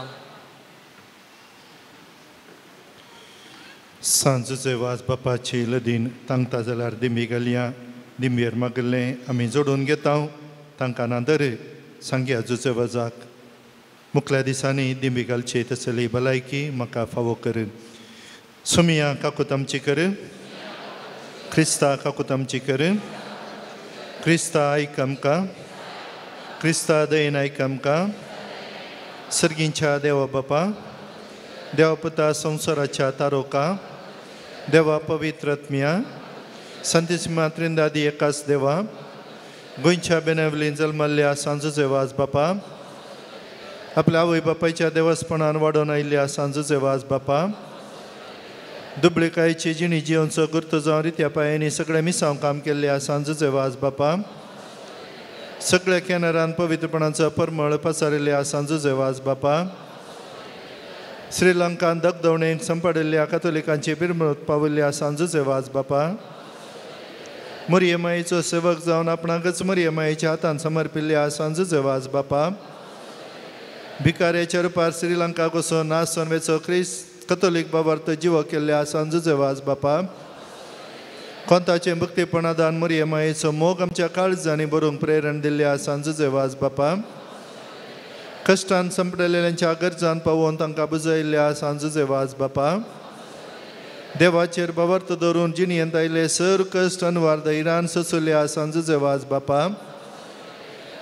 सांजचे वाज बापाची लदीन तांगता जाल्यार दिंबी घालया, दिंबयेर मागिल्लें आमी जोडून घेता, तांकां नादर सांगया जुचे वाजाक. मुखल्या दिसांनी दिंबी घालची तसली भलायकी म्हाका फावो कर. सुमिया काकूत आमची कर, क्रिस्ता काकूत आमची कर, क्रिस्ता आयक आमकां, क्रिस्ता दयेन आयक आमकां. सर्गींच्या देवा बापा, देवा पुता संवसाराच्या तारोका, देवा पवित्र आत्म्या, संतीसिमा त्रिंदादी एकाच देवा, गोंयच्या बेनावलीन जल्मल्ल्या सांजोचे वाज बापा, आपल्या आवय बापायच्या देवस्पणान वाडोवन आयिल्ल्या सांजूचे वाज बापा, दुबळेकायची जिणी जिवनचो गुर्त जावन रित्या पांयांनी सगळें मिसांव काम केल्ल्या सांजूचे वाज बापा, सगळ्या कॅनरान पवित्रपणाचो परमळ पसारिल्ल्या सांजूचे वाज बापा, श्रीलंकान दगदवणेक संपडिल्ल्या कातोलिकांची बिरमत पाविल्ल्या सांजूचे वाज बापा, मरियमाईचो सेवक जावन आपणाकच मरियमाईच्या हातान समर्पिल्ल्या सांजूचे वाज बापा, भिकाऱ्याच्या रुपार श्रीलंकाक वचून नासोन वेचो क्रिस्त कथोलीक बाबार्थ जिवो केल्ल्या सांजूचे वाज बापा, कोंताचें भक्तीपणादान मरियमाईचो मोग आमच्या काळजांनी बरोवंक प्रेरण दिल्ल्या सांजूचे वाज बापा, कश्टान संपडलेल्यांच्या गरजान पावोवन तांकां बुजयल्ल्या सांजूचे वाज बापा, देवाचेर बाबार्थ दवरून जिणयेंत आयिल्ले सर कश्ट अनवार धैर्यान सोंसुल्ल्या सांजूचे वाज बापा,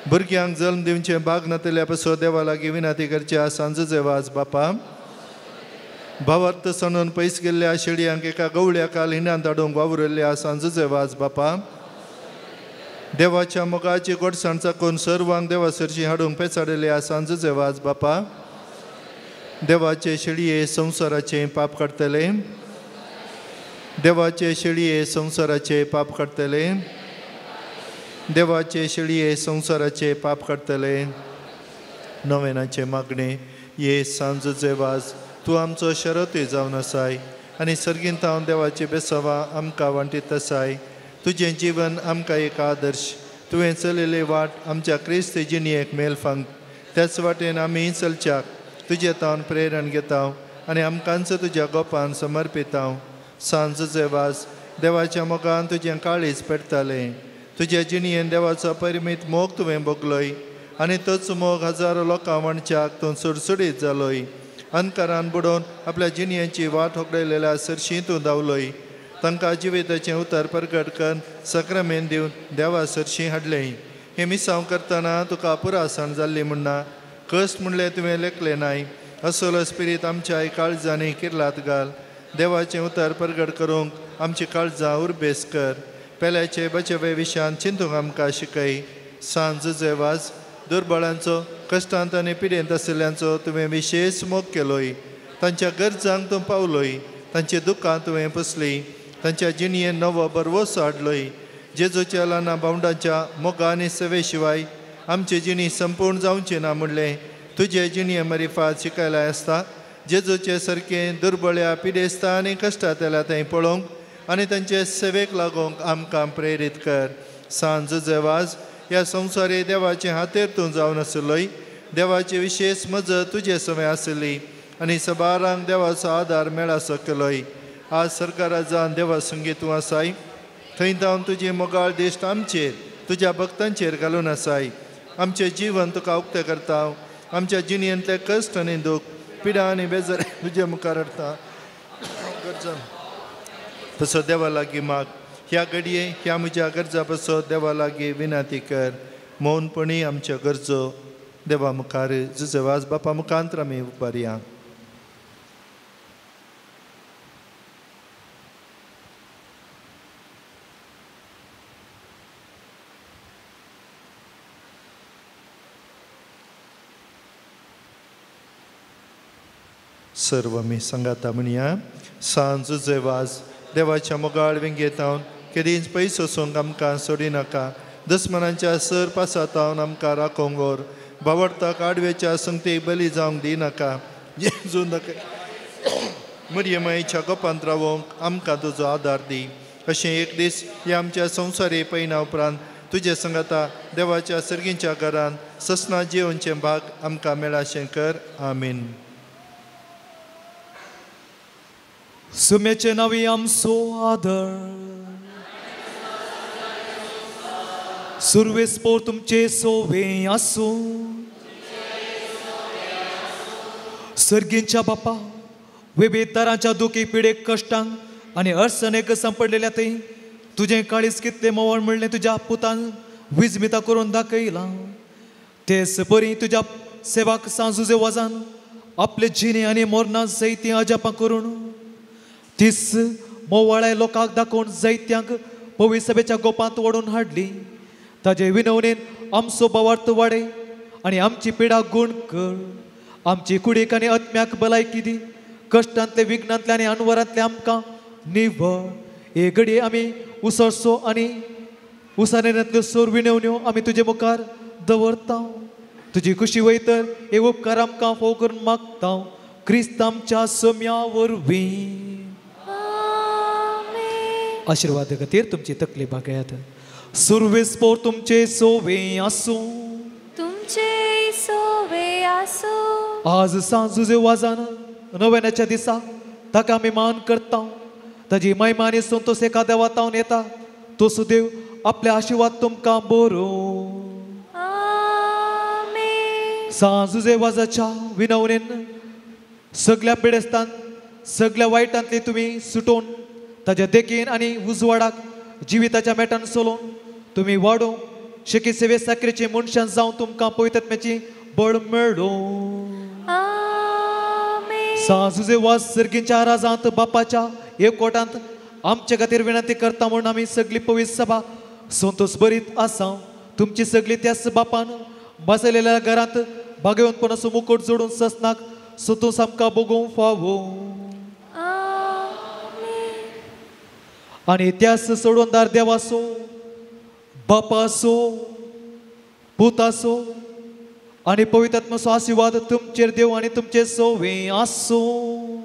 भुरग्यांक जल्म दिवचें भाग नातिल्ल्या पसो देवा लागीं विनंती करच्या सांजूचे वाज बापा, भावार्थ सणून पयस गेल्ल्या शेळयांक एका गवळ्या काल हिंडांत हाडूंक वावुरिल्ल्या सांजूचे वाज बापा, देवाच्या मोगाची गोडसाण चाकून सर्वांक देवा सरशी हाडूंक पेचाडिल्ल्या सांजूचे वाज बापा, देवाचे शेळये संवसाराचें पाप काडटले, देवाचे शेळये संवसाराचें पाप काडटले, देवाचे शेळये संवसाराचें पाप काडटले. नवेनाचें मागणें. ये सांजूचे वाज, तूं आमचो शरतूय जावन आसाय आनी सर्गींत हांव देवाची बेसवा आमकां वांटीत आसाय. तुजें जीवन आमकां एक आदर्श, तुवें चलयल्ली वाट आमच्या क्रिस्त जिणयेक मेल फांग, त्याच वाटेन आमी चलच्याक तुजे तावन प्रेरण घेता आनी आमकांच तुज्या गोपान समर्पिता. सांजूचे वाज, देवाच्या मोगान तुजें काळीज पेटतालें, तुज्या जिणयेन देवाचो परिमीत मोग तुवें भोगलोय आनी तोच मोग हजारो लोकां वांटच्याक तूं सुडसुडीत जालोय. अंधकारान बुडोवन आपल्या जिणयेची वाट होगडयलेल्या सरशी तूं धांवलोय, तांकां जिविताचें उतर परगट करून सक्रामेन दिवन देवा सरशी हाडलें. हें मिसांव करतना तुका पुरासण जाल्ली म्हणना, कश्ट म्हणलें तुवें लेखलें नाय. असलो स्पिरीत आमच्या काळजांनी किर्लात घाल, देवाचें उतर परगट करूंक आमची काळजां उर्बेस कर. पेल्याचे बचवे विशयान चिंतूंक आमकां शिकय. सांजूचे वाज, दुर्बळांचो कश्टांत आनी पिडेंत आशिल्ल्यांचो तुवें विशेश मोग केलोय, तांच्या गरजांक तूं पावलोय, तांची दुकां तुवें पुसली, तांच्या जिणयेन नवो बरवसो हाडलोय. जेजूच्या ल्हाना भावंडांच्या मोगा आनी सेवे शिवाय आमची जिणी संपूर्ण जावची ना म्हणलें तुजे जिणये मरिफात शिकयलाय आसता. जेजूचे सारकें दुर्बळ्या पिडेस्ता आनी कश्टांतल्या थंय पळोवंक आनी तांचे सेवेक लागूंक आमकां प्रेरीत कर. सांजूचे वाज, ह्या संवसारी देवाचे हातेर तूं जावन आशिल्लोय, देवाची विशेश मजत तुजे समें आशिल्ली आनी सबारांक देवाचो आदार मेळासो केलोय. आज सरकारा जावन देवा संगी तूं आसाय, थंय जावन तुजी मोगाळ दिश्ट आमचेर तुज्या भक्तांचेर घालून आसाय. आमचें जीवन तुका उक्तें करता, आमच्या जिणयेंतले कश्ट आनी दूख पिडा आनी बेजार तुजे मुखार हाडटा. गरजा तसो देवा लागीं माग, ह्या घडये ह्या म्हज्या गरजा पसो देवा लागीं विनंती कर. मौनपणी आमच्यो गरजो देवा मुखार जुजे वाज बापा मुखांत आमी उबारया. सर्व आमी सांगाता म्हणया. सांजूचे वाज, देवाच्या मोगाळ विंगेतावन केदींच पयस वचूंक आमकां सोडिनाका, दुस्मनांच्या सर पासातावन आमकां राखोवंक व्हर, बावडताक आडवेच्या संगतीक बली जावंक दिनाका, जेजू नाका मरियमाईच्या गोपांत रावोवंक आमकां तुजो आदार दी. अशें एक दीस ह्या आमच्या संवसारी पयना उपरांत तुजे संगाता देवाच्या सर्गींच्या घरांत ससना जिवनचें भाग आमकां मेळाशें कर. आमीन. सुमेचे नावी आमचो आदर, सुरवेस पोर तुमचे सोवे आसूं. सर्गींच्या बापा, विविध तरांच्या दुखी पिडेक कश्टांक आनी अडचणेक सांपडलेल्या थंय तुजें काळीज कितलें मोवळ म्हणलें तुज्या पुतान विजमिता करून दाखयलां. तेच परी तुज्या सेवाक सांजुजे वजान आपले जिणे आनी मोरना जैती अजापां करून तीस मोवाळ्या लोकांक दाखोवन जैत्यांक पवित्र सभेच्या गोपांत ओडून हाडली. ताजे विनवणेन आमचो भावार्थ वाडय आनी आमची पिडा गुण कर. आमची कुडीक आनी आत्म्याक भलायकी दी. कश्टांतले विघ्नांतले आनी अनवरांतले आमकां निवळ. हे घडये आमी उसरसो आनी उसानेंतल्यो सोर विणवण्यो आमी तुजे मुखार दवरता. तुजी खुशी वयतर हे उपकार आमकां फोव करून मागता क्रिस्त आमच्या सम्या वरवीं. आशिर्वाद खातीर तुमची तकली बागयात. सुरवेस पोर तुमचे सोवे आसूं. तुमचे सोवे आसूं. आज सांजुजे वाजान नव्याच्या दिसा ताका आमी मान करता. ताजी महिमा आनी संतोष एका देवातावन येता. तो सुदेव आपल्या आशिर्वाद तुमकां बरो. सांजुजे वाजाच्या विनवणेन सगळ्या पिडेस्तान सगळ्या वायटांतली तुमी सुटोवन ताज्या देखीन आनी उजवाडाक जिविताच्या मेटान सोलोवन तुमी वाडोवंक शेकी सेवे साकरेचे मनशान जावन तुमकां पवित्रत्म्याची बळ मेळो. सांजुजे वाज सर्गींच्या राजांत बापाच्या एकवटांत आमचे खातीर विनंती करता म्हणून आमी सगळी पवित्र सभा संतोष भरीत आसा. तुमची सगळी त्याच बापान बसलेल्या घरांत भाग्यवंतपणाचो मुकुट जोडून ससनाक संतोष आमकां भोगोवंक फावो. आनी त्याच सोडवणदार देवाचो बापाचो पुताचो आनी पवित्र आत्म्याचो आशिर्वाद तुमचेर देव आनी तुमचे सोवे आसूं.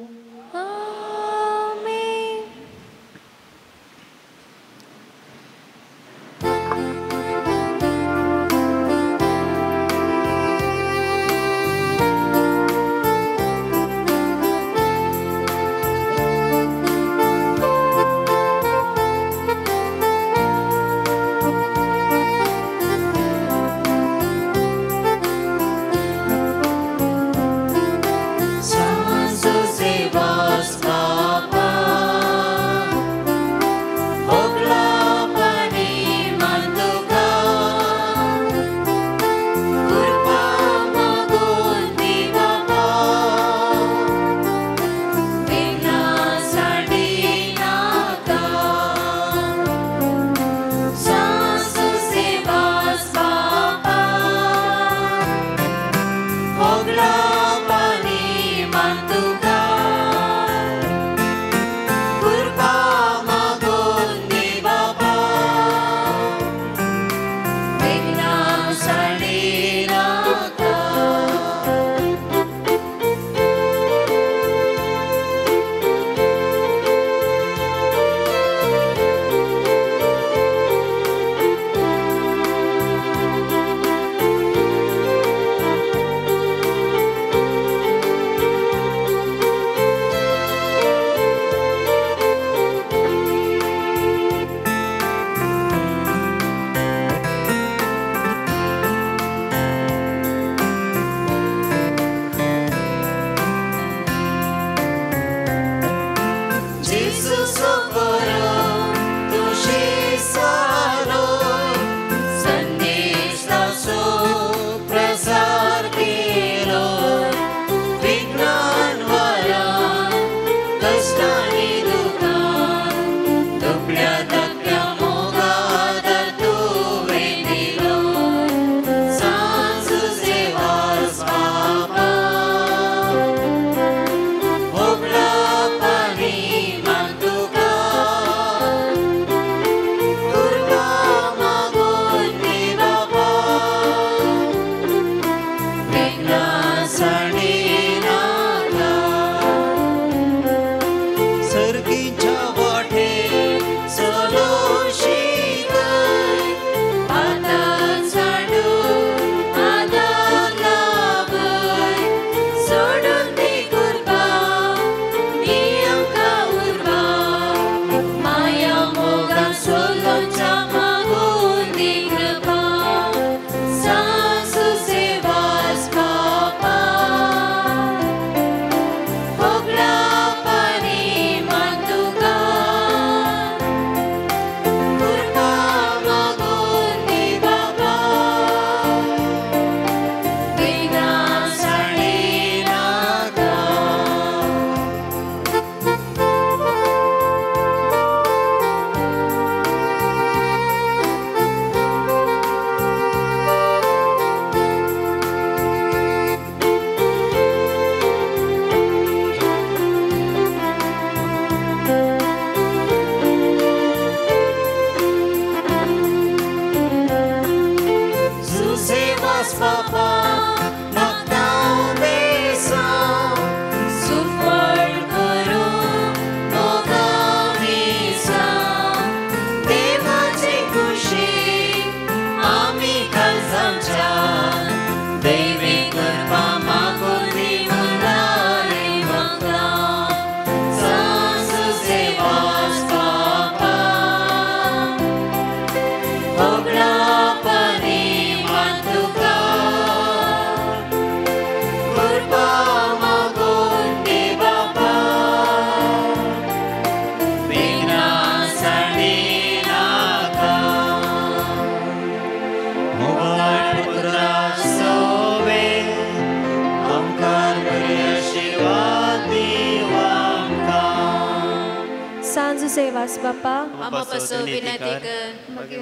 सांज सेवास बापा आमा पासो विनंती कर.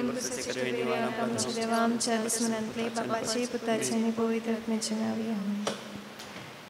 आमच्या देवा आमच्या दुस्मनांतले बापाचे पुताचे आनी पवित्र आत्म्याचे नांवी आमेन.